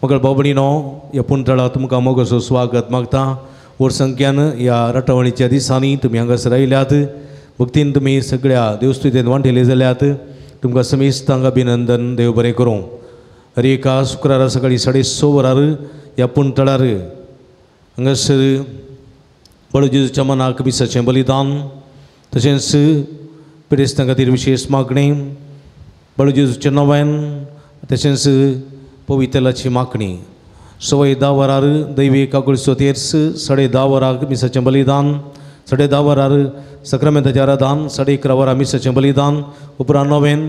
मगळ भाव भयणीनो, ह्या पुणतळा तुमकां मोगाचो स्वागत मागता. व्हड संख्यान ह्या रटावणीच्या दिसांनी तुमी हांगासर आयल्यात. भक्तीन तुमी सगळ्या देवस्तुतेन वांटेले जाल्यात. तुमकां समेस्तांक अभिनंदन. देव बरें करूं. हर एका शुक्रारा सकाळीं 6:30 वरार ह्या पुणतळार हांगासर बळो जेजूच्या मनाक मिसाचें बलिदान तशेंच पिडेस्तां खातीर विशेश मागणें, बळो जेजूचें नवेन तशेंच पवित्रलाची मागणी. 10:15 वरार दैवी काकुळचो तेर्स, 10:30 वराक मिसाचें बलिदान, 10:30 वरार सक्रामेंताचें आराधन, 11:30 वरां मिसाचें बलिदान, उपरांत नवेन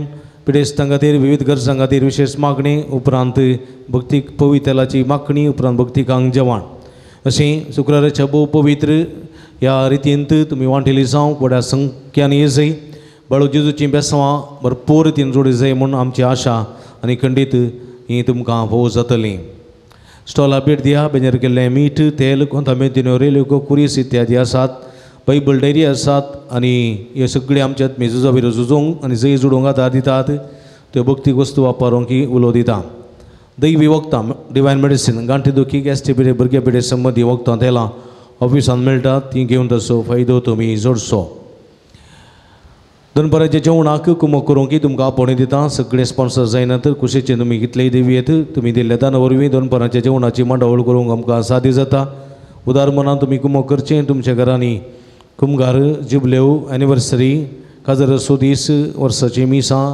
पिडेस्तां खातीर विविध गरजां खातीर विशेश मागणी, उपरांत भक्तीक पवित्रलाची मागणी, उपरांत भक्तिकांक जेवण. अशें शुक्राराच्या भोव पवित्र ह्या रितींत तुमी वांटेली जावंक व्हडा संख्यान ये जाय. बाळू जेजूचीं बेसांवां भरपूर रितीन जोडी जाय म्हूण आमची आशा आनी खंडीत ही तुमकां भोव जातली. स्टॉला भेट दिया. बेंजर केल्लें मीठ, तेल, कोंतामेतिन्यो, रेल्यो, कुरीस इत्यादी आसात. बायबल डायरी आसात आनी हे सगळे आमच्या मेजुजा विरो झुजोवंक आनी जंय जोडूंक आदार दितात. त्यो भक्तीक वस्तू वापरूंक ही उलो दिता. दैवी वखदां, डिवायन मेडिसीन, गांठी दुखी, गॅस्ट्रिक पिडे, भुरग्या पिडे संबंदी वखदां तेलां ऑफिसान मेळटात. तीं घेवन तसो फायदो तुमी जोडचो. दनपाराच्या जेवणाक कुमक करूंक तुमकां आपोवणें दिता. सगळे स्पॉन्सर जायना तर कुशीचे तुमी कितलेय दिवं येत. तुमी दिल्ल्या दाना वरवीं दनपाराच्या जेवणाची मांडावळ करूंक आमकां सादी जाता. उदार मनान तुमी कुमक करचें. तुमच्या घरांनी कुमगार, जुबलेव, एनिवर्सरी, काजर दीस, वर्साचीं मिसां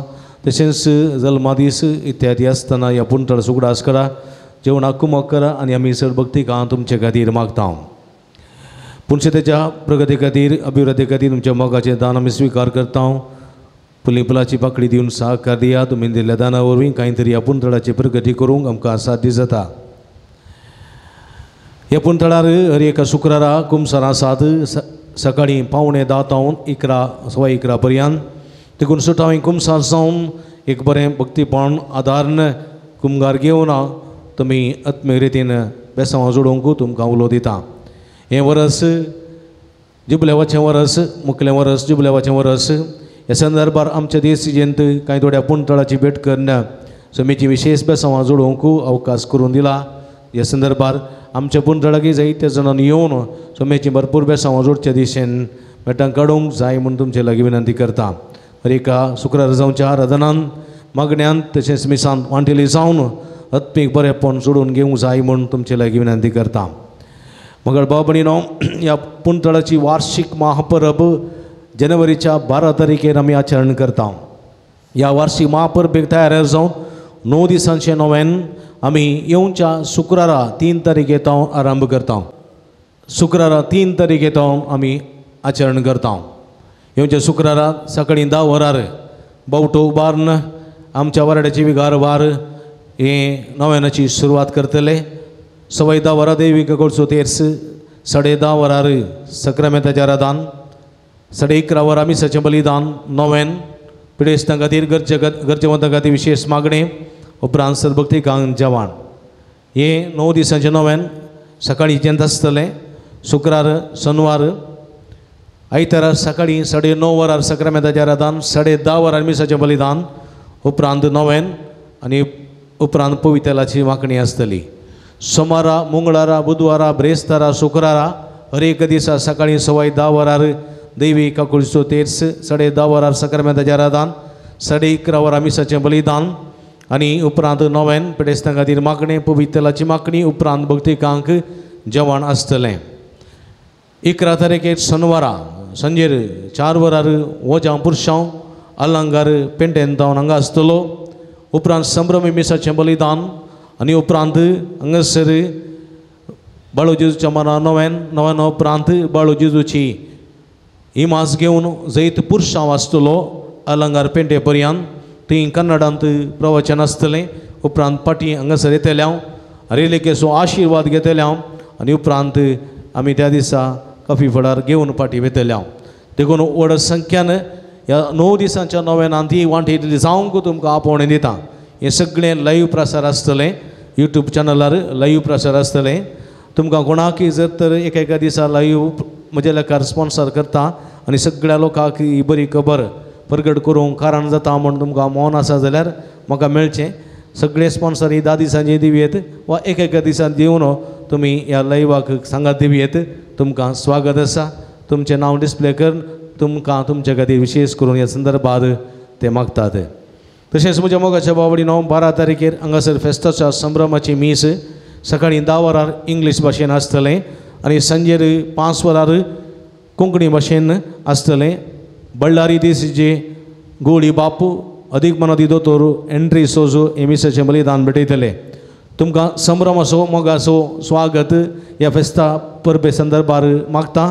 तशेंच जल्मादीस इत्यादी आसतना ह्या पुणतळ सुगडास करा. जेवणाक कुमक करा आनी आमी चड भक्तिकां तुमचे खातीर मागता. पुणशेतेच्या प्रगती खातीर, अभिवृद्धी खातीर तुमच्या मोगाचें दान आमी स्विकार करता. फुली फुलाची पाकळी दिवन सहकार दिया. तुमी दिल्ल्या दाना वरवीं कांय तरी ह्या पुणतळाची प्रगती करूंक आमकां साध्य जाता. ह्या पुणतळार हर एका शुक्रारा कुमसारां सात सकाळीं 9:45 तावन 11, 11:15 पर्यंत देखून सुटावीं कुमसार जावन एक बरें भक्तीपण आदारन कुमगार घेवन तुमी आत्मीय रितीन बेसांवां जोडूंक तुमकां उलो दिता. हें वरस जुबलेवाचें वरस, मुखलें वरस, जुबलेवाचें वरस. ह्या संदर्भार आमच्या देसीजेंत कांय थोड्या पुणतळाची भेट करून समेची विशेष बेसांवां जोडूंक अवकाश करून दिला. ह्या संदर्भार आमच्या पुणतळाक जायत्या जाणांनी येवन समेची भरपूर बेसांवां जोडच्या दिशेन मेटां काडूंक जाय म्हूण तुमचे लागीं विनंती करता. हर एका शुक्रार जावच्या आराधनान, मागण्यांत तशेंच मिसांत वांटेली जावन आत्मीक बरेपण जोडून घेवंक जाय म्हूण तुमचे लागीं विनंती करता. मगळ भाव भयणीनो, ह्या पुणतळाची वार्षिक महापरब जानेवारीच्या 12 तारखेर आमी आचरण करता. ह्या वार्षिक महापरबेक तयार जावन 9 दिसांचें नोवेन आमी येवच्या शुक्रारा 3 तारखेर तावन आरंभ करता. शुक्रारा 3 तारखेर तावन आमी आचरण करता. येवच्या शुक्रारा सकाळीं 10 वरार बावटो उबारून आमच्या वराड्याची विगार वार हे नोवेनाची सुरवात करतले. 10:15 वरां देवी गगोळचो तेर्स, 10:30 वरार सक्रामेंताचें आराधन, 11:30 वरां मिसाचें बलिदान, नोवेन, पिडेस्तां खातीर गरजेवंतां खातीर विशेष मागणें, उपरांत सद्भक्तिकांक जेवण. हें 9 दिसांचें नोवेन सकाळीं जेंत आसतलें. शुक्रार शनवार आयतारा सकाळीं 9:30 वरार सक्रामेंताचें आराधन, 10:30 वरार मिसाचें बलिदान, उपरांत नोवेन आनी उपरांत पवितेलाची मागणी आसतली. सोमारा मंगळारा बुधवारा ब्रेस्तारा शुक्रारा हर एक दिसा सकाळीं 10:15 वरार दैवी काकुळचो तेर्स, 10:30 वरार सक्रामेंताचें आराधन, 11:30 वरार मिसाचें बलिदान आनी उपरांत नोवेन, पिडेस्तां खातीर मागणें, पवितेलाची मागणी, उपरांत भक्तिकांक जेवण आसतलें. 11 तारखेर शनवारा सांजेर 4 वरार वोजां पुरशांव अलंगार पेंटेन जावन हांगा आसतलो. उपरांत संभ्रमी मिसाचें बलिदान आनी उपरांत हांगासर बाळू जेजूच्या मना नोवेन, नोवेन उपरांत बाळू जेजूची इमाज घेवन जैत पुरशांव आसतलो अलंगार पेंटे पर्यंत. थंय कन्नडांत प्रवचन आसतलें. उपरांत पाटी हांगासर येतले हांव रेलिकेचो आशिर्वाद घेतले हांव आनी उपरांत आमी त्या दिसा कॉफी फळार घेवन पाटी वयतले हांव. देखून व्हड संख्यान ह्या 9 दिसांच्या नोवेनांत ही वांटेली जावंक तुमकां आपोवणें दिता. हें सगळें लायव्ह प्रसार आसतलें, यूट्यूब चॅनलार लायव्ह प्रसार आसतलें. तुमकां कोणाकय जर तर एका एका दिसा लायव्ह म्हज्या लेखार स्पॉन्सर करता आनी सगळ्या लोकांक ही बरी खबर परगट करूंक कारण जाता म्हूण तुमकां मौन आसा जाल्यार म्हाका मेळचें. सगळे स्पॉन्सर ही 10 दिसांची दिवयेत वा एक एका दिसान दिवन तुमी ह्या लायवाक सांगात दिवयेत. तुमकां स्वागत आसा. तुमचें नांव डिस्प्ले करून तुमकां तुमचे खातीर विशेश करून ह्या संदर्भात ते मागतात. तशेंच म्हज्या मोगाच्या बावडीनो 12 तारखेर हांगासर फेस्ताच्या संभ्रमाची मीस सकाळीं 10 वरार इंग्लीश भाशेन आसतलें आनी सांजेर 5 वरार कोंकणी भाशेन आसतलें. बल्लारी दीस जे गोळी बापू अदीक मनादी दोतोर एंट्री सोजो हे मिसाचें बलिदान भेटयतले. तुमकां संभ्रमाचो मोगाचो स्वागत ह्या फेस्ता परबे संदर्भार मागता.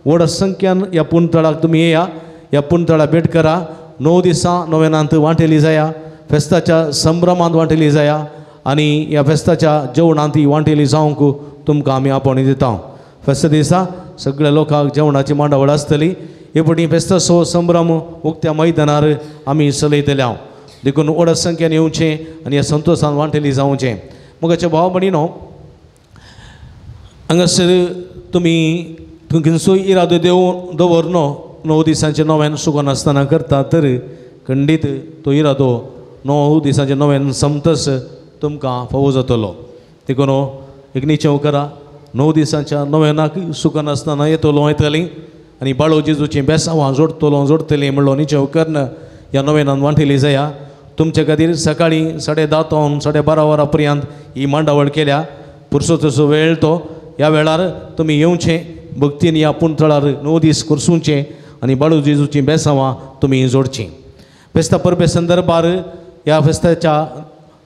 व्हड संख्यान ह्या पुणतळाक तुमी येया, ह्या पुणतळा भेट करा. 9 दिसां नोवेनांत वांटेली जाया, फेस्ताच्या संभ्रमांत वांटेली जाया आनी ह्या फेस्ताच्या जेवणांत ही वांटेली जावंक तुमकां आमी आपोवणी दिता. फेस्ता दिसा सगळ्या लोकांक जेवणाची मांडावळ आसतली. हे फावटी फेस्ताचो संभ्रम उक्त्या मैदानार आमी चलयतले हांव. देखून व्हड संख्येन येवचें आनी ह्या संतोशान वांटेली जावचें. मोगाचे भाव भयणीनो हांगासर तुमी खंयचोय इरादो दवरनो 9 दिसांचें नोवेन सुकनासतना करता तर खंडीत तो इरादो 9 दिसांचें नोवेन समतस तुमकां फावो जातलो. देखून एक निचेव करा, 9 दिसांच्या नोवेनाक सुकनासतना येतलो येतली आनी बाळो जेजूचीं बेसांवां जोडटलो जोडटलीं म्हणलो निचेव करून ह्या नोवेनान वांटेली जाया. तुमचे खातीर सकाळीं 10:30 तावन 12:30 वरां पर्यंत ही मांडावळ केल्या. पुरसोचो वेळ तो ह्या वेळार तुमी येवचें भक्तीन ह्या पुणतळार 9 दीस करसुचें आनी बाळू जेजूचीं बेसांवां तुमी जोडचीं. फेस्ता परबे संदर्भार ह्या फेस्ताच्या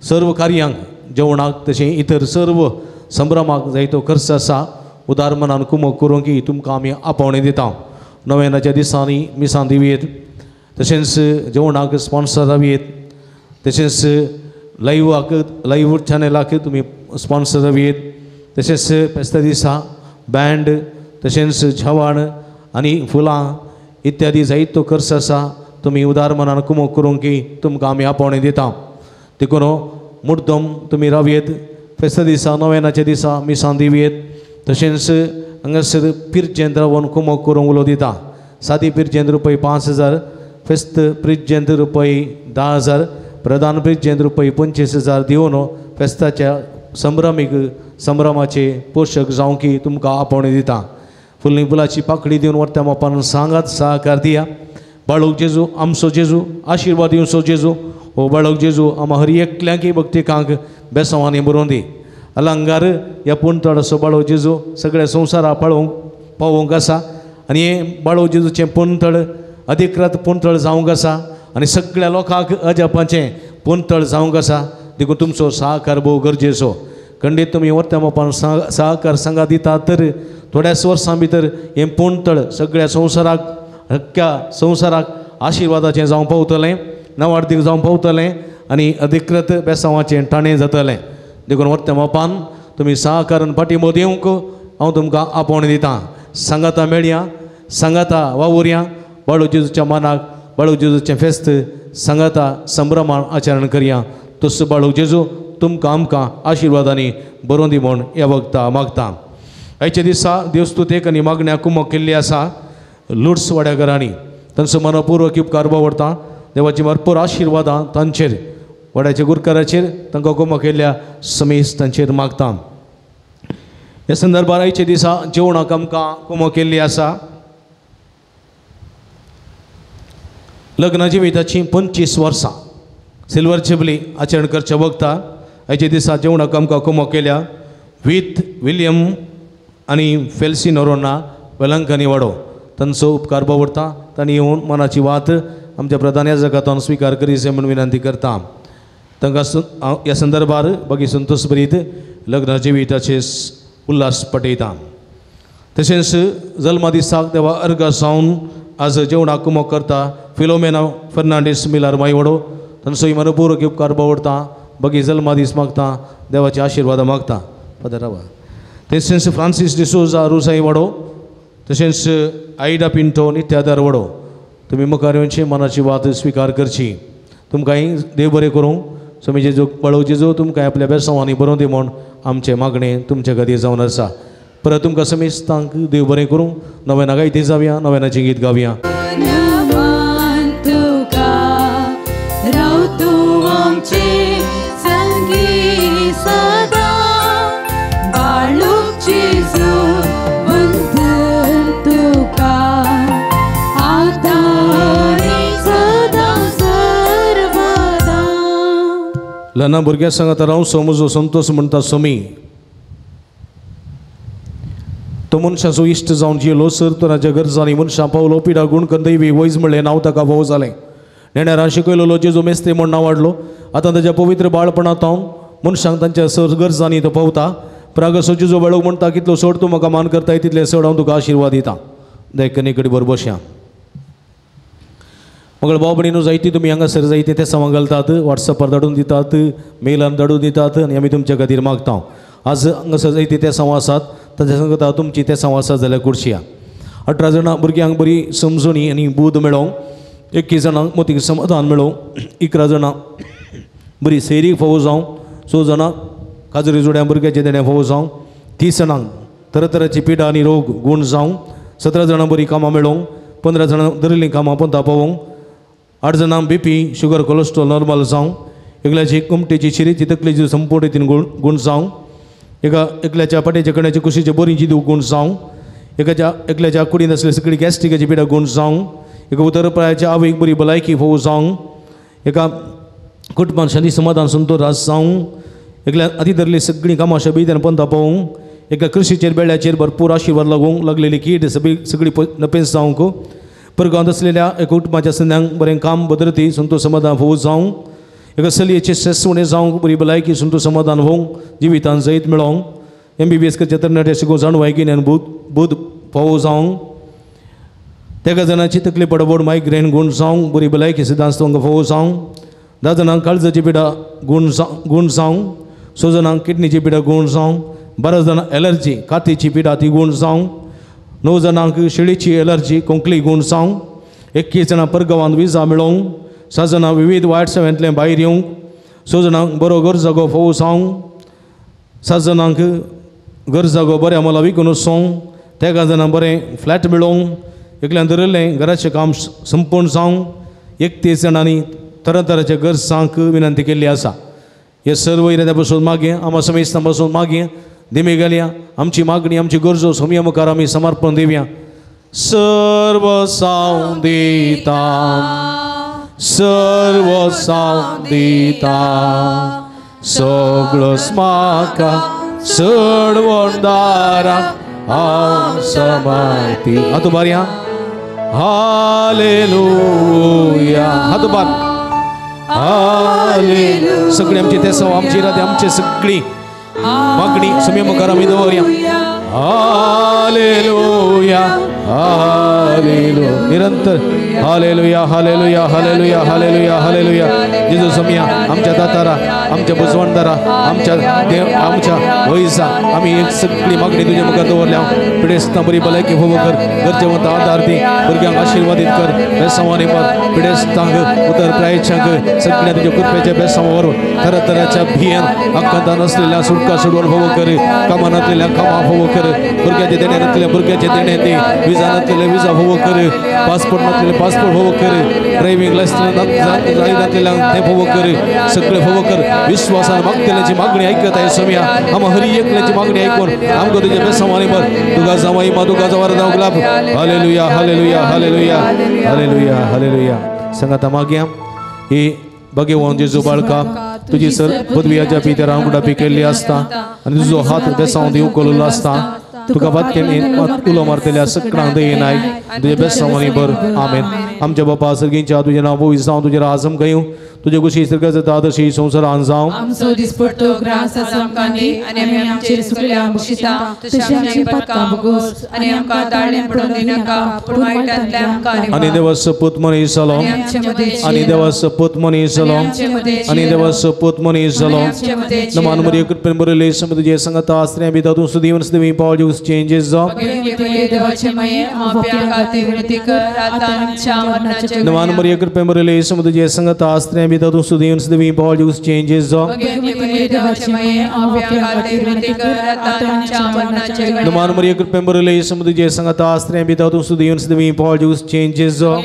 सर्व कार्यांक जेवणाक तशें इतर सर्व संभ्रमाक जायतो खर्च आसा. उदार मनान कुमक करूंक तुमकां आमी आपोवणें दिता. नोवेनाच्या दिसांनी मिसां दिवयेत, तशेंच जेवणाक स्पॉन्सर जावयेत, तशेंच लायव्हाक लायव्ह चॅनलाक तुमी स्पॉन्सर जावयेत, तशेंच फेस्ता दिसा बँड तशेंच जेवण आनी फुलां इत्यादी जायतो खर्च आसा. तुमी उदार मनान कुमक करूंक तुमकां आमी आपोवणें दिता. देखून मुद्दम तुमी रावयेत. फेस्ता दिसा नोवेनाच्या दिसा मिसां दिवयेत. तशेंच हांगासर पिरजेंत रावन कुमक करूंक उलो दिता. सादी पिरजेंत रुपय 5,000, फेस्त प्रिजेंत रुपय 10,000, प्रधान प्रिजेंत रुपय 25,000 दिवन फेस्ताच्या संभ्रमीक संभ्रमाचे पोशक जावंक तुमकां आपोवणें दिता. फुलनी फुलाची पाकळी दिवन व्हरत्या बापान सांगात सहकार दिया. बाळूक जेजू आमचो जेजू आशिर्वाद दिवचो जेजू हो बाळूक जेजू आमा हर एकल्यांकी भक्तिकांक बेसांवांनी बरोवन दी. अलंगार ह्या पुणतळाचो बाळो जेजू सगळ्या संवसारा पाळोवंक पावोवंक आसा आनी हें बाळो जेजूचें पुणतळ अधिकृत पुणतळ जावंक आसा आनी सगळ्या लोकांक अजापाचें पुणतळ जावंक आसा. देखून तुमचो सहकार भोव गरजेचो. खंडीत तुमी व्हरत्या बापान सहकार सांगा दिता तर थोड्याच वर्सां भितर हें पुणतळ सगळ्या संवसाराक हक्क्या संवसाराक आशिर्वादाचें जावंक पावतलें, नवार्दीक जावंक पावतलें आनी अधिकृत बेसांवाचें ठाणें जातलें. देखून व्हरत्या बापान तुमी सहकारान पाठिंबो दिवंक हांव तुमकां आपोवणें दितां. सांगाता मेळया, सांगाता वावुरया, बाळू जेजूच्या मानाक बाळू जेजूचें फेस्त सांगाता संभ्रमान आचरण करया. तसो बाळू जेजू तुमकां आमकां आशिर्वादांनी बरोवन दी म्हूण ह्या वखता मागता. आयच्या दिसा देवस्तुतेक आनी मागण्या कुमक केल्ली आसा लुड्स वाड्या घरांनी तांचो मनपूर्वक उपकार बावडता. देवाची भरपूर आशिर्वादां तांचेर वाड्याच्या गुरकाराचेर तांकां कुमक केल्ल्या समेस तांचेर मागता. ह्या संदर्भार आयच्या दिसा जेवणाक आमकां कुमक केल्ली आसा लग्न जिविताची 25 वर्सां सिल्वर जुबली आचरण करच्या वखता आयच्या दिसा जेवणाक आमकां कुमक केल्या विथ विलियम आनी फेल्सी नोरोना वेलंकनी वाडो तांचो उपकार बावडता. तांणी येवन मनाची वात आमच्या प्रधान याजकांतून स्विकार करीचे म्हूण विनंती करता. तांकां ह्या संदर्भार बाकी संतोष भरीत लग्न जिविताचे उल्हास पटयता. तशेंच जल्मा दिसाक देवा अर्घ जावन आज जेवणाक कुमक करता फिलोमेना फर्नांडीस मिलार मायवडो तांचोय मनपूर्वक उपकार बावडता. बाकी जल्मा दीस मागता देवाचे आशिर्वाद मागता फादर रावा. तशेंच फ्रांसीस डिसोजा रुसाई वाडो तशेंच आयडा पिंटो नित्यादार वडो तुमी मुखार येवची मनाची वात स्विकार करची. तुमकांय देव बरें करूं स्वामी जेजू बळो जेजू तुमकां आपल्या बेसांवांनी बरोवन दी म्हूण आमचें मागणें तुमचे खातीर जावन आसा. परत तुमकां समेस्तांक देव बरें करूं. नव्याना गायती जावया नव्यानाचें गीत गावया. ल्हान भुरग्यां सांगात राव समजो संतोष म्हणटा समी तो मनशाचो इश्ट जावन जियेलो सर तराच्या गरजांनी मनशां पावलो पिडा गूण कंदैवी वैज म्हणलें नांव ताका भोव जालें. नेण्यारान शिकयलेलो जेजू मेस्त्री म्हूण नांव वाडलो. आतां ताच्या पवित्र बाळपणांत हांव मनशांक तांच्या सर गरजांनी तो पावता. प्रागसो जेजू बाळूक म्हणटा कितलो चड तूं म्हाका मान करताय तितले चड हांव तुका आशिर्वाद दिता. देखून कडेन बरोबर बसया. मगळ भाव भयणीनो जायती तुमी हांगासर जायते ते सवां घालतात वॉट्सॅपार धाडून दितात मेलान धाडून दितात आनी आमी तुमच्या खातीर मागता. आज हांगासर जायती ते सवां आसात तांच्या सांगता तुमची ते सवां आसात जाल्यार कुर्शिया 18 जाणां भुरग्यांक बरी समजणी आनी बूद मेळोवंक 21 जाणांक मोतीक समाधान मेळोवंक 11 जाणां बरी सैरीक फावो जावं 6 जाणां काजरी जोड्या भुरग्याचें देणें फावो जावं 30 जाणांक तरातराची पिडा आनी रोग गूण जावं 17 जाणां बरीं कामां मेळोवंक 15 जाणां धरिल्लीं कामां पंता पावोवंक 8 जाणां बीपी शुगर कोलेस्ट्रॉल नॉर्मल जावं एकल्याची कुमटेची शिरीची तकलेची संपूर्ण रितीन गूण जावं एका एकल्याच्या पाट्याच्या कण्याच्या कुशीचे बोरींची दिव गूण जावं एकाच्या एकल्याच्या कुडीन आसले सगळी गॅस्ट्रिकाची पिडा गूण जावं एका उतरपायाच्या आवयक बरी भलायकी फोव जावं एका कुटुंबान शांती समाधान संतोष जावं एकल्या आदी धरली सगळीं कामां शबीद पंता पावोवंक एका कृशीचेर बेळ्याचेर भरपूर आशिर्वाद लागूंक लागलेली कीट सगळी सगळी नपेस जावंक परगांवांत आसलेल्या एका कुटुंबाच्या संद्यांक बरें काम भद्रती संतोष समाधान फोव जावं एका चलयेचें सेसवणें जावंक बरी भलायकी संतोष समाधान होवंक जिवितान जैत मेळोवंक MBBS करच्या तरणाट्या शिकोवंक जाणवाय गिन्यान बूद फावो जावंक तेगा जाणांची तकली पडबड मायग्रेन गूण जावंक बरी भलायकी सिद्धांत तांकां फावो जावंक 10 जाणांक काळजाची पिडा गूण जावंक 6 जाणांक किडनीची पिडा गूण जावंक 12 जाणां एलर्जी कातीची पिडा ती गूण जावंक 9 जाणांक शेळीची एलर्जी खोंकली गूण जावंक 21 जाणां परगांवांत विजा मेळोवंक 6 जाणां विविध वायट सेवेंतलें भायर येवंक 6 जाणांक बरो घर जागो फोव जावंक 7 जाणांक घर जागो बऱ्या मोला विकून वचोंक 13 जाणां बरें फ्लॅट मेळोवंक एकल्यान धरिल्लें घराचें काम संपूर्ण जावंक 31 जाणांनी तरातराच्या गरजांक विनंती केल्ली आसा. हे सर्व इराद्या बसून मागीं आमा समेस्तां बसून मागीं दिमी घालया आमची मागणी आमची गरजो सोमया मुखार आमी समर्पण दिवया. सर्व साव दिता सर्व साव दिता सगळोच म्हाका चडवणदारा हांव समाती. हात उबारया हालेलुया. हात उबार हालेलुया. सगळी आमची तेसांव आमची इरादे आमची सगळी मागणी समी मुखार आमी दवरया. Hallelujah hallelujah. निरंतर. Hallelujah hallelujah hallelujah hallelujah hallelujah. जेजू सोमया आमच्या दातारा, आमच्या बुजवणदारा, आमच्या देव, आमच्या वयसा आमी एक सगळी मागणी तुजे मुखार दवरल्या. पिडेस्तां बरी भलायकी फोव कर, गरजेवंत आदार दी, भुरग्यांक आशिर्वादीत कर, बेसांवांनी पर पिडेस्तांक उतर प्रायच्यांक सगळ्या तुज्या कृपेच्या बेसांवा व्हरून तरातराच्या भियेन आकांतान आसलेल्या सुटका सोडवण फोव कर, कामां नासलेल्या कामां फोव कर, भुरग्याचे देणे नासलेल्या भुरग्याचे देणे दी, विजा नासलेले विजा फोव कर, पासपोर्ट नासलेले पासपोर्ट फोव कर, ड्रायव्हिंग लायसन्स नासलेल्यांक ते फोव कर, सगळे फोव कर. विश्वासान मागतल्याची मागणी ऐकत आहे सोम्या, आम्हा हरी एकल्याची मागणी ऐकून आमकां तुज्या बेसांवांनी भर. तुका जावं मा, तुका जावं जावं लाभ. Hallelujah hallelujah hallelujah hallelujah hallelujah. सांगाता मागया ही भगेवन जेजू बाळका, तुजी सर पदवी अजापी त्या रामगुडापी केल्ली आसता आनी तुजो हात बेसांव दिवं कलोलो आसता. तुका वाक्यान उलो मारतल्या सगळ्यांक दयेन आयक, तुज्या बेसांवांनी भर. आमेन. आमच्या बापा सर्गींच्या तुजें नांव पवित्र जावं, तुजें राज आमकां येवं, तुजे कुशी स्वर्गात जाता तशी संवसारांत जावं. आमचो दिसपट्टो ग्रास आमकां दी आनी आमी आमचेर चुकल्या बक्षिता तशें आमचीं पातकां भोगोस आनी आमकां दाळें पडून दिनाका, पूण वायटांतल्यान आमकां निवार. आनी देवा सपूत मनीस जालो, आनी देवा सपूत मनीस जालो, आनी देवा सपूत मनीस जालो. नमान मरिया कृपेन भरिल्ली सम तुजे संगता आसलें बी तातूंत सुदीवन सुदीवी पावल ज्यूस चेंजेस जावं. नमान मरिया कृपेन भरिल्ली सम तुजे संगता आसलें बी तातूंत सुदीवन सुदीवी पावल ज्यूस चेंजेस जावं. नमान मरिया कृपेन भरिल्ली सम तुजे संगता आसलें बी तातूंत सुदीवन सुदीवी पावल ज्यूस चेंजेस जावं.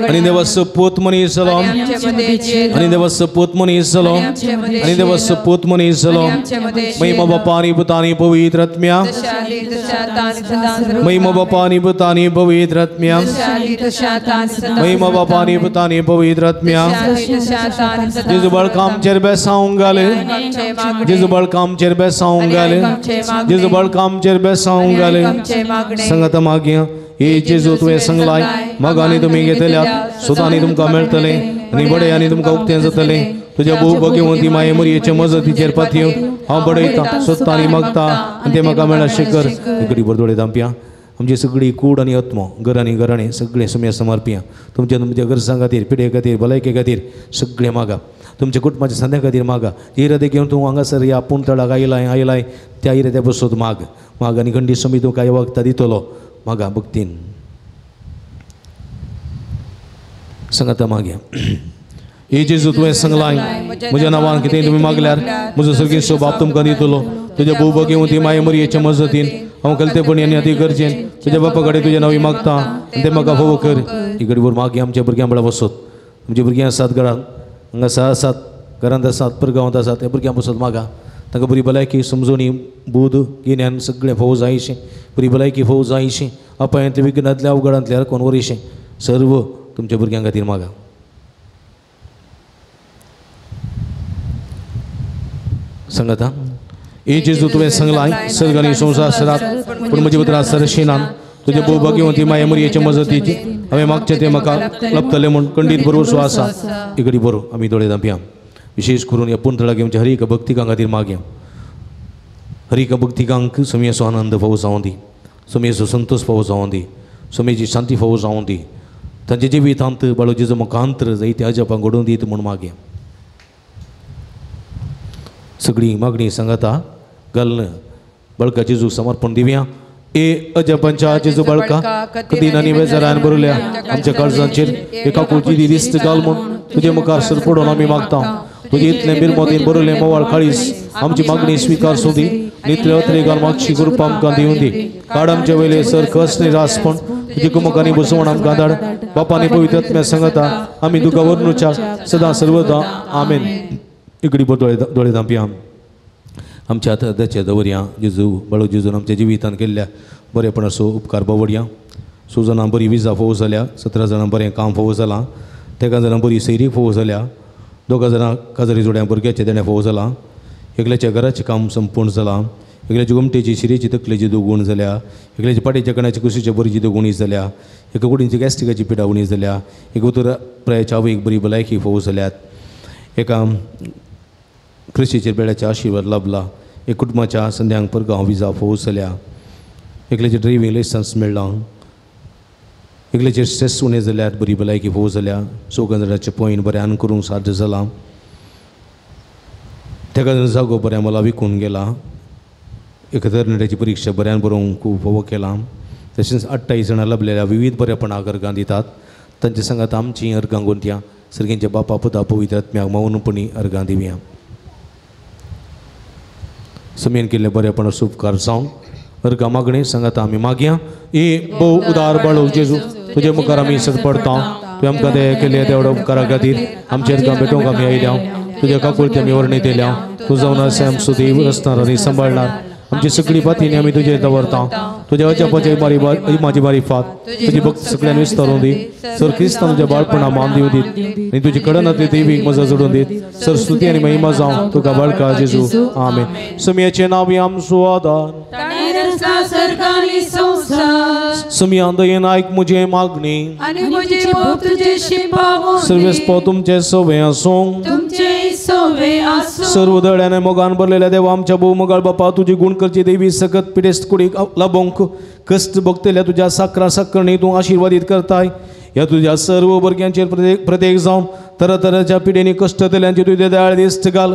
आनी देवा सपूत मनीस जालो, आनी देवा सपूत मनीस जालो, आनी देवा सपूत मनीस जालो. महिमा बापा आनी पुता आनी पवित्र आत्म्या, महिमा बापा आनी पुता आनी पवित्र आत्म्या, महिमा बापा आनी पुता आनी पवित्र आत्म्या. जेजू बाळका आमचेर बेसांव घाल, जेजू बाळका आमचेर बेसांव घाल, जेजू बाळका आमचेर बेसांव घाल. संगता मागया हे जेजू तुवें सांगलाय, मागांनी तुमी घेतल्यात सुतांनी तुमकां मेळटलें आनी बडयांनी तुमकां उक्तें जातलें. तुज्या भोव भगवंती माये मरयेचे मजतीचेर पातयेवन हांव बडयतां, सोदता आनी मागता आनी तें म्हाका मेळाशें कर. इकडे बरो दोळे धांपया. आमची सगळी कूड आनी आत्मो, घर आनी घराणें सगळें सुम्या समर्पया. तुमच्या तुमच्या गरजां खातीर, पिडे खातीर, भलायके खातीर सगळें मागा. तुमच्या कुटुंबाच्या संद्या खातीर मागा. इरादे घेवन तूं हांगासर ह्या आपूण तळाक आयलाय आयलाय त्या इराद्या बसोत माग माग आनी खंडी समी तूं कांय वखदां दितलो मागा भक्तीन. सांगाता मागया. हे जेजू तुवें सांगलाय, म्हज्या नांवान कितें तुमी मागल्यार म्हजो सर्गेस्त बाप तुमकां दितलो. तुज्या भोव भगवंती माये मरयेच्या मजतीन हांव कलतेपणी आनी अती गरजेन तुज्या बापा कडेन तुजें नांव मागता आनी तें म्हाका फोव कर. इकडे भर मागया आमच्या भुरग्यां बळा बसोत. आमच्या भुरग्यां आसात घरांत, हांगा आसात, घरांत आसात, परगांवांत आसात, त्या भुरग्यां बसोत मागा. तांकां बरी भलायकी, समजणी, बूद, गिन्यान सगळें फोव जायशें, बरी भलायकी फोव जायशें, अपायांतले विघ्नांतल्या अवघडांतल्या राखून वरीशें सर्व तुमच्या भुरग्यां खातीर मागा. सांगाता हे जेजू तुवें सांगलाय, सर्ग आनी संवसार सरात पूण म्हजी उतरां सरशिनान. तुज्या भोव भगवंती माये मरयेचे मजतीची हांवें मागचें तें म्हाका लभतलें म्हूण खंडीत भरवसो आसा. इकडे बरो आमी दोळे धांपया. विशेष करून ह्या पुंथळाक आमच्या हर एका भक्तिकां खातीर मागया. हर एका भक्तिकांक सुमयेचो आनंद फावो जावं दी, सुमयेचो संतोश फावो जावं दी, सुमयेची शांती फावो जावं दी. तांच्या जिवितांत बाळो जेजू मुखांतर जायते अजापां घडोवन दीत म्हूण मागया. सगळी मागणी सांगाता घालून बळका जेजू समर्पण दिवया. ए अजापांच्या जेजू बाळका, कदीन आनी बेजारान भरल्या आमच्या काळजांचेर एका कुळची दिस्त घाल म्हूण तुजे मुखार सर पडून आमी मागता. तुजे इतलें बिरमोतीन भरलें मोवाळ काळीस आमची मागणी स्विकार सोदी. नितले अत्रेगाल मागशी कृपा आमकां दिवं दी. काड आमचे वयले सर कस निरासपण तुजे कुमकांनी बसवण आमकां धाड. बापानी पवित्र आत्म्या सांगता आमी तुका वर्णुच्या सदां सर्वदा. आमेन. इकडे दोळे दोळे धांपया. आमच्या आताचे दवरया जेजू बाळू जेजून आमच्या जिवितान केल्ल्या बरेपणाचो उपकार बावडया. 6 जाणां बरी विजा फोव जाल्या, 17 जाणां बरें काम फोव जालां, 13 जाणां बरी सैरीक फोव जाल्या, 2 जाणां काजारी जोड्यां भुरग्याचें देणें फोव जालां, एकल्याच्या घराचें काम संपूर्ण जालां, एकल्याची गोमटेची शिरेची तकलेची दोगूण जाल्या, एकल्याची पाटेच्या कणाची कुशीच्या बरीची दोगुणी जाल्या, एका कुडींची गॅस्ट्रिकाची पिडा उणी जाल्या, एक उतर प्रायाच्या आवयक बरी भलायकी फोव जाल्यात, एका क्रिस्तीचेर बेळ्याचे आशिर्वाद लाभला, एक कुटुंबाच्या संध्यांक परगांव विजा फोव जाल्या, एकल्याचें ड्रायव्हींग लायसन्स मेळ्ळां, एकल्याचेर स्ट्रेस उणें जाल्यार बरी भलायकी फोव जाल्या, चौगां जाणाचें पॉयंट बऱ्यान करूंक साध्य जालां, तेका जागो बऱ्या मला विकून गेला, एका तरणाट्याची परिक्षा बऱ्यान बरोवंक खूब फावो केलां. तशेंच 28 जाणां लाभलेल्या विविध बरेपणाक अर्गां दितात. तांचे सांगात आमचीं अर्गां गुंतया सर्गींच्या बापा पुता पवित्र आत्म्याक मौनपणी अर्गां दिवया. समेन केल्लें बरेपण उपकार जावन अर्गां मागणें सांगात आमी मागया. ए भोव उदार बाळू जेजू, तुजे मुखार आमी सडपडटा. तुवें आमकां दया केल्ल्या तेवड्या उपकारा खातीर आमचे अर्गां भेटोवंक आमी आयल्या. तुज्या काकुळती आमी वर्णीत येयल्या. तूं जावन आसा आमचो देव, रचणार आनी सांबाळणार. आमची सगळी बातींनी आमी तुजेर दवरता. तुज्या अजापाची माझी मारिफात तुजी भक्त सगळ्यान विस्तारून दी. सर क्रिस्तान तुज्या बाळपणा मान दिवं दीत आनी तुजी कडनातली देवीक मजा जोडून दीत. सर स्तुती आनी महिमा जावं तुका बाळका जेजू. आमेन. समियाचें नांव आमचो आदार. समिया दयेन आयक म्हजें मागणी सर्वेस्पो तुमचें सवें आसूं. सर्व दळ्याने मोगान भरलेल्या देवा आमच्या भोव मोगाळ बापा, तुजी गुण करची देवी सकत पिडेस्त कुडीक लाभोवंक कश्ट भोगतल्या तुज्या साकरा साकरणी तूं आशिर्वादीत करताय. ह्या तुज्या सर्व भुरग्यांचेर प्रत्येक जावन तरातराच्या पिडेनी कश्ट जाल्ल्यांची तुजे दयाळ दिश्ट घाल.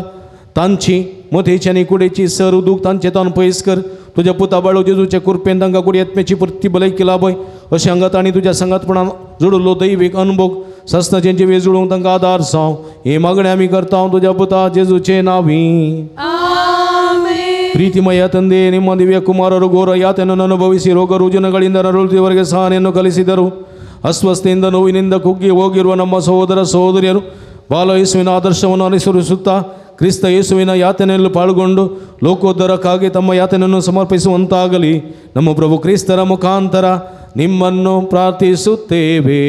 तांची मथेची आनी कुडीची सर्व दूख तांचे तान पयस कर. तुज्या पुता बाळू जेजूचे कृपेन तांकां कुडी आत्म्याची परती भलायकी लाभय. अशें अंगात आनी तुज्या सांगातपणान जोडिल्लो दैवीक अनुभोग सासणाचें जिवे जुळोवंक तांकां आदार जावं. हे मागणें आमी करता तुज्या पुता जेजूचे नांवी. ಪ್ರೀತಿಮಯ ತಂದೆ, ನಿಮ್ಮ ದಿವ್ಯ ಕುಮಾರರು ಘೋರ ಯಾತನನ್ನು ಅನುಭವಿಸಿ ರೋಗ ರುಜಿನಗಳಿಂದ ನರಳುತ್ತಿವರೆಗೆ ಸಹನೆಯನ್ನು ಕಲಿಸಿದರು. ಅಸ್ವಸ್ಥೆಯಿಂದ ನೋವಿನಿಂದ ಕುಗ್ಗಿ ಹೋಗಿರುವ ನಮ್ಮ ಸಹೋದರ ಸಹೋದರಿಯರು ಬಾಲ ಯೇಸುವಿನ ಆದರ್ಶವನ್ನು ಅನುಸರಿಸುತ್ತಾ ಕ್ರಿಸ್ತ ಯೇಸುವಿನ ಯಾತನೆಯಲ್ಲಿ ಪಾಲ್ಗೊಂಡು ಲೋಕೋದ್ಧಾರಕ್ಕಾಗಿ ತಮ್ಮ ಯಾತನೆಯನ್ನು ಸಮರ್ಪಿಸುವಂತಾಗಲಿ. ನಮ್ಮ ಪ್ರಭು ಕ್ರಿಸ್ತರ ಮುಖಾಂತರ ನಿಮ್ಮನ್ನು ಪ್ರಾರ್ಥಿಸುತ್ತೇವೆ.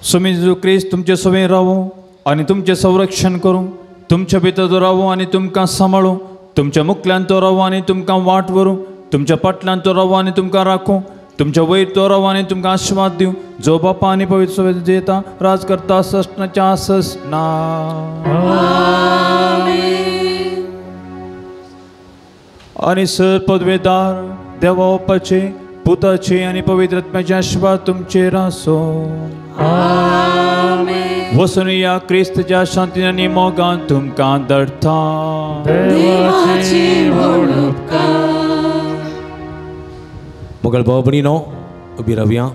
स्वामी जेजू क्रिस्त तुमचे सवें रावूं आनी तुमचें संरक्षण करूं, तुमच्या भितर तो रावूं आनी तुमकां सांबाळूं, तुमच्या मुखल्यान तो रावूं आनी तुमकां वाट व्हरूं, तुमच्या फाटल्यान तो रावूं आनी तुमकां राखूं, तुमच्या वयर तो रावूं आनी तुमकां आशिर्वाद दिवं. जो बापा आनी पवित्र सवें जेता राज करता ससनाच्या ससना. आनी सर पदवेदार देवा बापाचे पुताचे आनी पवित्र आत्म्याचे आशिर्वाद तुमचेर आसूं. वसून या क्रिस्तच्या शांतीन आनी मोगान तुमकां दडटा. मोगाळ भाव भयणीनो, उबी रावया,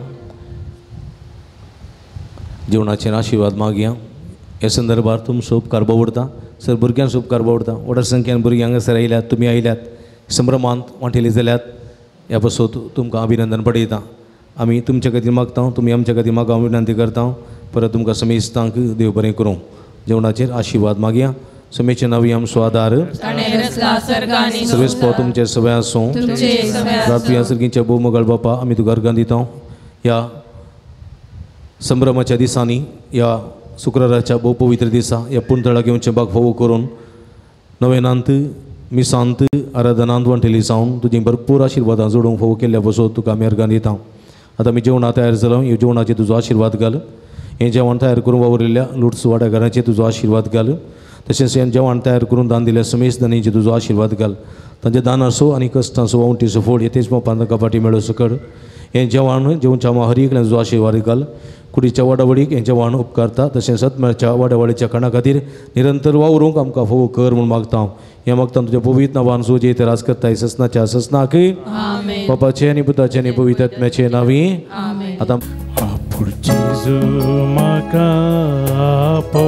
जेवणाचेर आशिर्वाद मागया. ह्या संदर्भार तुमचो उपकार बावडता. सर भुरग्यांचो उपकार बावडता. व्हडा संख्येन भुरगीं हांगासर आयल्यात, तुमी आयल्यात, संभ्रमांत वांटेली जाल्यात. ह्या पासत तुमकां अभिनंदन पडयता. आमी तुमच्या खातीर मागता, तुमी आमच्या खातीर मागा विनंती करता. परत तुमकां समेस्तांक देव बरें करूं. जेवणाचेर आशिर्वाद मागया. समेचे नांवी आमचो आदार. सर्वेस्पो तुमचे सगळे आसूं. रातया सर्गींच्या भोव मोगाळ बापा, आमी तुका अर्गां दिता. ह्या संभ्रमाच्या दिसांनी, ह्या शुक्राराच्या भोव पवित्र दिसा, ह्या पुणतळाक येवचें बाग फावो करून नवेनांत मिसांत आराधनांत वांटेली जावन तुजी भरपूर आशिर्वादां जोडूंक फावो केल्ल्या बसो तुका आमी अर्गां दिता. आतां आमी जेवणां तयार जालो, ह्या जेवणाचेर तुजो आशिर्वाद घाल. हें जेवण तयार करून वावरिल्ल्या लुट्स वाड्याघराचेर तुजो आशिर्वाद घाल. तशेंच हें जेवण तयार करून दान दिल्या समेस्त दानीचेर तुजो आशिर्वाद घाल. तांच्या दानाचो आनी कश्टांचो वावटीचो फोड येतेच मोपान तांकां फाटी मेळो सकड. हें जेवण जेवच्या हर एकल्यान तुजो आशिर्वाद घाल. कुडीच्या वाडावडीक हें जेवण उपकारता. तशेंच सतमेळच्या वाडावडीच्या खाणा खातीर निरंतर वावरूंक आमकां फोव कर म्हूण मागता. हें मागता तुज्या पवित्र नांवान सो जे राज करताय ससनाच्या ससनाक, बापाचे आनी पुताचे आनी पवित्र आत्म्याचे नांवी. आतां जेजू म्हाका आपो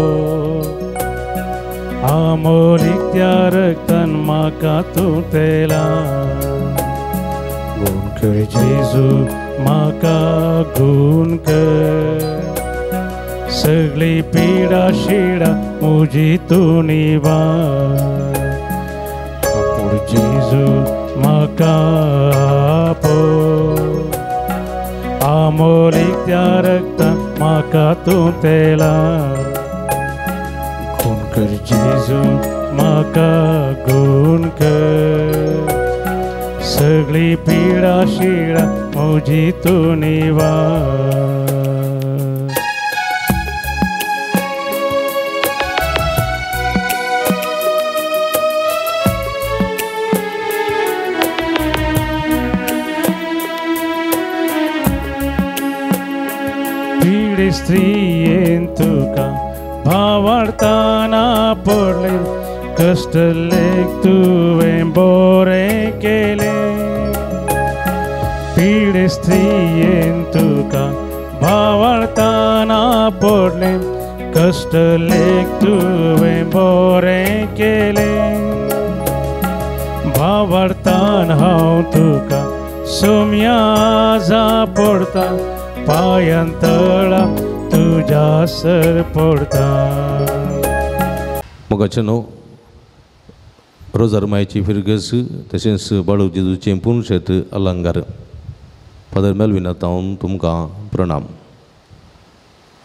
आमोरीक त्या रक्तान म्हाका तूं तेला. गुण कर जेजू म्हाका गुण कर, सगळी पिडा शिडा म्हजी तूं निवार. आपूण जेजू म्हाका आपो आमोरीक त्या रक्तान म्हाका तूं तेला. गुण कर जेजू म्हाका गुण कर, सगळी पिडा शिडा म्हजी तूं निवार. पिडी स्त्रियेन तुका भावार्थाना पडले कश्ट लेख तुवें बरें केलें पिडी स्त्रियेन तुका भावार्थाना पडले कश्ट लेख तुवें बरें केलें भावार्थान हांव तुका सोम्या पडता पांयां तळा तुज्या सर पडता. मोगाचें रोजार मायची फिरगस तशेंच बाळू जेजूचें पुनशेत अलंकार. फादर मेल्विना तावन तुमकां प्रणाम.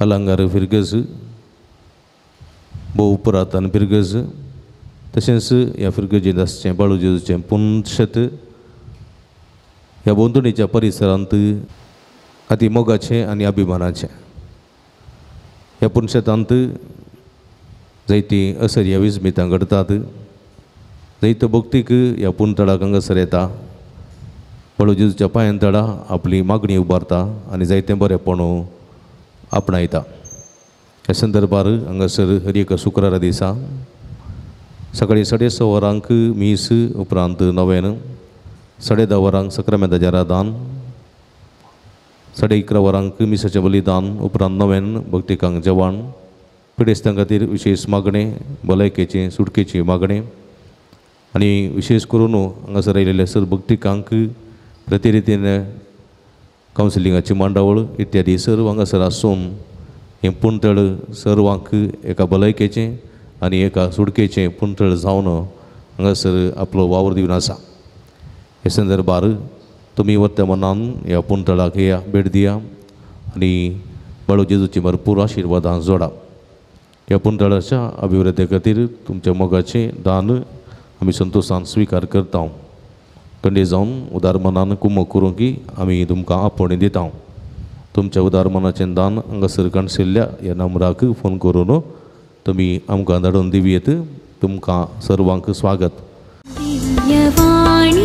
अलंकार फिरगस भोव पुरातन फिरगस तशेंच ह्या फिरगजेंत आसचें बाळू जेजूचें पुनशेत ह्या भोंवतणीच्या परिसरांत अती मोगाचें आनी अभिमानाचें. ह्या पुनशेतांत जायतीं असर्या विस्मितां घडटात. जायतो भक्तीक ह्या पुनतळाक हांगासर येता. बाळू जेजूच्या पांयां तळा आपली मागणी उबारता आनी जायतें बरेंपण आपणायता. ह्या संदर्भार हांगासर हर एका शुक्रारा दिसा सकाळीं 6:30 वरांक मीस, उपरांत नव्यान 10:30 वरांक सक्रामेंताचें आराधन, 11:30 वरांक मिसाचें बलिदान, उपरांत नव्यान भक्तिकांक जेवण, पिडेस्तां खातीर विशेश मागणें, भलायकेचें सुटकेचें मागणें आनी विशेश करून हांगासर आयिल्ल्या सर भक्तिकांक प्रतिरितीन कावन्सिलिंगाची मांडावळ इत्यादी सर्व हांगासर आसून हें पुणतळ सर्वांक एका भलायकेचें आनी एका सुटकेचें पुणतळ जावन हांगासर आपलो वावर दिवन आसा. हे संदर्भार तुमी वर्तमानान ह्या पुणतळाक या भेट दिया आनी बाळू जेजूची भरपूर आशिर्वादां जोडा. ह्या पुणतळाच्या अभिवृद्धी खातीर तुमच्या मोगाचें दान आमी संतोशान स्विकार करता. कंडे जावन उदार मनान कुमक करूंक आमी तुमकां आपोवणें दिता. तुमच्या उदार मनाचें दान हांगासर काणशिल्ल्या ह्या नंबराक फोन करून तुमी आमकां धाडून दिवयेत. तुमकां सर्वांक स्वागत. दिव्यवाणी.